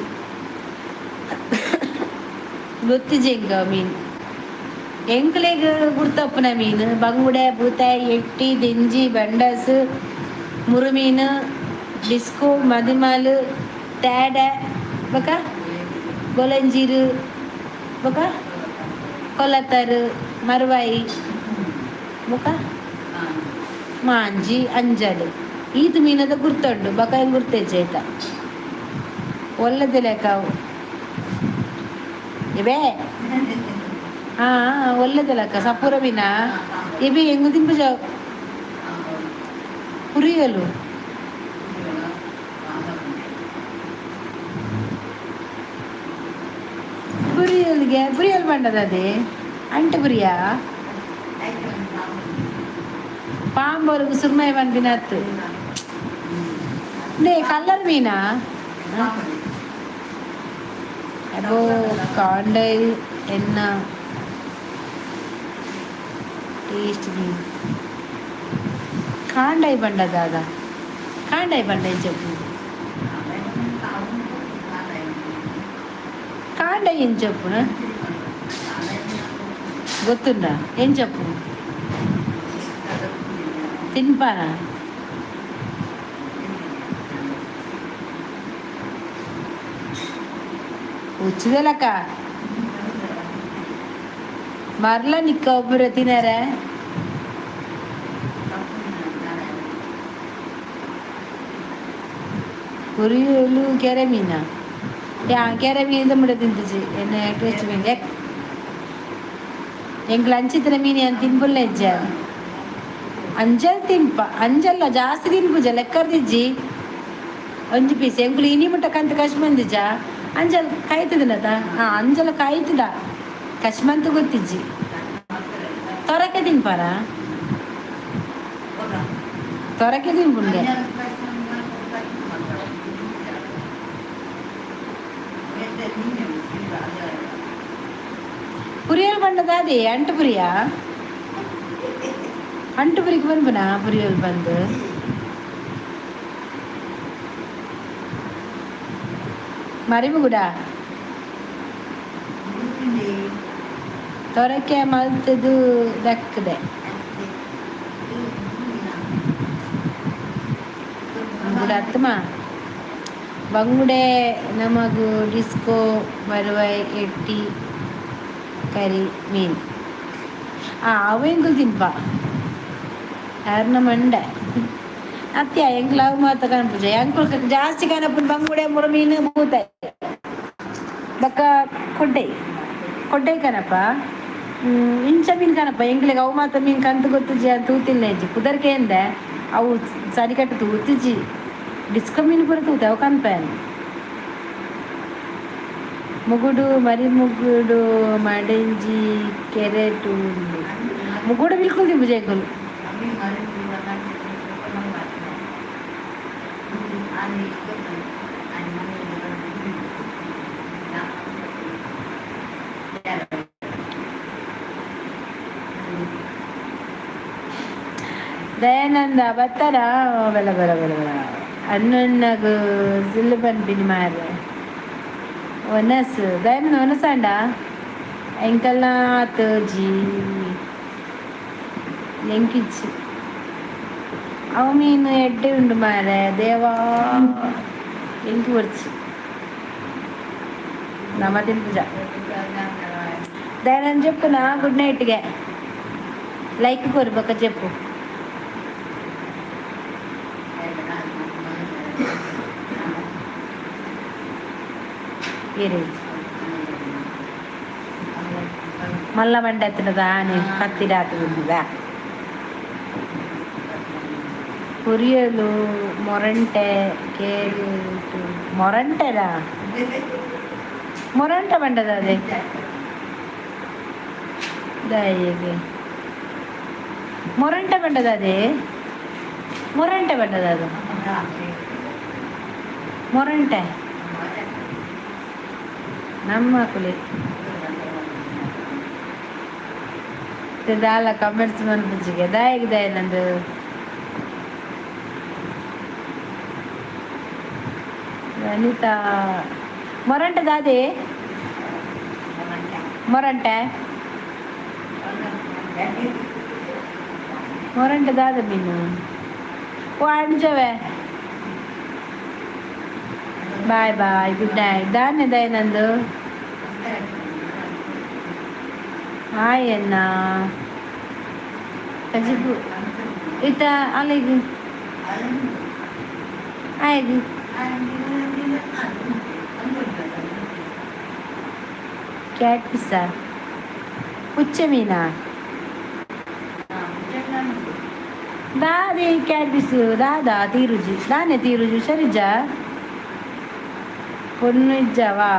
ಗೊತ್ತಿಜಿ ಎಂಕ ಮೀನು ಎಂಕ್ಲೆಗ್ ಗುರ್ತಪ್ಪನ ಮೀನು ಬಂಗುಡೆ ಬೂತಾಯಿ ಎಟ್ಟಿ ದಿಂಜಿ ಬಂಡಸ್ ಮುರುಮೀನು ಡಿಸ್ಕೋ ಮದಿಮಾಲು ತೇಡೆ ಬೊಕ ಗೊಲಂಜೀರು ಬೊಕ ಕೊಲತ್ತರು ಮರುವಾಯಿ ಬೊಕ ಮಾಂಜಿ ಅಂಜಲು ಈತ್ ಮೀನದ ಗುರ್ತುಂಡು ಬೊಕ ಎಂಕ್ ಗುರ್ತಿಜ್ಜಿ ಐತ ಒಲ್ಲೆದ ಲೆಕ್ಕ ಅವು ಇವೇ ಹಾಂ ಒಲ್ಲೆದ ಲೆಕ್ಕ ಸಪೂರ ಮೀನಾ ಇಬಿ ಎಂಗ್ ತಿನ್ಪುಜ ಪುರಿಯಲು ಪುರಿಯಲ್ಗೆ ಪುರಿಯಲ್ ಪಂಡದ ಅದೇ ಅಂಟು ಪುರಿಯಾ ಪಾಂಬೋರ್ಗು ಸುರ್ಮೈ ಪನ್ಪಿನತ್ತು ನೇ ಕಲ್ಲರ್ ಮೀನಾ. ಅಬ್ಬೋ ಕಾಂಡೈ ಎನ್ನ ಟೇಸ್ಟ್ ಮೀನು ಕಾಂಡೈ ಬಂಡ ದಾದ ಕಾಂಡೈ ಬಂಡ ಎಂಚಪ್ಪು ಕಾಂಡೈ ಎಂಚಪ್ಪುನ ಗೊತ್ತುಂಡ ಎಂಚಪ್ಪು ತಿನ್ಪಾನ ಉಚ್ಚುದಲಕ್ಕ ಮರ್ಲ ನಿಕ್ಕ ಒಬ್ಬರು ತಿನ್ನರೆ. ಪುರಿಯಲು ಕೆರೆ ಮೀನಾ ಯಾ ಕೆರೆ ಮೀನು ಮುಡ ತಿಂತಿಜಿ ಎನ್ನ ಟೇಸ್ಟ್ ಮೀನು ಎಂಕ್ಲ ಅಂಚಿತ್ತಿನ ಮೀನು ಏನು ತಿನ್ಪುಲ್ಲ ಇಜ್ಜ. ಅಂಜಲ್ ತಿನ್ಪ. ಅಂಜಲ್ಲ, ಜಾಸ್ತಿ ತಿನ್ಪುಜ. ಲೆಕ್ಕರ್ದಿಜ್ಜಿ. ಒಂಜಿ ಪೀಸ್ ಎಂಕುಲು ಇನಿ ಮುಟ್ಟ ಕಂತ ಕಶ್ಮಂದಿಜ. ಅಂಜಲ್ ಕಾಯ್ತದಿನತ? ಹಾ, ಅಂಜಲ ಕಾಯ್ತದ, ಕಶ್ಮಂತ ಗೊತ್ತಿಜ್ಜಿ. ತೊರಕೆ ತಿನ್ಪಾರ? ತೊರಕೆ ತಿನ್ಪುಂಡೆ. ಪುರಿಯಲ್ ಬಣ್ಣದ ಅದೇ ಅಂಟು ಪುರಿಯಾ? ಅಂಟು ಪುರಿಗೆ ಬಂದ್ಬನ ಪುರಿಯಲ್ ಬಂದು. ಮರಿಮುಗುಡ ತೊರಕೆ ಮಲ್ತದು ದಕ್ಕದೆ. ಅತ್ತಮ ಬಂಗುಡೆ ನಮಗು ಡಿಸ್ಕೋ ಬರುವ ಎಟ್ಟಿ ಕರಿ ಮೀನು. ಆ ಅವು ಎಂಕುಲು ತಿನ್ಪ. ಯಾರನ್ನ ಮಂಡೆ ಅತ್ಯ ಎಂಕ್ಲು ಅವು ಮಾತ ಕಾಣ್ಪುಜ. ಎಂಕುಲು ಜಾಸ್ತಿ ಕಾಣಪುನ ಬಂಗುಡೆ, ಮುರ ಮೀನು, ಬೂತಾಯಿ, ಬೊಕ್ಕ ಕೊಡ್ಡೆ. ಕೊಡ್ಡೆ ಕನಪ, ಇಂಚ ಮೀನು ಕನಪ. ಎಂಕ್ಲೆಗ್ ಅವು ಮಾತ ಮೀನು ಕಂತು ಗೊತ್ತುಜಿ ಅಂತ ತೂತಿಲ್ಲ ಇಜ್ಜಿ. ಪುದರ್ಕೆ ಎಂದೆ ಅವು ಸರಿಕಟ್ಟು ತೂತಿಜಿ. ಡಿಸ್ಕೋ ಮೀನು ಪೂರ ತೂತೆ, ಅವು ಕನ್ಪೇನು. ಮುಗುಡು, ಮರಿ ಮುಗುಡು, ಮಡೆಂಜಿ ಕೆರೆಟು ಮುಗುಡು ಬಿಲ್ಕುಲ್ ತಿಂಬುಜ ಎಂಕುಲು. ದಯಾನಂದ ಬತ್ತಾರ? ಬಲ ಬಲ ಬಲ ಬಲ. ಅನ್ನಣ್ಣಗು ಸಿಲ್ಲು ಪನ್ಪಿನಿ ಮಾರ್ರೆ. ಒನಸ್ ದಯಾನಂದ ಒನಸಾಂಡ ಎಂಕಲ್ನಾತ್ ಜಿ ಎಂಕಿಚ್ಚಿ. ಅವು ಮೀನು ಎಡ್ಡೆ ಉಂಡು ಮಾರೆ ದೇವಾ. ಎಂಕಿ ಬರ್ಚಿ, ನಮ ತಿನ್ಪುಜ. ದಯಾನಂದ చెప్పునా? ಗುಡ್ ನೈಟ್ಗೆ ಲೈಕ್ ಕೊರು, ಬೊಕ್ಕ చెప్పు. ಏರೆ ಮಲ್ಲ ಮಂಡೆ ಎತ್ತದ ಆನೆ ಕತ್ತಿಡಾಟ. ಪುರಿಯಲು ಮೊರಂಟೆ ಕೇರಿ ಮೊರಂಟೆರಾ? ಮೊರಂಟೆ ಬಂಡದ ಅದೇ ದಾಯಿಗೆ. ಮೊರಂಟೆ ಬಂಡದ ಅದೇ. ಮೊರಂಟೆ ಬಂಡದ ಅದು. ಮೊರಂಟೆ ನಮ್ಮ ಕುಲಿ ದಾಲ ಕಮೆಂಟ್ಸ್ ಮನ್ಪುಜಿಗೆ. ದಾಯಿಗೆ ದಾಯ ನಂದು ವನಿತಾ. ಮೊರಂಟೆ ದಾದೆ? ಮೊರಂಟೆ, ಮೊರಂಟೆ ದಾದ ಮೀನು? ಓ ಅಂಜವೆ. Bye bye, good night. ದಾನೆ ದಯನಂದು. ಹಾಯ್ ಅಣ್ಣ. ಕಜಿಬು ಇತ್ತ ಅಲ್ಲಿಗೆ ಆಯ್ತು. ಕ್ಯಾಟ್ ಫಿಸ್ಸಾ? ಪುಚ್ಚೆ ಮೀನಾ? ದಾದೆ ಕ್ಯಾಟ್ ಫಿಸ್? ದಾದಾ ತೀರುಜಿ? ದಾನೆ ತೀರುಜಿ? ಸರಿಜಾ ಪೊಣ್ಣು ಇಜ್ಜವಾ?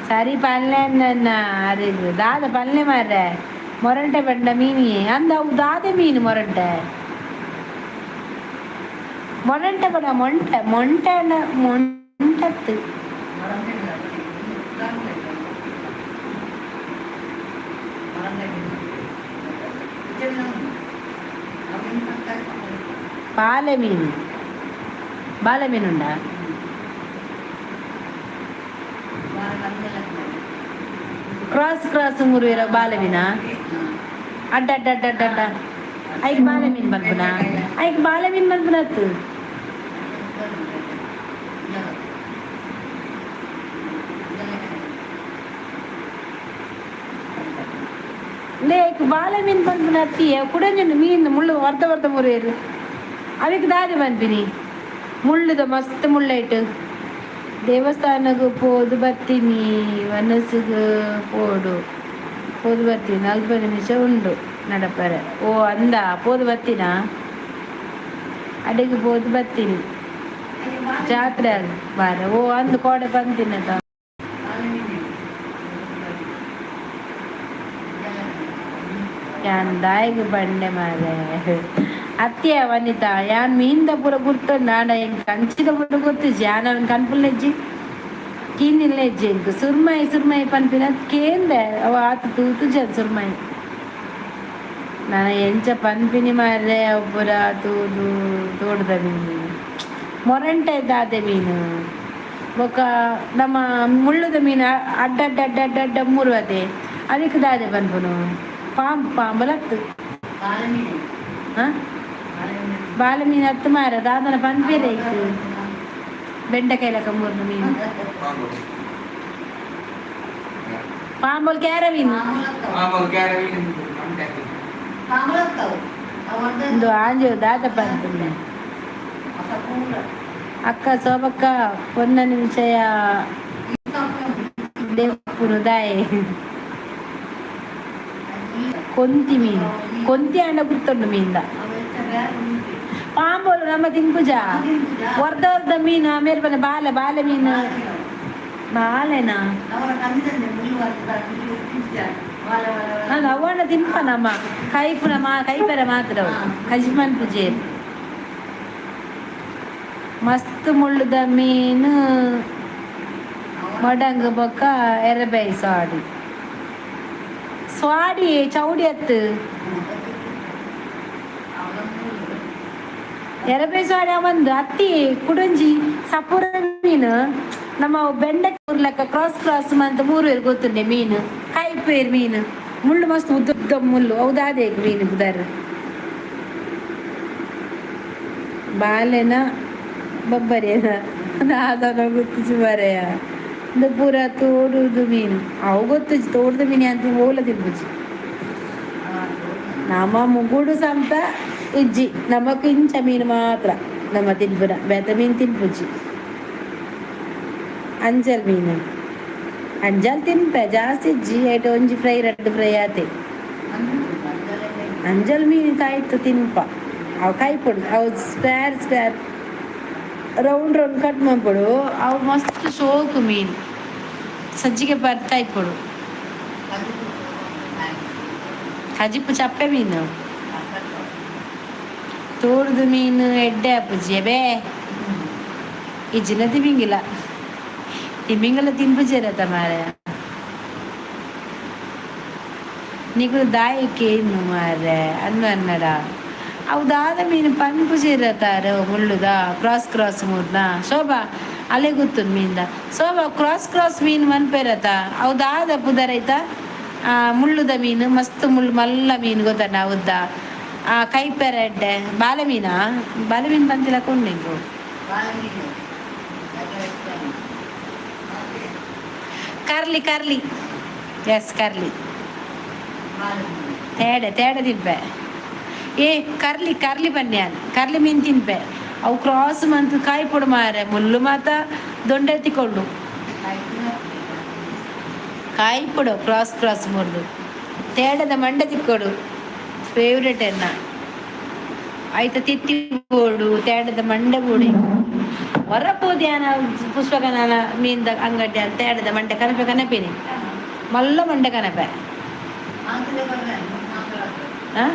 ಸರಿ, ಪಲ್ಲೆ ನನ್ನ ಅರೆಗ್ ದಾದ ಪಲ್ಲೆ ಮಾರ್ರೆ. ಮೊರಂಟೆ ಬಂಡ ಮೀನಿ ಅಂದ. ಅವು ದಾದೆ ಮೀನು ಮೊರಂಟೆ? ಮೊರಂಟೆ ಬಡ ಮೊಂಟೆ ಮೊಂಟೆ ಮೊಂಟತ್ತು. ಪಾಲೆ ಮೀನು, ಬಾಲೆ ಮೀನುಂಡಾ? ಕ್ರಾಸ್ ಕ್ರಾಸ್ ಮುರುವಿರ ಬಾಲೆ ಮೀನಾ? ಅಡ್ಡ ಅಡ್ಡ ಅಡ್ಡ ಅಡ್ಡ ಅಡ್ಡ. ಐಕ್ ಬಾಲೆ ಮೀನು ಮನ್ಪುನ? ಐಕ್ ಬಾಲೆ ಮೀನು ಮನ್ಪುನತ್ತು. ಲೇಕ್ ಬಾಲೆ ಮೀನು ಪನ್ಪುನ ಅತ್ತಿ. ಕುಡಂಜುಂಡು ಮೀನು ಮುಳ್ಳು ವರ್ತ ವರ್ತ ಮುರಿಯರು. ಅವಿಕ್ ದಾದೆ ಪನ್ಪಿನಿ? ಮುಳ್ಳುದ ಮಸ್ತ್ ಮುಳ್ಳೈಟ್. ದೇವಸ್ಥಾನಗ್ ಪೋದು ಬತ್ತೀನಿ. ವನಸುಗು ಪೋಡು ಪೋದು ಬತ್ತೀನಿ. 40 ನಿಮಿಷ ಉಂಡು. ನಡಪರೆ. ಓ ಅಂದ ಪೋದು ಬತ್ತಿನ, ಅಡಿಗೆ ಪೋದು ಬತ್ತೀನಿ. ಜಾತ್ರೆ ಬಾರ. ಓ ಅಂದು ಕೋಡೆ ಬಂದಿನದ. ಯಾನ್ ದಾಯಿಗ್ ಬಂಡೆ ಮಾರೆ ಅತ್ತಿಯ ವನಿತಾ. ಯಾನ್ ಮೀನ್ದ ಪೂರ ಗುರ್ತುಂಡು, ಆಂಡ ಎಂಕ್ ಕಂಚಿದ ಪೂರ ಗೊತ್ತಿಜ್ಜಿ. ಯಾನ್ ಅವನ್ ಕನ್ಪುಲ್ನೆಜ್ಜಿ, ಕೀನಿಲ್ಲ ಇಜ್ಜಿ ಎಂಕ್. ಸುರ್ಮೈ ಸುರ್ಮೈ ಪನ್ಪಿನ ಕೇಂದೆ, ಅವ ಆತ್ ತೂತುಜ. ಸುರ್ಮೈ ನನ ಎಂಚ ಪನ್ಪಿನಿ ಮಾರ್ರೆ? ಅವು ಪೂರ ತೂದು ತೋಟದ ಮೀನು, ಮೊರಂಟೆ ದಾದೆ ಮೀನು, ಬೊಕ್ಕ ನಮ್ಮ ಮುಳ್ಳುದ ಮೀನು ಅಡ್ಡ ಅಡ್ಡ ಅಡ್ಡ ಅಡ್ಡ ಅಡ್ಡ ಮೂರು ಅದೇ, ಅದಕ್ಕೆ ದಾದೆ ಪನ್ಪುನು? ಪಾಂಬು ಪಾಂಬಲತ್ತು. ಹಾಂ, ಬಾಲ ಮೀನು ಹತ್ತು ಮಾರ. ದಾದನ ಪನ್ಪೇರೆ ಇಕ್ ಬೆಂಡೆಕಾಯಿ ಲೆಕ್ಕ ಮೂರ್ನ ಮೀನು. ಪಾಂಬಲ್ ಕ್ಯಾರ ಮೀನು. ಒಂದು ಆಂಜೋ ದಾದ ಪನ್ಪುನಿ. ಅಕ್ಕ ಸೋಬಕ್ಕ ಪೊನ್ನನ ವಿಷಯ ದೆಪ್ಪುನು ದಾಯೆ? ಕೊಂತಿ ಮೀನು, ಕೊಂತಿ ಅಂಡ ಗುರ್ತುಂಡು ಮೀನ್ದ. ಪಾಂಬೋಲು ನಮ್ಮ ತಿನ್ಪುಜ. ವರ್ದ ವರ್ದ ಮೀನು ಆಮೇಲೆ ಬಂದ ಬಾಲೆ ಬಾಲೆ ಮೀನು, ಬಾಲೆನಾ? ನಾನು ಅವಣ್ಣ ತಿನ್ಪ. ನಮ್ಮ ಕೈಪುನ ಮಾ ಕೈಪೆರ ಮಾತ್ರ ಕಜಿಮನ್ ಪೂಜೆ. ಮಸ್ತ್ ಮುಳ್ಳುದ ಮೀನು ಮಡಂಗ್ ಬೊಕ್ಕ ಎರೆಬೈ ಸಾಡಿ ಸ್ವಾಡಿ ಚೌಡಿ ಅತ್ತು. ಎರೆಬೈ ಸ್ವಾಡಿ ಒಂದು ಅತ್ತಿ ಕುಡಂಜಿ ಸಪುರ ಮೀನು. ನಮ್ಮ ಬೆಂಡೆ ಲೆಕ್ಕ ಕ್ರಾಸ್ ಕ್ರಾಸ್ ಅಂತ ಮೂರು ಬೇರು ಗೊತ್ತುಂಡೆ ಮೀನು, ಕೈಪೇರು ಮೀನು. ಮುಳ್ಳು ಮಸ್ತ್ ಉದ್ದ ಉದ್ದ ಮುಳ್ಳು. ಹೌದಾದೆ ಮೀನು ಬುದಾರ ಬಾಲೆನ ಬಬ್ಬರಿಯನ ದಾದನ ಗೊತ್ತಿಜಿ ಬರೆಯ. ಇದು ಪೂರ ತೋಡುದು ಮೀನು, ಅವು ಗೊತ್ತುಜಿ. ತೋಟದ ಮೀನು ಅಂತ ಓಲ ತಿನ್ಪುಜಿ. ನಮ್ಮ ಮುಗುಡು ಸಂತ ಇಜ್ಜಿ. ನಮಕ್ ಇಂಚ ಮೀನು ಮಾತ್ರ ನಮ್ಮ ತಿನ್ಪುನ, ಬೇತೆ ಮೀನು ತಿನ್ಪುಜಿ. ಅಂಜಲ್ ಮೀನು, ಅಂಜಲ್ ತಿನ್ಪೆ, ಜಾಸ್ತಿ ಇಜ್ಜಿ. ಐಟ್ ಒಂಜಿ ಫ್ರೈ, ರಡ್ಡ್ ಫ್ರೈ ಆತೆ. ಅಂಜಲ್ ಮೀನು ಕಾಯ್ತು ತಿನ್ಪ. ಅವು ಕಾಯ್ಪೊಡು, ಅವು square square round round cut ಮಲ್ಪೊಡು. ಅವು ಮಸ್ತ್ ಶೋಕು ಮೀನು. ಸಜ್ಜಿಗೆ ಪಾರ್ದ್ ಕಾಯ್ಪೊಡು. ಕಜಿಪು ಚಪ್ಪೆ ಮೀನು. ತೋಡುದು ಮೀನು ಎಡ್ಡೆ ಆಪುಜಿ ಬೇ. ಇಜ್ಜಿನ ತಿಮಿಂಗಿಲ, ತಿಮಿಂಗಲ ತಿನ್ಪುಜೆರತ ಮಾರೆ. ನಿಕುಲು ದಾಯಿ ಕೇನು ಮಾರ್ರೆ ಅನ್ನು ಅನ್ನಡ. ಅವು ದಾದ ಮೀನು ಪನ್ಪುಜೆರತಾರ ಮುಳ್ಳುದ ಕ್ರಾಸ್ ಕ್ರಾಸ್ ಮೂರ್ನ. ಶೋಭಾ ಅಲೆ ಗೊತ್ತುಂಡು ಮೀನ್ದ. ಶೋಭಾ, ಕ್ರಾಸ್ ಕ್ರಾಸ್ ಮೀನು ಮನ್ಪೇರತ, ಅವು ದಾದ ಪುದರೈತ? ಮುಳ್ಳುದ ಮೀನು, ಮಸ್ತ್ ಮುಳ್ಳು ಮಲ್ಲ ಮೀನು ಗೊತ್ತಂಡ ಉದ್ದ ಆ ಕೈಪೆರ ಎಡ್ಡೆ. ಬಾಲೆ ಮೀನಾ? ಬಾಲೆ ಮೀನು ಬಂದಿಲ್ಲ ಕೊಂಡು. ಕರ್ಲಿ ಕರ್ಲಿ, ಎಸ್ ಕರ್ಲಿ. ತೇಡೆ ತೇಡೆ ತಿನ್ಪೆ. ಏ ಕರ್ಲಿ ಕರ್ಲಿ ಬನ್ಯಾನ್, ಕರ್ಲಿ ಮೀನು ತಿನ್ಪೆ. ಅವು ಕ್ರಾಸ್ ಮಂತ್ ಕಾಯ್ಪೊಡು ಮಾರೆ. ಮುಳ್ಳು ಮಾತ ದೊಂಡೆ ತಿಕ್ಕೊಂಡು ಕಾಯ್ಪೊಡು. ಕ್ರಾಸ್ ಕ್ರಾಸ್ ಮುರ್ದು ತೇಡದ ಮಂಡೆ ತಿಕ್ಕೊಡು, ಫೇವ್ರೆಟ್ ಎನ್ನ. ಆಯ್ತ, ತಿತ್ತಿ ಬೋಡು, ತೇಡದ ಮಂಡೆ ಬೋಡು. ಹೊರಪೋದ್ಯಾನ ಪುಷ್ಪಕನಾನ ಮೀನ್ದ ಅಂಗಡಿ ಅಂತ ತೇಡದ ಮಂಡೆ ಕನಪೆ ಕನಪಿನಿ, ಮಲ್ಲ ಮಂಡೆ ಕನಪೆ. ಹಾಂ,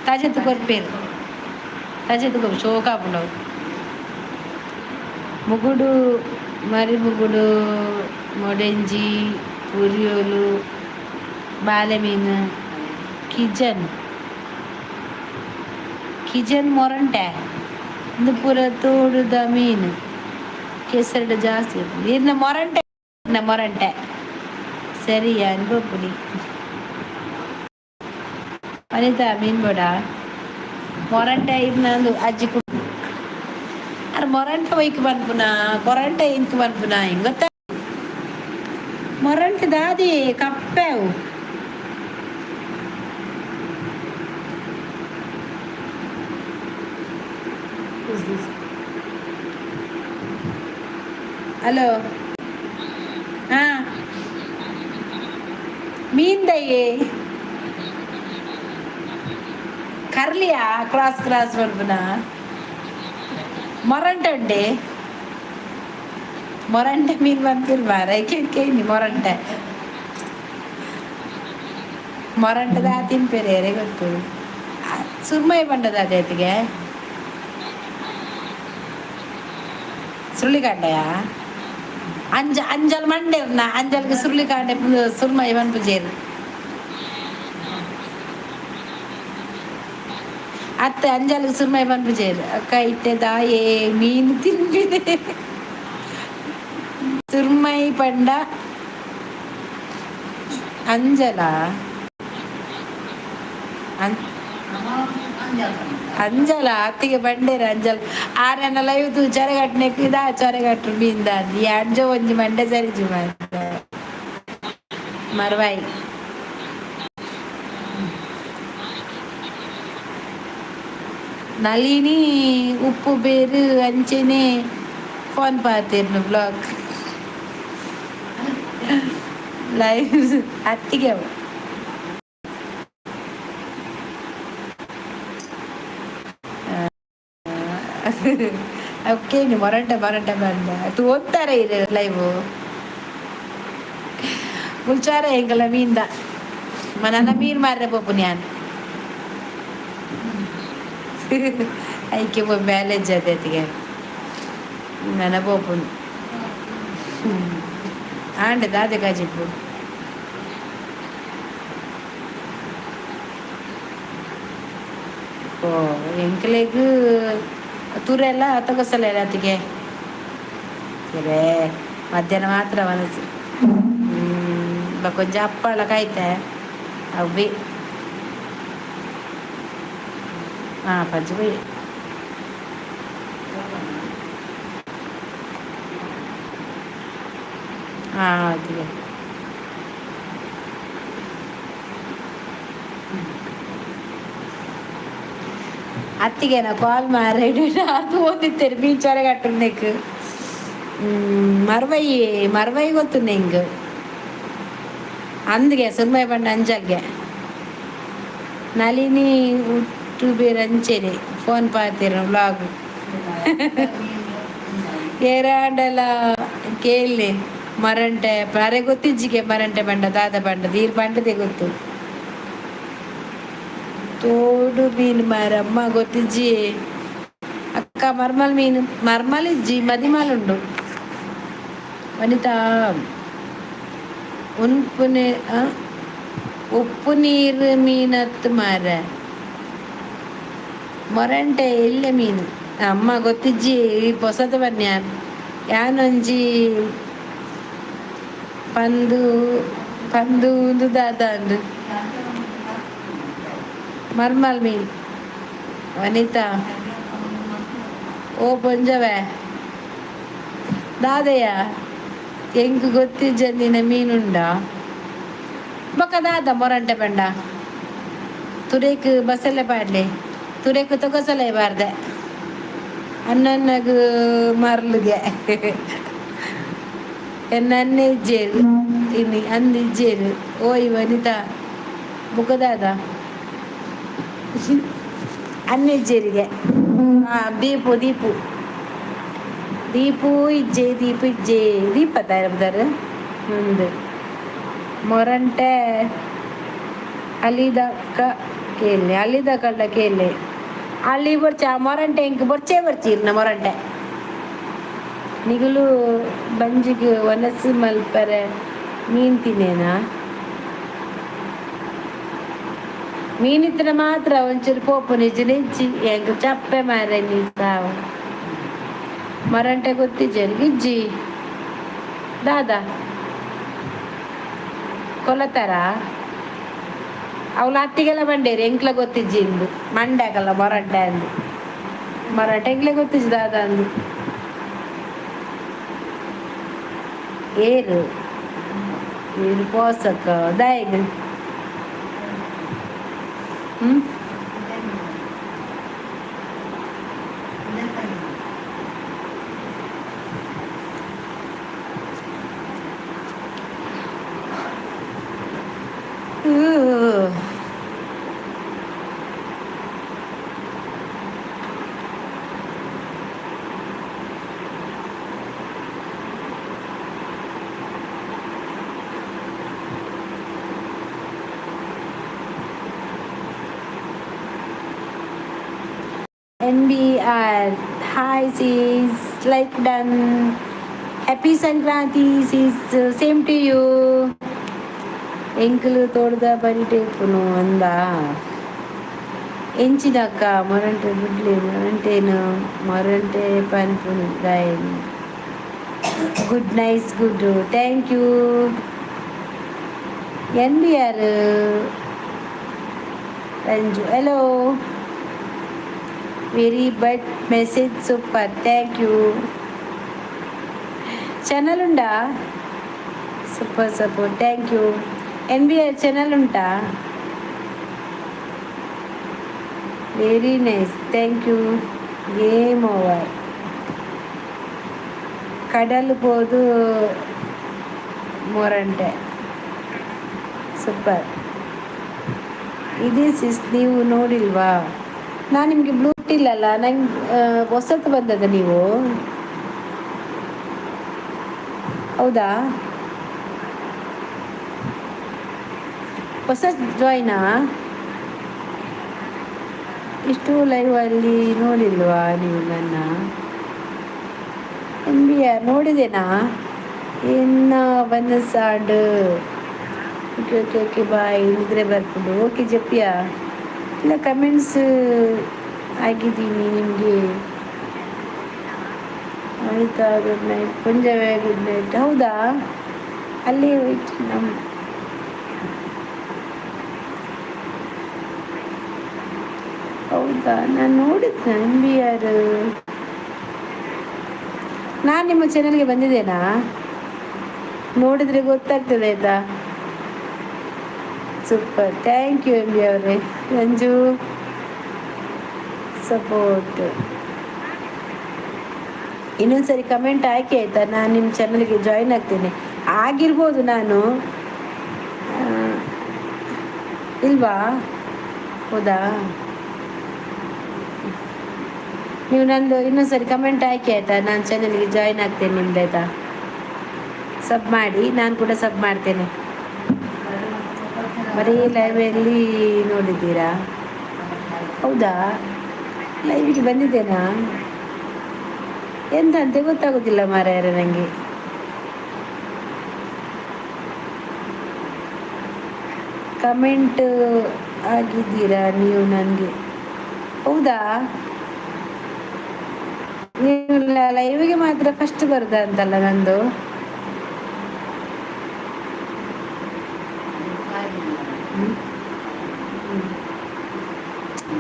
ತಾಜೆತ್ತು ಕೊರ್ಪೇರು, ತಾಜೆತ್ತು ಕೊರ್ಪು ಶೋಕಾಪುಂಡವು. ಮುಗುಡು ಮರಿ ಮುಗುಡು, ಮೊಡೆಂಜಿ, ಪುರಿಯೋಲು, ಬಾಲೆ ಮೀನು, ಕಿಜನ್ ಕಿಜನ್ ಮೊರಂಟೆ. ಇಂದು ಪೂರ ತೋಡುದ ಮೀನು ಕೆಸರಡು ಜಾಸ್ತಿ. ನೀರಿನ ಮೊರಂಟೆ ಮೊರಂಟೆ ಸರಿ ಅನ್ಬೋಪುನಿ. ವನಿತಾ ಮೀನ್ ಬೋಡ ಮೊರಂಟೆ ಇರ್ನಂದು ಅಜ್ಜಿ ಕು ಅರ್ ಮೊರಂಟೆ ಒಯ್ಕ್ ಪನ್ಪುನ, ಕೊರಂಟೆ ಇಂಕ್ ಪನ್ಪುನ ಹಿಂಗ್ ಗೊತ್ತಾ? ಮೊರಂಟೆ ದಾದಿ ಕಪ್ಪೆ ಅವು. ಹಲೋ, ಹಾ ಮೀನ್ ದಯ್ಯೆ. ಕರ್ಲಿಯಾ ಕ್ರಾಸ್ ಕ್ರಾಸ್ ಪನ್ಪುನ ಮೊರಂಟೆ ಉಂಡೆ. ಮೊರಂಟೆ ಮೀನು ಪನ್ಪಿರ್ ಮಾರ ಕೇನಿ. ಮೊರಂಟೆ ಮೊರಂಟದ ತಿನ್ಪೇರೆ ಯಾರೇ ಗೊತ್ತು. ಸುರ್ಮೈ ಬಂಡದ ಅದೇತಿಗೆ ಸುರುಳಿಕಾಂಡೆಯಾ? ಅಂಜ ಅಂಜಲ್ ಮಂಡೇರ್ನ ಅಂಜಲ್ಗೆ ಸುರುಳಿಕಾಂಡೆ ಸುರ್ಮೈ ಪನ್ಪುಜೇರು. ಅತ್ತೆ, ಅಂಜಲ್ಗೆ ಸುರ್ಮೈ ಪನ್ಪುಜೇರು. ಅಕ್ಕ, ಇತ್ತೆ ದಾಯೆ ಮೀನು ತಿನ್ಪಿದೆ? ಸುರ್ಮೈ ಪಂಡ ಅಂಜಲ. ಅಂಜಲ ಅತ್ತಿಗೆ ಬಂಡೇರು ಅಂಜಲ್. ಆರನ ಲೈವ್ ತೂ ಚೊರೆಗಟ್ಟನೆಕ್ ಇದಾ ಚೊರೆಗಟ್ಟು ಮೀನ್ದ ಈ ಅಂಜ ಒಂಜಿ ಮಂಡೆ ಸರಿಜಿ ಮರ್ವಾಯಿ. ನಳಿನಿ ಉಪ್ಪು ಬೇರು ಅಂಚೆನೆ ಫೋನ್ ಪಾತಿರ್ನು ಬ್ಲಾಗ್ ಲೈವ್ ಅತ್ತಿಗೆ. ಓಕೆ, ನೀವು ಮೊರಂಟೆ ಮೊರಂಟೆ ಬಂದ ತೋಂತಾರೆ ಇದು ಲೈವ್ ಮುಲ್ಚಾರ ಎಂಗಲ ಮೀನ್ದ ಮನನ ಮೀನ್ ಮಾರ್ರೆ ಪೋಪು ഞാൻ. ಐಕೆ ಮ್ಯಾಲೇಜ್ ಅದೇತಿಗೆ ನನ ಪೋಪುನು ಆಂಡೆ ದಾದೆ ಕಾಜಿಪ್ಪು. ಓ, ಎಂಕ್ಲೆಗ್ ತುರೆಲ್ಲ ತಗೊಸಲ್ಲ ಅತ್ತಿಗೆ. ಸರಿ, ಮಧ್ಯಾಹ್ನ ಮಾತ್ರ ಮನಸ್ಸು ಕೊಂಚ ಹಪ್ಪಳ ಕಾಯ್ತೆ ಅವಿ. ಹಾಂ, ಪಜ್ಜು ಬೈ. ಹಾಂ, ಅತ್ತಿಗೆ. ಅತ್ತಿಗೆ ನಾ ಕಾಲ್ ಮಾರೇಡು ಅದು ಓದಿತ್ತೇನೆ. ಬೀಚಾರೆ ಕಟ್ಟುಂದೆಕ್ ಮರ್ವೈ ಮರ್ವೈ ಗೊತ್ತುಂದೆ ಹಿಂಗ್ ಅಂದ್ಗೆ ಸುರ್ಮೈ ಬಂಡ ಅಂಜಲ್ಗೆ. ನಳಿನಿ ಹುಟ್ಟು ಬೇರೆ ಅಂಚೆನೆ ಫೋನ್ ಪಾತಿರ ವ್ಲಾಗ್ ಏರಾಂಡಲ ಕೇಳಿ. ಮರಂಟೆ ಅರೆ ಗೊತ್ತಿಜ್ಜಿಗೆ. ಮರಂಟೆ ಬಂಡ ದಾದ ಬಂಡ ನೀರು ಬಂಡದೆ ಗೊತ್ತು. ತೋಡು ಮೀನು ಮಾರಮ್ಮ ಗೊತ್ತಿಜ್ಜಿ ಅಕ್ಕ. ಮರ್ಮಲ್ ಮೀನು ಮರ್ಮಲ್ ಇಜ್ಜಿ, ಮದಿಮಾಲ್ ಉಂಡು. ವನಿತಾ, ಉನ್ಪುನೆ ಉಪ್ಪು ನೀರು ಮೀನತ್ತು ಮಾರ. ಮೊರಂಟೆ ಎಲ್ಲ ಮೀನು ಅಮ್ಮ ಗೊತ್ತಿಜ್ಜಿ. ಈ ಪೊಸತ ಬನ್ನಿ ಯಾನೊಂಜಿ ಪಂದು ಪಂದು ಉಂದು ದಾದ ಅಂದು ಮರ್ಮಲ್ ಮೀನ್. ವನಿತಾ, ಓ ಪೊಂಜವೆ ದಾದಯ್ಯ ಎಂಕ್ ಗೊತ್ತಿಜ್ಜಂದಿನ ಮೀನುಂಡ ಬೊಕ ದಾದ ಮೊರಂಟೆ ಪಂಡ? ತುರೇಕ್ ಬಸಲೆ ಪಾಡ್ಲೆ, ತುರೇಕ್ ತೊಗೊಸಲೆ ಬಾರ್ದೆ. ಅನ್ನನ್ನಗ್ ಮರ್ಲುಗೆ ಎನ್ನನ್ನೇ ಇಜ್ಜೇರು ಇನಿ ಅಂದ್ ಇಜ್ಜೇರು. ಓಯ್ ವನಿತಾ, ಬುಕದಾದ ಅನ್ನಿಜ್ಜೇರಿಗೆ. ಹಾಂ, ದೀಪು ದೀಪು ದೀಪು ಇಜ್ಜೆ, ದೀಪು ಇಜ್ಜೆ, ದೀಪ ತಯಾರು ಮುಂದೆ. ಮೊರಂಟೆ ಅಲಿದಕ್ಕ ಕೇಳಿ, ಅಲ್ಲಿದ ಕಳ್ಳ ಕೇಳಿ. ಅಲ್ಲಿ ಬೊರ್ಚ ಮೊರಂಟೆ ಇಂಕ್ ಬೊರ್ಚೇ ಬರ್ಚೀರ್ನ ಮೊರಂಟೆ. ನಿಗುಲು ಬಂಜಿಗ್ ಒನಸು ಮಲ್ಪರೆ ಮೀನ್ ತಿನ್ನೇನಾ? ಮೀನಿತ್ತಿನ ಮಾತ್ರ ಒಂಚೂರು ಪೋಪು ನಿಜ ನಿಜ್ಜಿ ಎಂಕ್ ಚಪ್ಪೆ ಮಾರೆ ನೀ ಸಾವು. ಮರಂಟೆ ಗೊತ್ತಿಜ್ಜೆ ಇಜ್ಜಿ. ದಾದಾ ಕೊಲತಾರ ಅವಳು ಅತ್ತಿಗೆಲ್ಲ ಬಂಡೇರಿ. ಎಂಕ್ಲ ಗೊತ್ತಿಜ್ಜಿ ಇಂದು ಮಂಡ್ಯಾಕಲ್ಲ ಮೊರಂಟೆ ಅಂದು. ಮೊರಂಟೆ ಎಂಕ್ಲೆ ಗೊತ್ತಿಜ್ಜಿ ದಾದಾ ಅಂದು. ಏರು ಏರು ಪೋಸಕ ದಾಯಗ್. ಹ್ಞೂ. NBR, hi sis, like done. Happy Sankranti sis, same to you. ಎಂಕುಲು ತೋಡ್ದ ಬರಿಟೇಪುನು ಅಂದ ಎಂಚಿನಕ್ಕ ಮೊರಂಟೆ ಬುಡ್ಲಿ ಮೊರಂಟೇನು ಮೊರಂಟೆ ಪನ್ಪುನು ದಾಯೆನ್. Good, nice, good, thank you. NBR Ranju, hello. Very but message super, thank you. Channel ಉಂಡಾ? Super support, thank you. NBR channel ಉಂಟಾ? Very nice, thank you. Game over. ಕಡಲು ಪೋದು ಮೊರಂಟೆ super. ಇದೇ ಸಿಸ್, ನೀವು ನೋಡಿಲ್ವಾ? ನಾನು ನಿಮಗೆ blue ಇಲ್ಲಲ್ಲ, ನಂಗೆ ಹೊಸತು ಬಂದದ ನೀವು. ಹೌದಾ? ಹೊಸ ಜಾಯ್ನಾ? ಇಷ್ಟು ಲೈವಲ್ಲಿ ನೋಡಿಲ್ವಾ ನೀವು ನನ್ನ? ಎನ್ ಬಿ ಆರ್ ನೋಡಿದೆನಾ? ಇನ್ನು ಬನಸಾಡು. Okay okay okay, bye. ನಿದ್ರೆ ಬರ್ಕೊಂಡು. ಓಕೆ ಜಪ್ಪಿಯಾ. ಇಲ್ಲ, ಕಮೆಂಟ್ಸ್ ಆಗಿದ್ದೀನಿ ನಿಮಗೆ. ಆಯಿತಾ? ಗುಡ್ ನೈಟ್ ಪುಂಜವೇ, ಗುಡ್ ನೈಟ್. ಹೌದಾ? ಅಲ್ಲಿ ನಮ್ಮ ಹೌದಾ? ನಾನು ನೋಡಿದ್ದೆ ಎನ್ ಬಿ ಆರ್. ನಾನು ನಿಮ್ಮ ಚಾನಲ್ಗೆ ಬಂದಿದ್ದೇನಾ? ನೋಡಿದರೆ ಗೊತ್ತಾಗ್ತದೆ ಆಯಿತಾ? Super, thank you M B ಅವರೇ. ರಂಜು ಸಪೋರ್ಟ್. ಇನ್ನೊಂದ್ಸರಿ ಕಮೆಂಟ್ ಹಾಕಿ ಆಯಿತಾ? ನಾನು ನಿಮ್ಮ ಚಾನಲ್ಗೆ ಜಾಯಿನ್ ಆಗ್ತೇನೆ. ಆಗಿರ್ಬೋದು ನಾನು, ಇಲ್ವಾ? ಹೌದಾ? ನೀವು ನಂದು ಇನ್ನೊಂದ್ಸರಿ ಕಮೆಂಟ್ ಹಾಕಿ ಆಯಿತಾ? ನಾನು ಚಾನಲ್ಗೆ ಜಾಯಿನ್ ಆಗ್ತೇನೆ ನಿಮ್ದು ಆಯಿತಾ? ಸಬ್ ಮಾಡಿ, ನಾನು ಕೂಡ ಸಬ್ ಮಾಡ್ತೇನೆ. ಬರೀ ಲೈವಲ್ಲಿ ನೋಡಿದ್ದೀರಾ? ಹೌದಾ? ಲೈವಿಗೆ ಬಂದಿದ್ದೇನಾ ಎಂತ ಅಂತ ಗೊತ್ತಾಗೋದಿಲ್ಲ ಮಾರಾಯರೆ ನನಗೆ. ಕಮೆಂಟ್ ಆಗಿದ್ದೀರಾ ನೀವು ನನಗೆ? ಹೌದಾ? ನೀವು ಲೈವಿಗೆ ಮಾತ್ರ ಫಸ್ಟ್ ಬರುದ ಅಂತಲ್ಲ ನಂದು.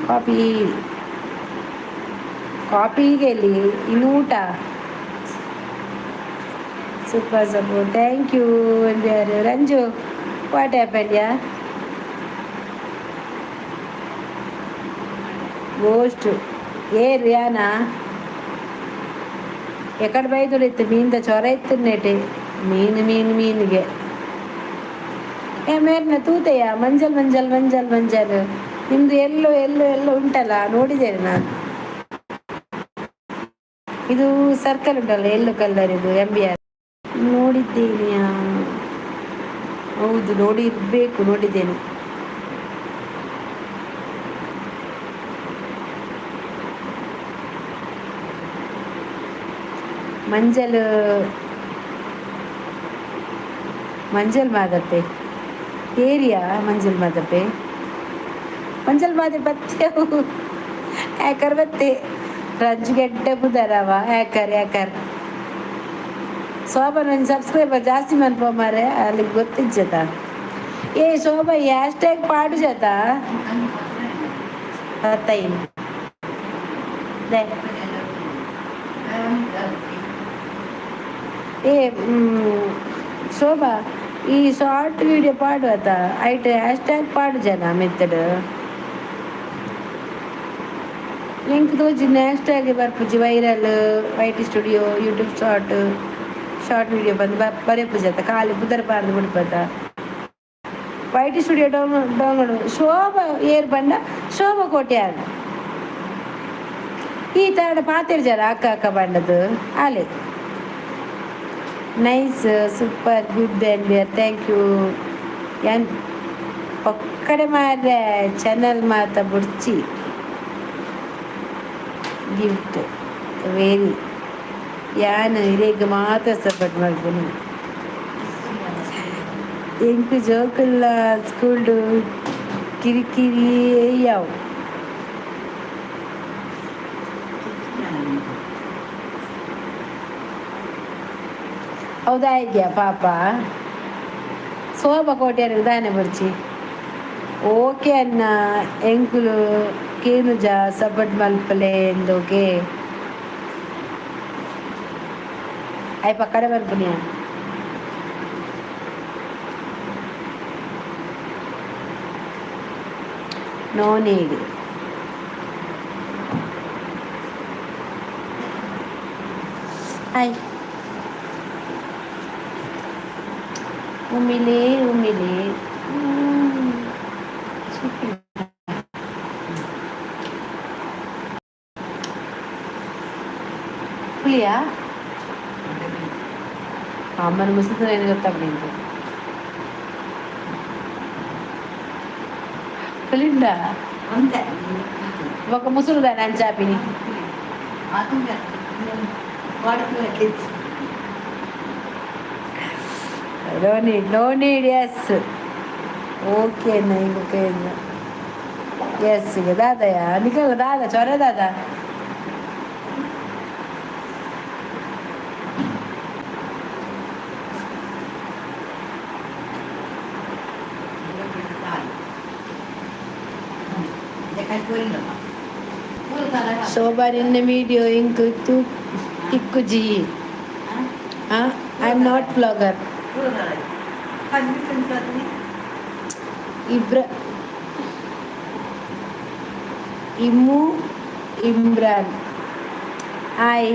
ಕಾಫಿ ಕಾಫಿಗೆ ಎಲ್ಲಿ ಇನ್ನು ಊಟ. Super support, thank you. Ranju, what happen yeah? Ghost ಏ ರಿಯಾನಾ ಎಕಡೆ ಬೈದುಳಿತ್ತು ಮೀನ್ದ ಚೊರ ಇತ್ತು ಮೀನು ಮೀನು ಮೀನಿಗೆ. ಏ ಮೇರ್ನ ತೂತೆಯ ಮಂಜಲ್ ಮಂಜಲ್ ಮಂಜಲ್ ಮಂಜಲ್ ನಿಮ್ಮದು ಎಲ್ಲೋ ಎಲ್ಲೋ ಎಲ್ಲೋ ಉಂಟಲ್ಲ, ನೋಡಿದ್ದೇನೆ ನಾನು. ಇದು ಸರ್ಕಲ್ ಉಂಟಲ್ಲ, ಎಲ್ಲೋ ಕಲರ್, ಇದು ಎಂ ಬಿ ಆರ್ ನೋಡಿದ್ದೇನೆ. ಹೌದು, ನೋಡಿರ್ಬೇಕು, ನೋಡಿದ್ದೇನೆ. ಮಂಜಲ್ ಮಂಜಲ್ ಮಾದಪ್ಪೆ ಏರಿಯಾ, ಮಂಜಲ್ ಮಾದಪ್ಪೆ ಮಂಜಲ್ ಮಾದೆ ಬತ್ತೆ ಹ್ಯಾಕರ್ ಬತ್ತೆ ರಂಜುಗೆಡ್ಡೆ ಬುದರವ ಹ್ಯಾಕರ್ ಹ್ಯಾಕರ್. ಶೋಭಾ ನನ್ನ ಸಬ್ಸ್ಕ್ರೈಬರ್ ಜಾಸ್ತಿ ಮನ್ಪ ಮಾರೆ, ಅಲ್ಲಿಗೆ ಗೊತ್ತಿಜ್ಜತ. ಏ ಶೋಭಾ, ಈ ಹ್ಯಾಶ್ ಟ್ಯಾಗ್ ಪಾಡು ಜತ ಪತ್ತೈನ್ they. ಏ ಶೋಭಾ, ಈ ಶಾರ್ಟ್ ವಿಡಿಯೋ ಪಾಡು ಆತ, ಐಟ್ ಹ್ಯಾಶ್ ಟ್ಯಾಗ್ ಪಾಡು ಜನ ಮೆತ್ತಡ್ ಲಿಂಕ್ ತೋಜಿನ ಹ್ಯಾಶ್ ಟ್ಯಾಗ್ ಬರ್ಪುಜಿ. Viral YT studio YouTube short short video ಬಂದು ಬರೆಪುಜಿ ಆತ, ಖಾಲಿ ಪುದರ್ ಪಾರ್ದು ಬಿಡ್ಪದ. YT studio download. Shobha ಏರ್ ಬಂಡ ಶೋಭಾ ಕೋಟ್ಯಾನ್ ಈ ತರ ಪಾತೆರ್ ಜರ ಅಕ್ಕ ಅಕ್ಕ ಬಂಡದು ಆಲೆ. Nice, super, good and beer, thank you. N ಒಕ್ಕಡೆ ಮಾರ್ರೆ ಚಾನಲ್ ಮಾತ ಬುಡ್ಚಿ. Gift very. ಯಾನ್ ಇರೆಗ್ ಮಾತ ಸಪೋರ್ಟ್ ಮಲ್ಪುನಿ. ಎಂಕ್ ಜೋಕುಲ್ಲ ಸ್ಕೂಲ್ಡು ಕಿರಿಕಿರಿ ಯಾವು. ಹೌದಾ ಇದೆಯಾ ಪಾಪ? ಶೋಭಾ ಕೋಟ್ಯಾರಿಗೆ ದಾನೆ ಬರ್ಚಿ. ಓಕೆ ಅಣ್ಣ, ಎಂಕುಲು ಕೇನುಜ, ಸಪೋರ್ಟ್ ಮಲ್ಪಲೆ ಎಂದೋಕೆ. ಅಯ್ ಪಕ್ಕಡೆ ಬರ್ಪುನಿಯ. No need. Hi ಉಮಿಲಿ ಉಮಿಲಿ. ಪುಳಿಯಾ? ಅಮ್ಮನ ಮುಸುಕು ಏನು ಗೊತ್ತಾಗ್ಬಿಡಿ. ಪುಲಿಂದ ఒక ముసురుదా అంచాపిని. No need, no need. Yes, okay. Okay, yes. ದಾದಯ ನಿಕಲ್ ದಾದ ಚೊರ ದಾದ. ಶೋಭಾ, ನಿನ್ನ ವಿಡಿಯೋ ಇಂಕ್ ತಿಕ್ಕುಜಿ. I am not blogger. ಇಬ್ರ ಇಮ್ಮು ಇಮ್ರಾನ್, ಹಾಯ್.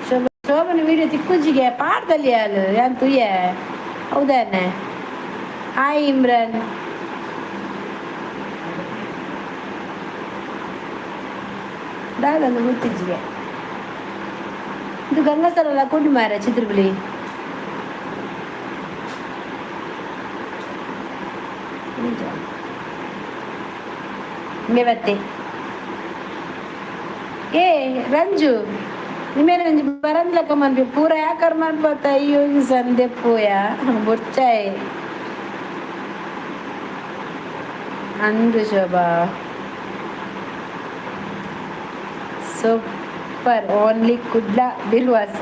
ಶೋಭಾ, ಶೋಭನ ವಿಡಿಯೋ ತಿಕ್ಕುಜಿಗೆ ಪಾಡ್ದಲ್ಲಿ ಅಲ್ಲ ಯಾನ್ ತುಯ್ಯ ಹೌದಾನೆ. ಹಾಯ್ ಇಮ್ರಾನ್. ದಾದೊಂದು ಮುತ್ತಿಜ್ಜಿಗೆ ಇದು ಗಂಗಾಸರಲ್ಲ ಕೊಂಡು ಮಾರ ಚಿತ್ರಬಿಳಿ. ಬತ್ತೆ. ಏ ರಂಜು, ನಿಮೇಲೆ ಒಂಜಿ ಬರಂದ್ಲಕ್ಕ ಮನ್ಪಿ ಪೂರ ಯಾಕರ್ ಮನ್ಪತ್ತ. ಅಯ್ಯೋ, ಸಂದೆ ಪೂಯ ಬೊರ್ಚಾಯ್ ಅಂದು. ಶೋಭಾ ಸೂಪರ್, ಓನ್ಲಿ ಕುಡ್ಲ ಬಿರ್ವಾಸ್.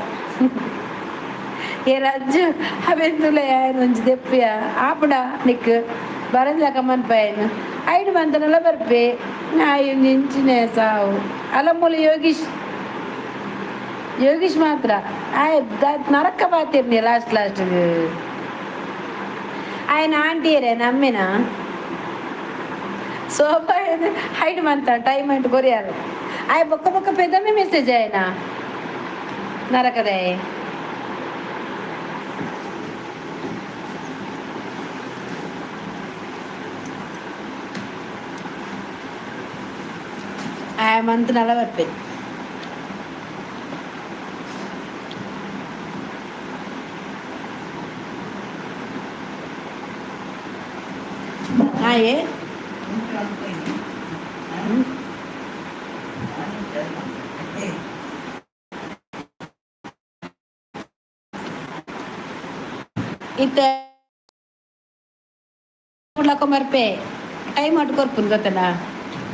ಏ ರಂಜು, ಅವೆಂದುಲ ಒಂಜಿ ದೆಪ್ಪಿಯ ಆಪುಡ ನಿಕ್ ಬರಂದ್ಲಕ್ಕ ಮನ್ಪಾಯನು. ಐಡು ಮಂತನಲ ಬರ್ಪೆ ನಾಯಿ ನಿಂಚಿನೆ ಸಾವು. ಅಲ್ಲ ಮೂಲ ಯೋಗೀಶ್, ಯೋಗೀಶ್ ಮಾತ್ರ ಆಯ್ ನರಕ ಬಾತಿರ್ನಿ ಲಾಸ್ಟ್ ಲಾಸ್ಟ್. ఆయన ಆಂಟಿಯರೇ ನಮ್ಮಿನ. ಸೋಫಾ ಹೈಡ್ ಮಂತ ಟೈಮ್ ಅಂಟು ಕೊರಿಯಾರು. ಆಯ್ ಬೊಕ್ಕ ಬೊಕ್ಕ ಪೆದಮೆ ಮೆಸೇಜ್ ಆಯ್ನ ನರಕದೇ. ಆಯ್ ಮಂತ್ ನಲವಪ್ಪೆ. ಆಯೆ ಇತ್ತೆ ಬರ್ಪೆ. ಟೈಮ್ ಅಟ್ ಕೊರ್ಪುನ್ ಗೊತ್ತಲ್ಲ.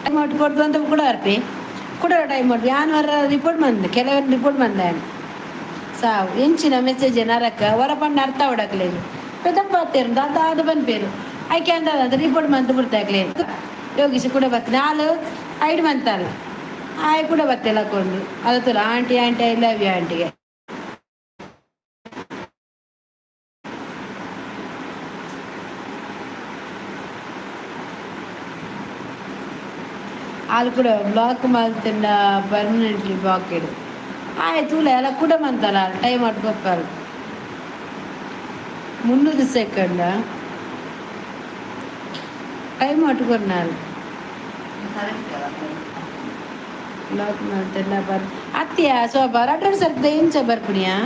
ಟೈಮ್ ಅಟ್ ಕೊರ್ದು ಅಂತ ಕೂಡ ಬರ್ಪೆ, ಕೂಡ ಟೈಮ್ ಅಟ್ ಯಾನ್ ವರ ರಿಪೋರ್ಟ್ ಬಂದೆ, ಕೆಲವರು ರಿಪೋರ್ಟ್ ಬಂದ ಸಾವು ಎಂಚಿನ ಮೆಸೇಜ್ ನರಕ ಹೊರ ಪಂಡ ಅರ್ಥ ಹೊಡಕ್ಲೆ ಪೆದಪ್ಪ ದಾದ ಅದು ಬಂದ್ಪೇರು ಐಕೆ ಅಂದ ಅದು ರಿಪೋರ್ಟ್ ಮಂತ್ ಬಿಡ್ತಾಕ್ಲೆ. ಯೋಗೀಶ್ ಕೂಡ ಬರ್ತೇನೆ ಹಾಲು ಐಡ್ ಮಂತಲ್ಲ ಆಯ್ ಕೂಡ ಬತ್ತೆಲ್ಲ ಹಾಕೊಂಡು ಅದು aunty, aunty, I love you ಆಂಟಿಗೆ. వాళ్ళు ಕೂಡ ಬ್ಲಾಕ್ ಮಲ್ತಿಂಡ ಪರ್ಮನೆಂಟ್ಲಿ ಬ್ಲಾಕೆಡ್ ಆಯ್ತು. ಎಲ್ಲ ಕೂಡ ಮಂತಲ್ಲ ಟೈಮ್ ಅಟ್ಕೊಪ್ಪಾರು 300 ಸೆಕೆಂಡ್ ಟೈಮ್ ಅಟ್ಕೊರ್ನಾರು ಬ್ಲಾಕ್ ಮಲ್ತಿಂಡ ಬರ್ ಅತ್ತಿಯ. ಶೋಭಾ ರಡ್ಡು ಸರ್ದ ಇಂಚ ಬರ್ಪುನಿಯಾ?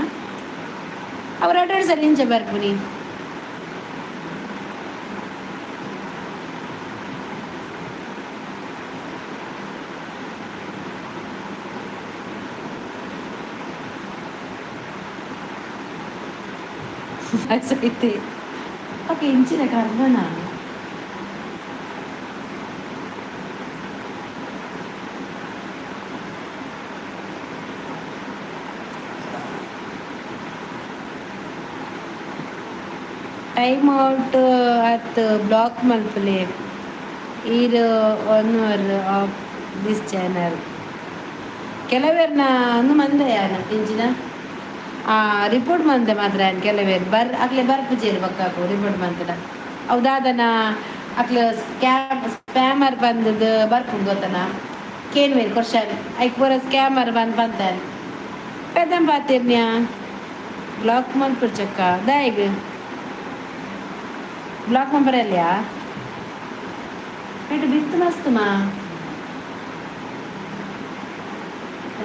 ಅವ್ರು ರಡ್ಡು ಸರ್ ಇಂಚ ಬರ್ಪುನಿ. ಐತೆ. ಓಕೆ, ಇಂಚಿನ ಕರ್ಮನ. ಟೈಮ್ ಔಟ್ ಅತ್ ಬ್ಲಾಕ್ ಮಲ್ಪಲೆ. ಈರ್ ಒನ್ ಆಫ್ this channel. ಕೆಲವೇರ್ನ ಅಂದು ಮಂದೆ ಯಾನ ಇಂಚಿನ ಆ ರಿಪೋರ್ಟ್ ಮಂತೆ ಮಾತ್ರ. ಕೆಲವೇರು ಬರ್ ಅಕ್ಲೆ ಬರ್ಪುಜೇರು ಬಕ್ಕಾಕು. ರಿಪೋರ್ಟ್ ಮಂತಡ ಅವು ದಾದನ ಅಕ್ಲೆ ಸ್ಕ್ಯಾಮ್ ಸ್ಪ್ಯಾಮರ್ ಬಂದದ್ದು ಬರ್ಪುಂಡು ಗೊತ್ತನ. ಕೇನ್ವೇರು ಕ್ವಶನ್ ಐಕ್ ಪೂರ ಸ್ಕ್ಯಾಮರ್ ಬಂದು ಬಂತಾನೆ ಪೆದಂ ಪಾತಿರ್ನ್ಯಾ. Block ಮಲ್ಪುರ್ಚಕ್ಕ ದಾಯಗ್ block ಮಲ್ಪರಲ್ಯಾ? ಇಟ್ಟು ಬಿತ್ತು ಮಸ್ತ್ ಮಾ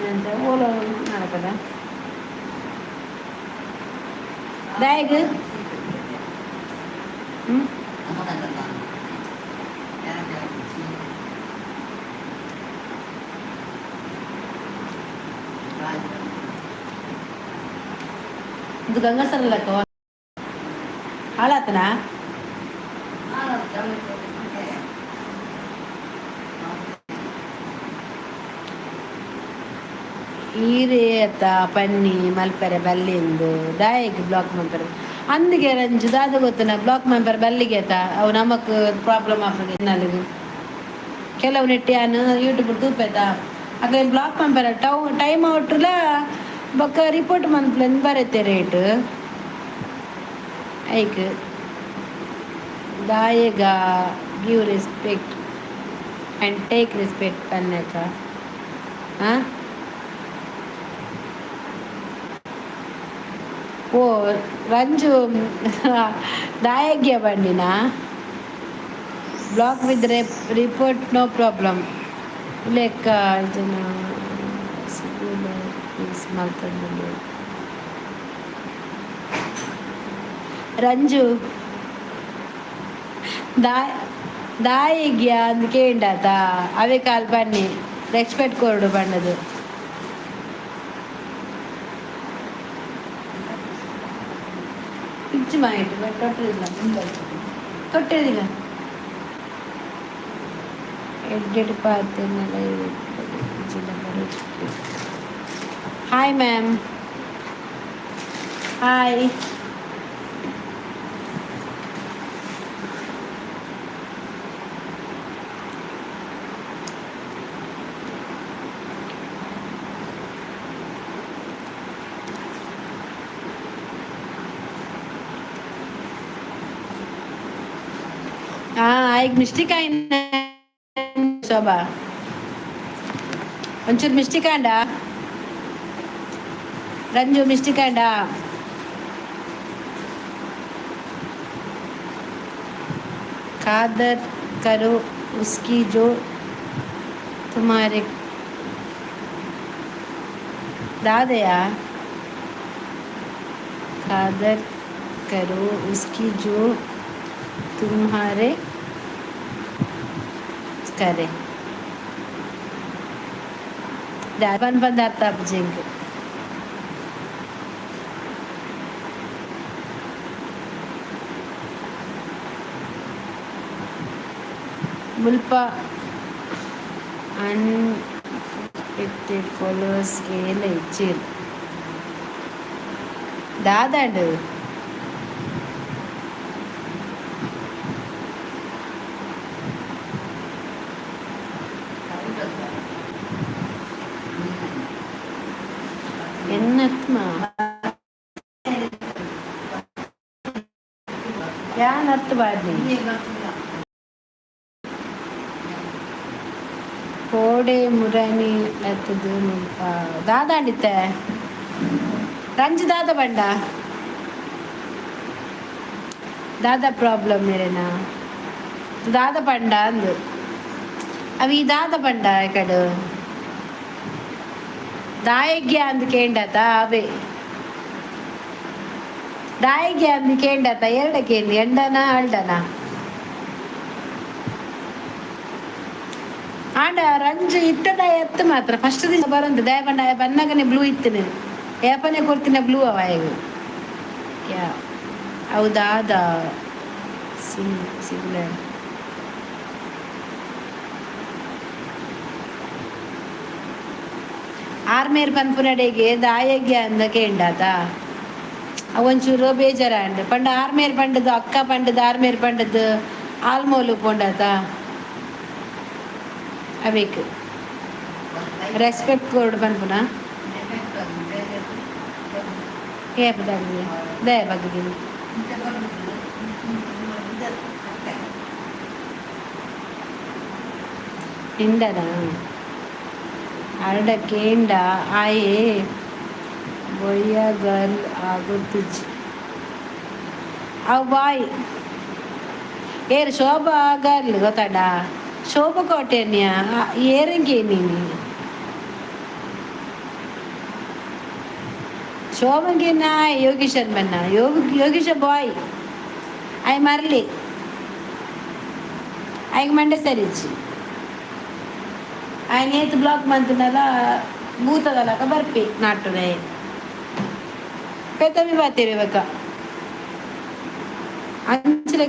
ಎಂತ ಓಲೋ ನಡಪದ ದಾಯಗ್? ಹ್ಮ್. ಇದು ಗಂಗಾಸರಲ್ಲಕ್ಕ ಹಾಳಾತನಾ? ಈರೇ ಅತ್ತ ಪನ್ನಿ ಮಲ್ಪೆರೆ ಬಲ್ಲಿಂದು. ದಾಯೆಗ್ ಬ್ಲಾಕ್ ಮಲ್ಪೆರೆ ಅಂದಿಗೆ ರಂಜು ದಾದ ಗೊತ್ತನ? ಬ್ಲಾಕ್ ಮಲ್ಪೆರೆ ಬಲ್ಲಿಗೆ ಅತ್ತ, ಅವು ನಮಕ್ ಪ್ರಾಬ್ಲಮ್ ಆಪುಂಡು ನಲ್ಲಿಗೆ. ಕೆಲವು ನೆಟ್ಟಿ ಯಾನ್ ಯೂಟ್ಯೂಬ್ ತೂಪೆತ, ಅಕ್ಲೆ ಬ್ಲಾಕ್ ಮಲ್ಪೆರೆ ಟೌ ಟೈಮ್ ಔಟ್ಲ ಬೊಕ್ಕ ರಿಪೋರ್ಟ್ ಮನ್ಪುಲೆಂದು ಬರುತ್ತೆ ರೇಟ್ ಐಕ್. ದಾಯೆಗ give respect and take respect ಪನ್ನಕ? ಹಾಂ, ಓ Ranju, ದಾಯಗ್ಯ ಬಂಡಿನ? Block with report, no problem. ಲೆಕ್ಕ ಜನ ಪ್ಲೀಸ್ ಮಲ್ತೊಂದುಲ್ಲೆರ್. ರಂಜು, ದಾ ದಾಯೆಗ್ಯ ಅಂದ್ ಕೇಂಡಾತ. ಅವೇ ಕಾಲ್ ಬನ್ನಿ, ರೆಸ್ಪೆಕ್ಟ್ ಕೊರಡು ಬಣ್ಣದು. ಇಜ್ಜಿ ಮಾಯಿಟ್ ಬಟ್ ತೊಟ್ಟಿಲ್ಲ, ತೊಟ್ಟಿದಿಲ್ಲ. ಎಡ್ಡೆಡ್ ಪಾತೆರ್ನಲ. Hi ma'am, hi. ಆಯ್ತು, ಮಿಸ್ಟೇಕ್ ಆಯ್ನ ಶೋಭಾ, ಒಂಚೂರು ಮಿಸ್ಟೇಕ್ ಆಂಡ ರಂಜು, ಮಿಸ್ಟೇಕ್ ಆಂಡ. कदर करो उसकी जो तुम्हारे दादया. कदर करो उसकी जो तुम्हारे करे. ಪನ್ ಪಂದ್ ಅರ್ಥ ಆಪುಜಿ ಎಂಕ್. ಮುಲ್ಪ ಅನ್ಎಕ್ಸ್ಪೆಕ್ಟೆಡ್ ಫಾಲೋವರ್ಸ್ಗೆ ಏಲ ಇಜ್ಜೆರ್ ದಾದಾಂಡ್? ಎನ್ನತ್ಮ ಯಾನ್ ಅರ್ಥ ಬಾರ್ದಿ. ಕೋಡೆ ಮುರಾನಿ ಬತ್ತದು ಮುಲ್ಪ ದಾದಾಂಡಿತ್ತೆ ರಂಜು? ದಾದ ಬಂಡ? ದಾದ ಪ್ರಾಬ್ಲಮ್ ಮೇರೆನಾ? ದಾದ ಪಂಡ ಅಂದು ಅವಿ ದಾದ ಪಂಡ ಕಡು ದಾಯಗ್ಯ ಅಂದ್ ಕೇಂಡತ. ಅವೇ ದಾಯಗ್ಯ ಅಂದ್ ಕೇಂಡತ. ಎರಡ ಕೇಂದ್ರ ಎಂಡನ ಅಲ್ಡನ ಆಂಡ ರಂಜು ಇತ್ತದ ಎತ್ತು ಮಾತ್ರ ಫಸ್ಟ್ ದಿನ ಬರಂತ ದಯ ಬಂಡ ಬನ್ನಗನೆ ಬ್ಲೂ ಇತ್ತನೆ ಏಪನೆ ಕೊಡ್ತಿನ ಬ್ಲೂ ಅವ. ಈಗ ಕ್ಯಾ ಹೌದಾದ ಸಿಂಗ್ ಸಿಗ್ಲರ್. ಆರ್ಮೇರ್ ಪನ್ಪುನಡೆಗೆ ದಾಯೆಗೆ ಅಂದ ಕೇಂಡಾತ. ಒಂಚೂರು ಬೇಜಾರಾಂಡ್. ಪಂಡ ಆರ್ಮೇರ್ ಪಂಡದು ಅಕ್ಕ ಪಂಡದು ಆರ್ಮೇರ್ ಪಂಡದು ಆಲ್ಮೋಲು ಪೋಂಡಾತ. ಅವೇಕ್ ರೆಸ್ಪೆಕ್ಟ್ ಕೊರೊಡು ಪನ್ಪುನ. ಏಪದಾಗಲಿ ದಯ ಬಗ್ಗುದಿನಿ. ನಿಂದನ ಅರಡ ಕೇಂಡ ಆಯೆ ಬೊಯ್ಯ ಗರ್ಲ್ ಆಗುತ್ತಿಜ್ಜಿ. ಅವು ಬಾಯ್ ಏರು ಶೋಭಾ ಗರ್ಲ್ ಗೊತ್ತಾಡ. ಶೋಭಾ ಕೋಟೆನ್ಯ ಏರಂಗೆ ನೀನು ಶೋಭಂಗೆ ನಾ ಯೋಗೀಶನ್ ಬನ್ನ ಯೋಗ ಯೋಗೀಶ ಬಾಯ್ ಆಯ್ ಮರ್ಲಿ ಆಯ್ಗೆ ಮಂಡೆ ಸರಿಜ್ಜಿ. ఆయన ಏತ್ ಬ್ಲಾಕ್ ಮಂತುಂಡಲ ಭೂತದಲಕ ಬರ್ಪಿ ನಾಟುನೆ ಪೆತ್ತಮಿ ಬಾತಿರಿ ಬಕ ಅಂಚಿನ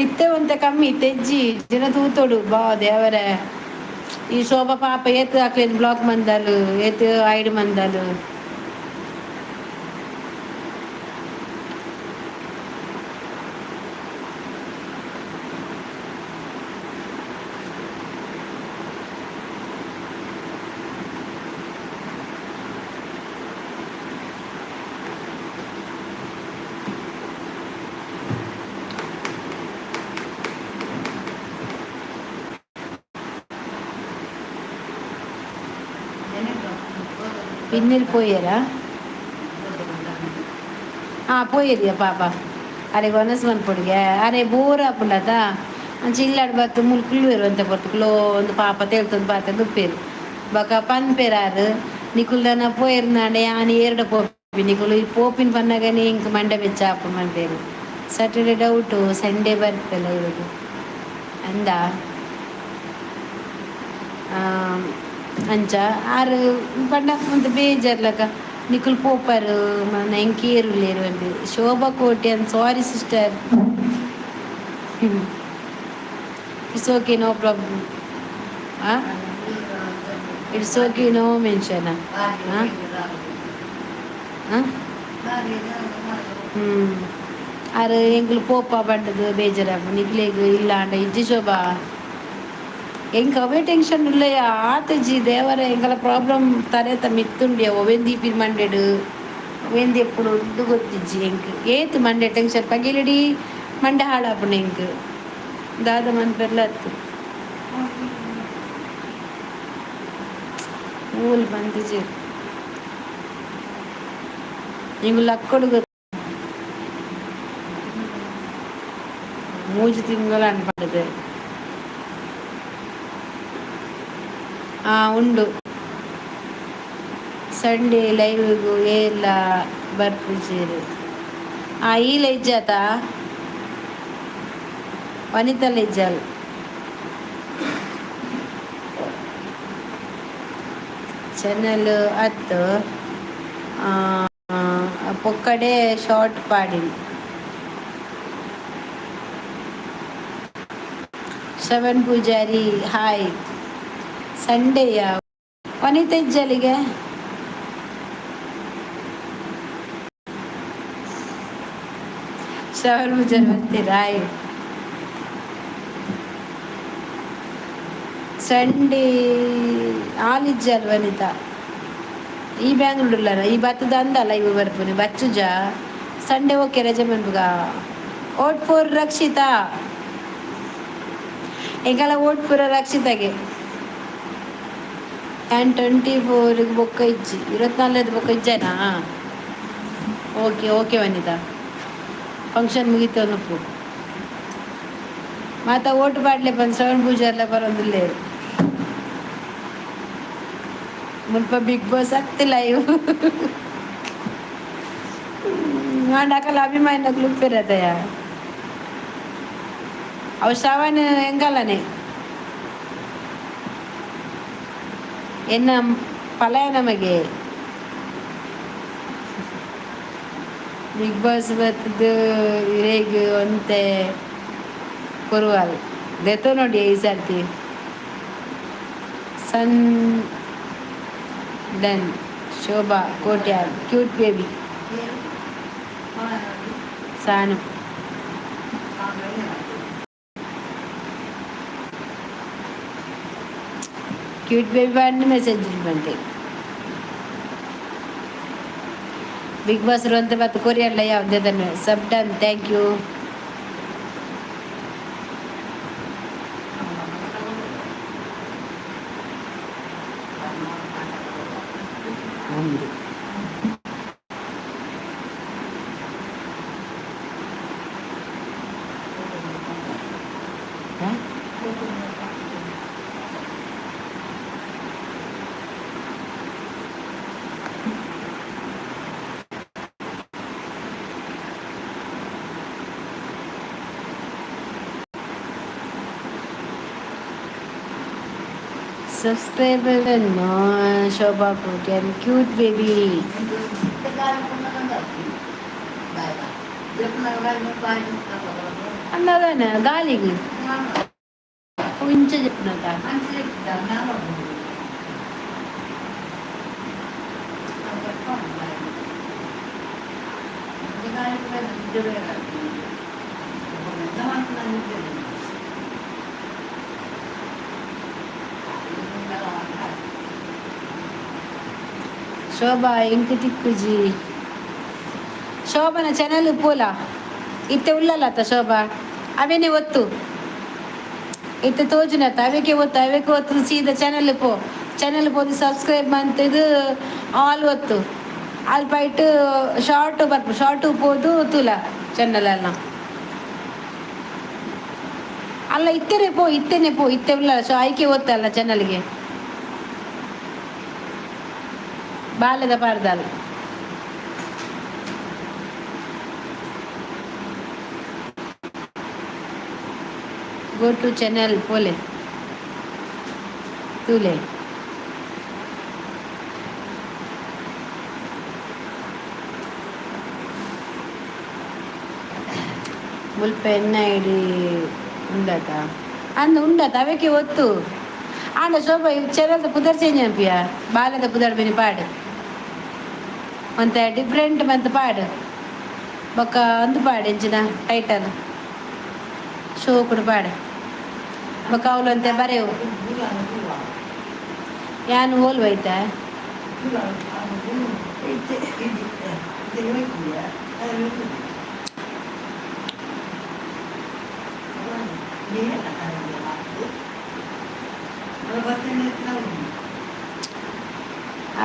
ಇತ್ತೆ ಒಂತೆ ಕಮ್ಮಿ ತೆಜ್ಜಿ ಜನ ತೂತೋಡು ಬಾ ದೇವರೇ. ಈ ಶೋಭಾ ಪಾಪ ಏತ್ ಅಕ್ಲೇನ್ ಬ್ಲಾಕ್ ಮಂದಲು, ಏತ್ ಐಡ್ ಮಂದಲು. ಬಿನ್ನಿಲ್ ಪೋಯೆರಾ? ಹಾಂ, ಪೋಯೆರಿಯ ಪಾಪ. ಅರೆಗ್ ವನಸ್ ಮನ್ಪೊಡುಗೆ. ಅರೆ ಬೋರ್ ಆಪುಂಡತ. ಅಂಚ ಇಲ್ಲಾಡ್ ಬತ್ತ್ ಮೂಲು ಕುಲ್ಲುವೆರ್ ಒಂತೆ ಪೊರ್ತು ಕ್ಲೋ ಒಂದು ಪಾಪ ತೇಲ್ತೊಂದು ಪಾತೆರ್ದ್ ಉಪ್ಪೇರು. ಬೊಕ ಪನ್ಪೆರ್ ಆರ್ ನಿಕುಲು ನನ ಪೋಯೆರ್ನಾಂಡ ಯಾನ್ ಏರ್ಡ ಪೋಪಿ, ನಿಕುಲು ಪೋಪಿನ ಪನ್ನಗನೇ ಎಂಕ್ ಮಂಡೆ ಬೆಚ್ಚ ಆಪುಂಡು ಪನ್ಪೆರ್. ಸ್ಯಾಟರ್ಡೆ ಡೌಟು, ಸಂಡೇ ಬರ್ಪೆಲ ಇವಾಗ ಅಂದ. ಅಂಚ ಆರ್ ಪಂಡ ಒಂತೆ ಬೇಜಾರ್ಲಕ ನಿಕುಲು ಪೋಪರ್ ಮನ ಎಂಕ್ ಏರ್ ಉಲ್ಲೆರ್ ಪನ್ಪೆರ್. Shobha Kotian sorry sister. It's okay, no problem. It's okay, no mention. ಆರ್ ಎಂಕುಲು ಪೋಪ ಪಂಡದು ಬೇಜಾರಾಪುಂಡು ನಿಕ್ಲೆಗ್ ಇಲ್ಲಾಂಡ ಇಜ್ಜಿ ಶೋಭಾ. ಎಂಕ್ ಅವೇ ಟೆನ್ಷನ್ ಉಲ್ಲಯ ಆತುಜಿ ದೇವರೇ. ಎಂಕಲ ಪ್ರಾಬ್ಲಮ್ ತರೆತ ಮಿತ್ತುಂಡಿಯ ಒವೆನ್ ದೀಪಿನ ಮಂಡೆಡ್ ಒವೆನ್ ದೆಪ್ಪುಡು ಉಂದು ಗೊತ್ತಿಜ್ಜಿ ಎಂಕ್. ಏತ್ ಮಂಡೆ ಟೆನ್ಷನ್ ಪಗೆಲಿಡೀ ಮಂಡೆ ಹಾಳಾಪುಂಡು ಎಂಕ್. ದಾದ ಮನ್ಪೆರ್ಲ ಅತ್ತ್. ಮೂಲು ಪಂತಿಜೆರ್ ಎಂಕುಲು ಲಕ್ಕೊಡು. ಮೂಜಿ ತಿಂಗಳು ಅನ್ಪಂಡದು. ಉಂಡು. ಸಂಡೇ ಲೈವ್ಗು ಏರ್ಲ ಬರ್ಪುಜೆರ್. ಈಲ ಇಜ್ಜಾತ ವನಿತಲ ಇಜ್ಜಾಲ್. ಚಾನೆಲ್ ಅತ್ತ್ ಪೊಕ್ಕಡೆ ಶಾರ್ಟ್ ಪಾಡಿನಿ. ಶ್ರವಣ್ ಪೂಜಾರಿ ಹಾಯ್. ಸಂಡೇಯ ವನಿತಾ ಇಜ್ಜಲಿಗೆ. ಶ್ರವಣ್ ಪೂಜಾರಿ ಬರ್ತೀರಾ? ಹಾಯ್. ಸಂಡೇ ಆಲಿಜ್ಜಲ್ ವನಿತಾ. ಈ ಬ್ಯಾಂಗ್ಳೂರ್ ಈ ಬತ್ತದ ಅಂದಲ್ಲ ಇವು ಬರ್ಪುನಿ ಬಚ್ಚುಜ. ಸಂಡೇ ಓಕೆ ರಜೆ ಮನ್ಪುಗ. Vote for Rakshita. ಎಂಕಲ ಓಟ್ ಪೂರ ರಕ್ಷಿತಾಗೆ. ಆ್ಯಂಡ್ 24 ಬೊಕ್ಕ ಇಜ್ಜಿ, 24ನೇದು ಬೊಕ್ಕ ಇಜ್ಜನಾ? ಓಕೆ ಓಕೆ ವನಿತಾ, ಫಂಕ್ಷನ್ ಮುಗೀತು ಅನುಪು. ಮಾತ ಓಟು ಪಾಡ್ಲೆ ಪಂದ್ ಶ್ರವಣ್ ಪೂಜಾರ್ಲ ಬರೋದಿಲ್ಲೇರು. ಮುಲ್ಪ ಬಿಗ್ ಬಾಸ್ ಅತ್ತ್ ಲೈವ್ ಆಂಡ ಅಕಲ ಅಭಿಮಾನಿನಕುಲು ಉಪ್ಪೆರತಯ. ಅವು ಶ್ರವಣ್ ಎಂಕಲನೆ ಎನ್ನ ಪಲಯ ನಮಗೆ. ಬಿಗ್ ಬಾಸ್ ಬತ್ತದು ಇರೆಗ್ ಒಂತೆ ಕೊರುವಾಲ್ ದೆತೋ ನೋಡಿ ಈ ಸರ್ತಿ. ಸನ್ done Shobha Kotian cute baby. Sanu. Cute baby వాడిని మెసేజ్ ಬಂತೆ. ಬಿಗ್ ಬಾಸ್ ಇರುವಂತೆ ಮತ್ತು ಕೊರಿಯಲ್ಲ ಯಾವುದೇ ಸಬ್ ಡನ್. Thank you. ಅಂದು subscriber Shobha Kotian cute baby. ಅಂದಾದಾನ ಗಾಲಿಗೆ ಇಂಚ చెప్పినత. ಶೋಭಾ ಎಂಕ್ ತಿಕ್ಕುಜಿ ಶೋಭನ ಚಾನಲ್ ಪೋಲ. ಇತ್ತೆ ಉಲ್ಲಲ್ಲತ್ತ ಶೋಭಾ, ಅವೇನೆ ಒತ್ತು ಇತ್ತೆ ತೋಜುನತ್ತ. ಅವೇಕೆ ಒತ್ತು, ಅವೇಕೆ ಒತ್ತು. ಸೀದಾ ಚಾನಲ್ ಪೋ, ಚಾನಲ್ ಪೋದು ಸಬ್ಸ್ಕ್ರೈಬ್ ಮಂತಿದು ಆಲ್ ಒತ್ತು. ಅಲ್ಪ ಇಟ್ಟು ಶಾರ್ಟ್ ಬರ್ಪು, ಶಾರ್ಟ್ ಪೋದು ತೂಲ ಚಾನಲ್ ಅಲ್ಲ. ಅಲ್ಲ, ಇತ್ತೇನೆ ಪೋ, ಇತ್ತೇನೆ ಪೋ, ಇತ್ತೆ ಉಲ್ಲ. ಸೊ ಆಯ್ಕೆ ಒತ್ತಲ್ಲ ಚಾನಲ್ಗೆ ಬಾಲ್ಯದ ಪಾಡ್ದಲ್ಲ. ಗೋ ಟು ಚಾನಲ್ ಪೋಲೆ ತೂಲೆ. ಮುಲ್ಪ ಎನ್ನ ಐಡಿ ಉಂಡತ ಅಂದ ಉಂಡತ ಅವೆಕ್ಕೆ ಒತ್ತು. ಆಂಡ ಶೋಭಾ ಚಾನಲ್ದ ಪುದರ್ ಚೇಂಜ್ ಅನ್ಪಿಯ. ಬಾಲ್ಯದ ಪುದರ್ ಬೆನಿ ಪಾಡು ಮಂತೆ ಡಿಫ್ರೆಂಟ್ ಮಂತ್ ಪಾಡು ಬೊಕ್ಕ ಅಂದು ಪಾಡು ಎಂಚಿನ ಟೈಟಲ್ ಶೋ ಕೂಡ ಪಾಡು. ಬೊಕ್ಕ ಅವಳು ಅಂತೆ ಬರೆವು ಯಾನ್ ಓಲ್ವ ಐತ.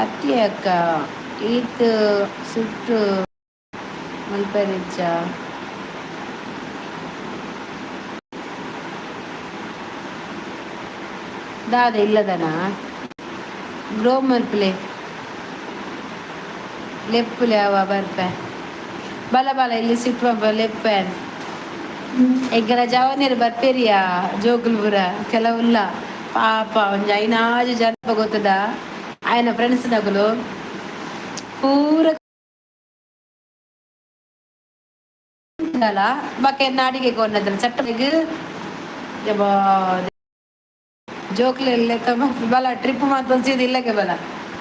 ಅತ್ತಿ ಅಕ್ಕ ಈತ್ ಸುಟ್ಟು ಮಲ್ಪರಿಚ್ಚ ದಾದ ಇಲ್ಲದನ ಗ್ರೋ ಮಲ್ಪಲೆ ಲೆಪ್ಪುಲೆ ಅವ ಬರ್ಪೆ ಬಲ ಬಲ ಇಲ್ಲಿ ಸಿಟ್ಟು ಲೆಪ್ಪೆ. ಎಂಕಲ ಜವನೇರು ಬರ್ಪೇರಿಯಾ ಜೋಕುಲ್ಪುರ ಕೆಲವುಲ್ಲ ಪಾಪ ಒಂಜಿ ಐನಾಜು ಜನ ಗೊತ್ತದ ఆయన ಫ್ರೆಂಡ್ಸ್ ನಗುಲು ಪೂರ ಬಕ್ಕೆ ನಾಡಿಗೆ ಕೊನ್ನದ್ರ ಚಟ್ಟಗೆ ಜೋಕ್ಲೆಲ್ಲ ಬಲ ಟ್ರಿಪ್ ಮಾತ್ರ ಇಲ್ಲಗೆ ಬಲ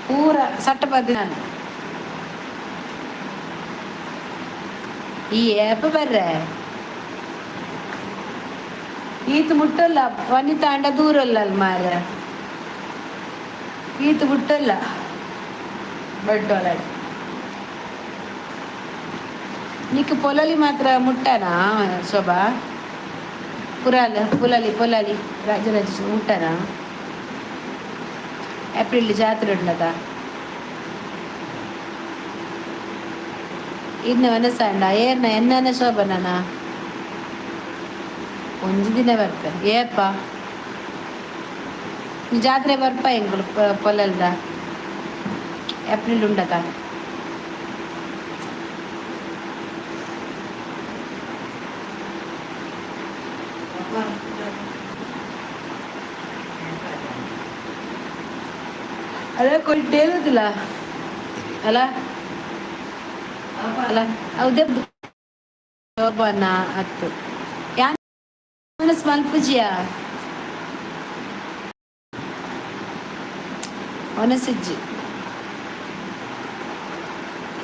ಪೂರ ಸಟ್ಟ ಬದ್ದಿ ನಾನು ಈ ಏಪ ಬರ್ರೆ ಈತ ಮುಟ್ಟಲ್ಲ ವನಿತಾಂಡ ದೂರಲ್ಲ ಮಾರ ಈತ ಮುಟ್ಟಲ್ಲ ಬಡ್ಡೋಲ నీకు పొలాలి మాత్ర ముట్టానా శోభా? పురాల పొలాలి పొలాలి రాజరాజ ముట్టానా? ఏప్రిల్ జాతర ఉండదా? ಇನ್ನು ಮನಸ್ಸಾಂಡ ಏರ್ನ ಎನ್ನ ಶೋಭನ ಒಂಜಿ ದಿನ ಬರ್ಪೆ ಏಪ ಜಾತ್ರೆ ಬರ್ಪ ಎಂಕುಲು ಪೊಲಲ್ದ ಏಪ್ರಿಲ್ ಉಂಡತ. ಅಲ್ಲ ಕೊಟ್ಟೇಳುದಿಲ್ಲ ಅಲ್ಲ. ಅಲ್ಲ, ಅವು ಶೋಭಾನ ಅತ್ತು ಯಾನ್ ಮಲ್ಪುಜಿಯ ಒನಸಿಜ್ಜಿ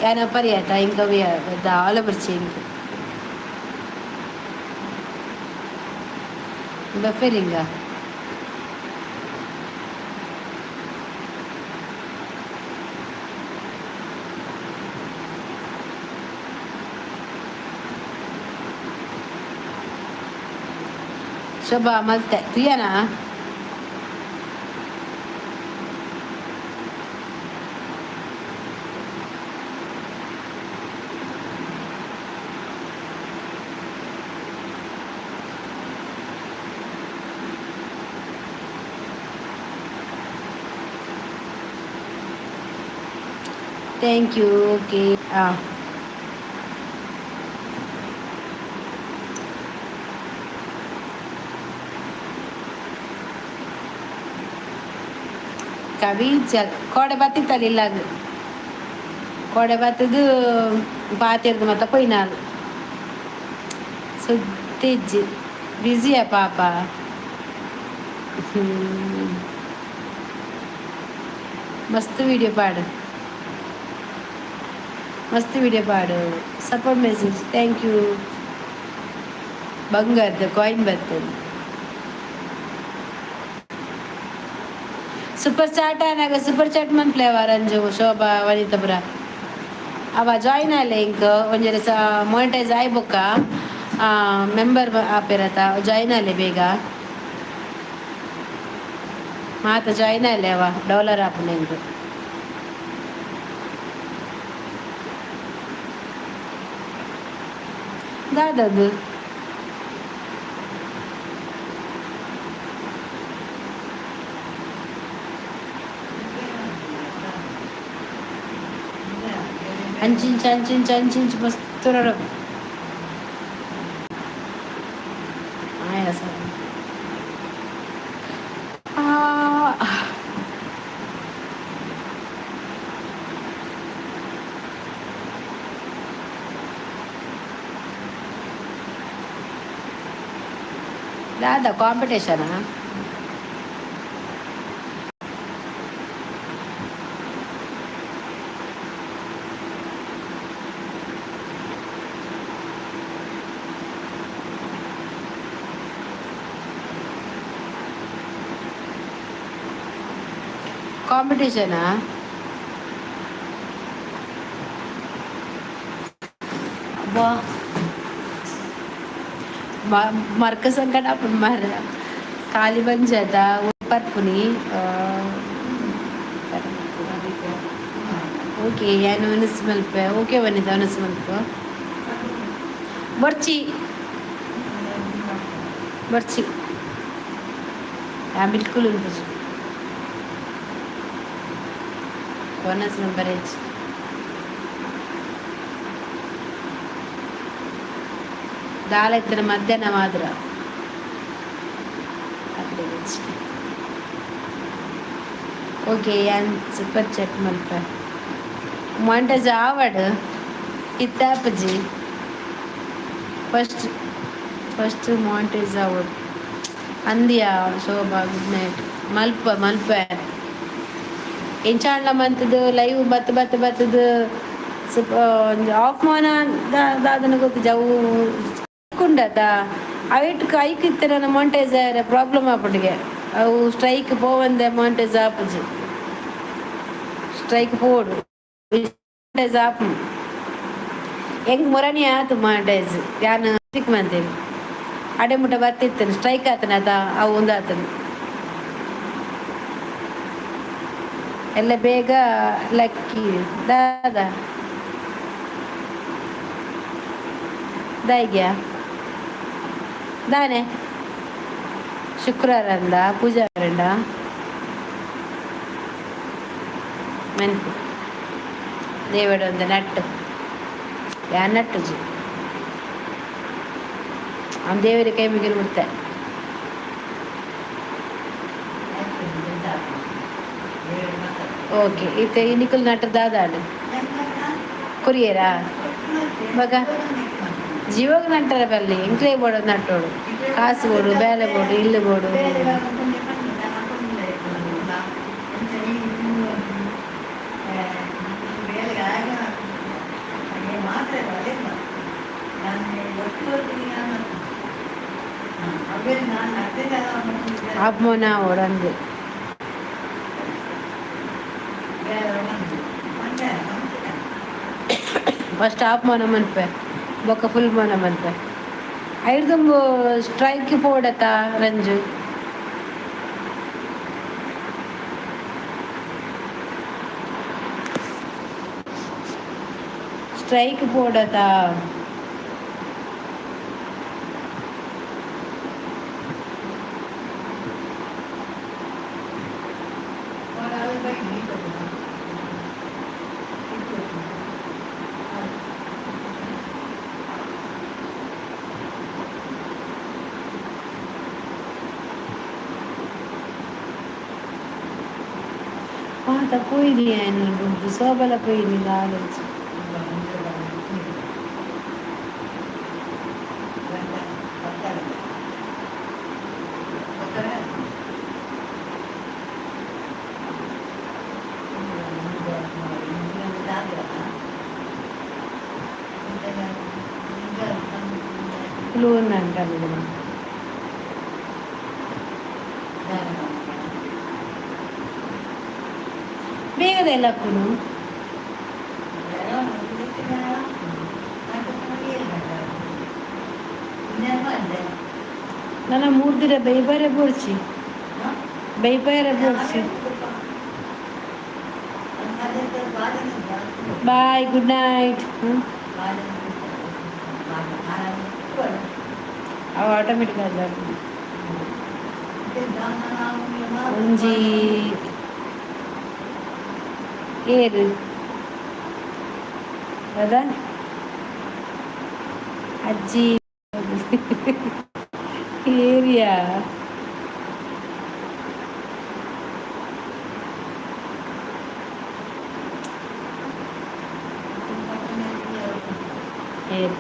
ಯಾನ ಪರಿಯಾತ ಇಂಕ ದಾಲ ಬರ್ಚಿ ಇಂಕ ಬಫೆರಿಂಗ. ಶೋಭಾ ಮಲ್ತೆ ತುಯ್ಯನಾ? Thank you. Okay. ಕವಿ ಕೋಡೆ ಬತ್ತಿತ್ತಲ್ಲ ಇಲ್ಲಾಗ ಕೋಡೆ ಬತ್ತದು ಪಾತಿರ್ದು ಮತ್ತ ಪೊಯ್ನಾಲ್ ಸುದ್ದಿಜ್ಜಿ ಬ್ಯುಸಿಯಾ ಪಾಪ. ಮಸ್ತ್ ವಿಡಿಯೋ ಪಾಡು, ಮಸ್ತ್ ವಿಡಿಯೋ ಪಾಡು. Support message, thank you. ಬಂಗಾರದ ಕಾಯಿನ್ ಬರ್ತದೆ. ಸೂಪರ್ ಚಾಟ್ ಆನಾಗ ಸೂಪರ್ ಚಾಟ್ ಮನ್ಪ್ಲೆ ರಂಜು, ಶೋಭಾ, ವನಿತಪುರ ಅವ ಜಾಯಿನ್ ಆಲೆ. ಇಂಕ್ ಒಂಜಿ ಮಾನಿಟೈಸ್ ಆಯ್ ಬೊಕ್ಕ ಮೆಂಬರ್ ಆಪೇರತ. ಜಾಯಿನ್ ಆಲೆ ಬೇಗ ಮಾತ ಜಾಯಿನ್ ಆಲೆ. ಅವ ಡಾಲರ್ ಆಪುಂಡು ಇಂಕ್. ದಾದದು ಅಂಚಿಂಚು ಅಂಚಿಂಚು ಅಂಚಿಂಚು ಮಸ್ತ್ ಆಯಾಸ. ದಾದ ಕಾಂಪಿಟೇಷನಾ? ಕಾಂಪಿಟೇಷನಾ? ಅಬ್ಬಾ, ಮರ್ಕ ಸಂಕಟ ಮಾರ ಖಾಲಿ ಬಂಜದ ಪರ್ಪುನಿ. ಓಕೆ, ಯಾನ್ ಒನಸ್ ಮಲ್ಪೆ. ಓಕೆ ವನಿತ, ಒನಸ್ ಮಲ್ಪ ಬರ್ಚಿ ಬರ್ಚಿ. ಬಿಲ್ಕುಲ್ ಉಂಟು bonus number H. ದಾಲ ಇತ್ತಿನ ಮಧ್ಯಾಹ್ನ ಮಾತ್ರ ಓಕೆ. ಯಾನ್ ಸೂಪರ್ ಚೆಕ್ ಮಲ್ಪ ಮಾನಿಟೈಸ್ ಆವಡ್ ಇತ್ತಾಪಜಿ. ಫಸ್ಟ್ ಫಸ್ಟ್ ಮಾನಿಟೈಸ್ ಆವಡ್ ಅಂದಿಯಾ ಶೋಭಾ? ಗುಡ್ ನೈಟ್ ಮಲ್ಪ ಮಲ್ಪ. ಎಂಚಾಂಡ್ಲ ಮಂತದು ಲೈವ್ ಬತ್ತು ಬತ್ತು ಬತ್ತದು ಸ್ವಲ್ಪ ಆಫ್ ಮಾನ ದಾದನ ಗೊತ್ತಿಜ್ಜಿ. ಅವು ಕುಂಡದ ಅವಿಟ್ ಐಕ್ ಇತ್ತೆ ಮಾನಿಟೈಸ್ ಪ್ರಾಬ್ಲಮ್ ಆಪುಂಡಿಗೆ. ಅವು ಸ್ಟ್ರೈಕ್ ಪೋವಂದೆ ಮಾನಿಟೈಸ್ ಆಪುಜಿ. ಸ್ಟ್ರೈಕ್ ಪೋಡು ಮಾನಿಟೈಸ್ ಆಪುಂಡು. ಹೆಂಗ್ ಮೊರನಿ ಆತು ಮಾನಿಟೈಸ್. ಯಾನ್ ಚಿಕ್ಕ ಮಂತೇನಿ ಅಡೆ ಮುಟ್ಟ ಬತ್ತಿತ್ತೇನೆ. ಸ್ಟ್ರೈಕ್ ಆತನ ಆತ ಅವು ಒಂದಾತನ ಎಲ್ಲ ಬೇಗ ಲಕ್ಕಿ ದಾದ ದಾಯಿಗ್ಯಾ ದಾನೆ ಶುಕ್ರವಾರ ಅಂದ ಪೂಜಾ ರಂಡ ಮೆನ್ಪು ದೇವಡ ಒಂದು ನಟ್ಟು ಯಾ ನಟ್ಟುಜಿ ಅವ್ನು ದೇವರಿಗೆ ಕೈ ಮುಗಿದು ಬಿಡ್ತೆ. ಓಕೆ, ಇತ್ತೆ ನಿಕುಲ್ ನಟ್ಟು ದಾದಾಡು ಕೊರಿಯರಾ? ಬಗ ಜೀವಾಗ ನಟ್ಟರೆ ಬಲ್ಲಿ, ಎಂಕ್ಲೇ ಬೋಡು ನಟ್ಟೋಡು, ಕಾಸು ಬೋಡು, ಬೇಲೆ ಬೋಡು, ಇಲ್ಲು ಬೋಡು. ಆಪ್ಮೋನ ಓಡಂದು. ಫಸ್ಟ್ ಆಪ್ ಮೋನ ಮನ್ಪೆ, ಬೊಕ್ಕ ಫುಲ್ ಮೋನ ಮನ್ಪೆ. ಐರ್ದುಂಬು ಸ್ಟ್ರೈಕ್ ಪೋಡತ ರಂಜು. ಸ್ಟ್ರೈಕ್ ಪೋಡತ. ಮಾತ ಪೋಯಿನಿ ಆಯ್ನ ಬುಡ್ದು ಸೋಬಲ ಪೋಯಿನಿ ನಾಲೆಜ್. ಕುಲೂನ್ ಅಂటాను. ಬೇಗದ ಎಲ್ಲಕ್ಕೂ. ನನ್ನ ಮೂರ್ದಿರ ಬೈಬಾರೆ ಬೋಡ್ಚಿ, ಬೈಬಾರೆ ಬೋಡ್ಚಿ. Bye, good night. ಹ್ಞೂ, ಅವು ಆಟೋಮೆಟಿಕ್ ಅಲ್ಲ. ಒಂಜಿ ಏರು ಹೌದಾ ಅಜ್ಜಿ ಏರಿಯಾ. ಏರು.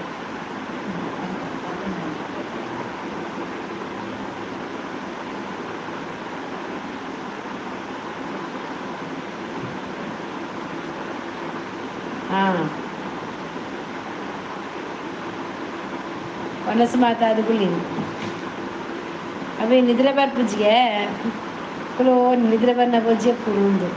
ಹಾಂ, ವನಸು ಮಾತಾದ ಗುಳ್ಳಿ ಅವೇ. ನಿದ್ರೆ ಬರ್ಪುಜಿಗೆ ಕುಲು, ನಿದ್ರೆ ಬನ್ನ ಬೊಜ್ಜೆ ಪುರುಂದು.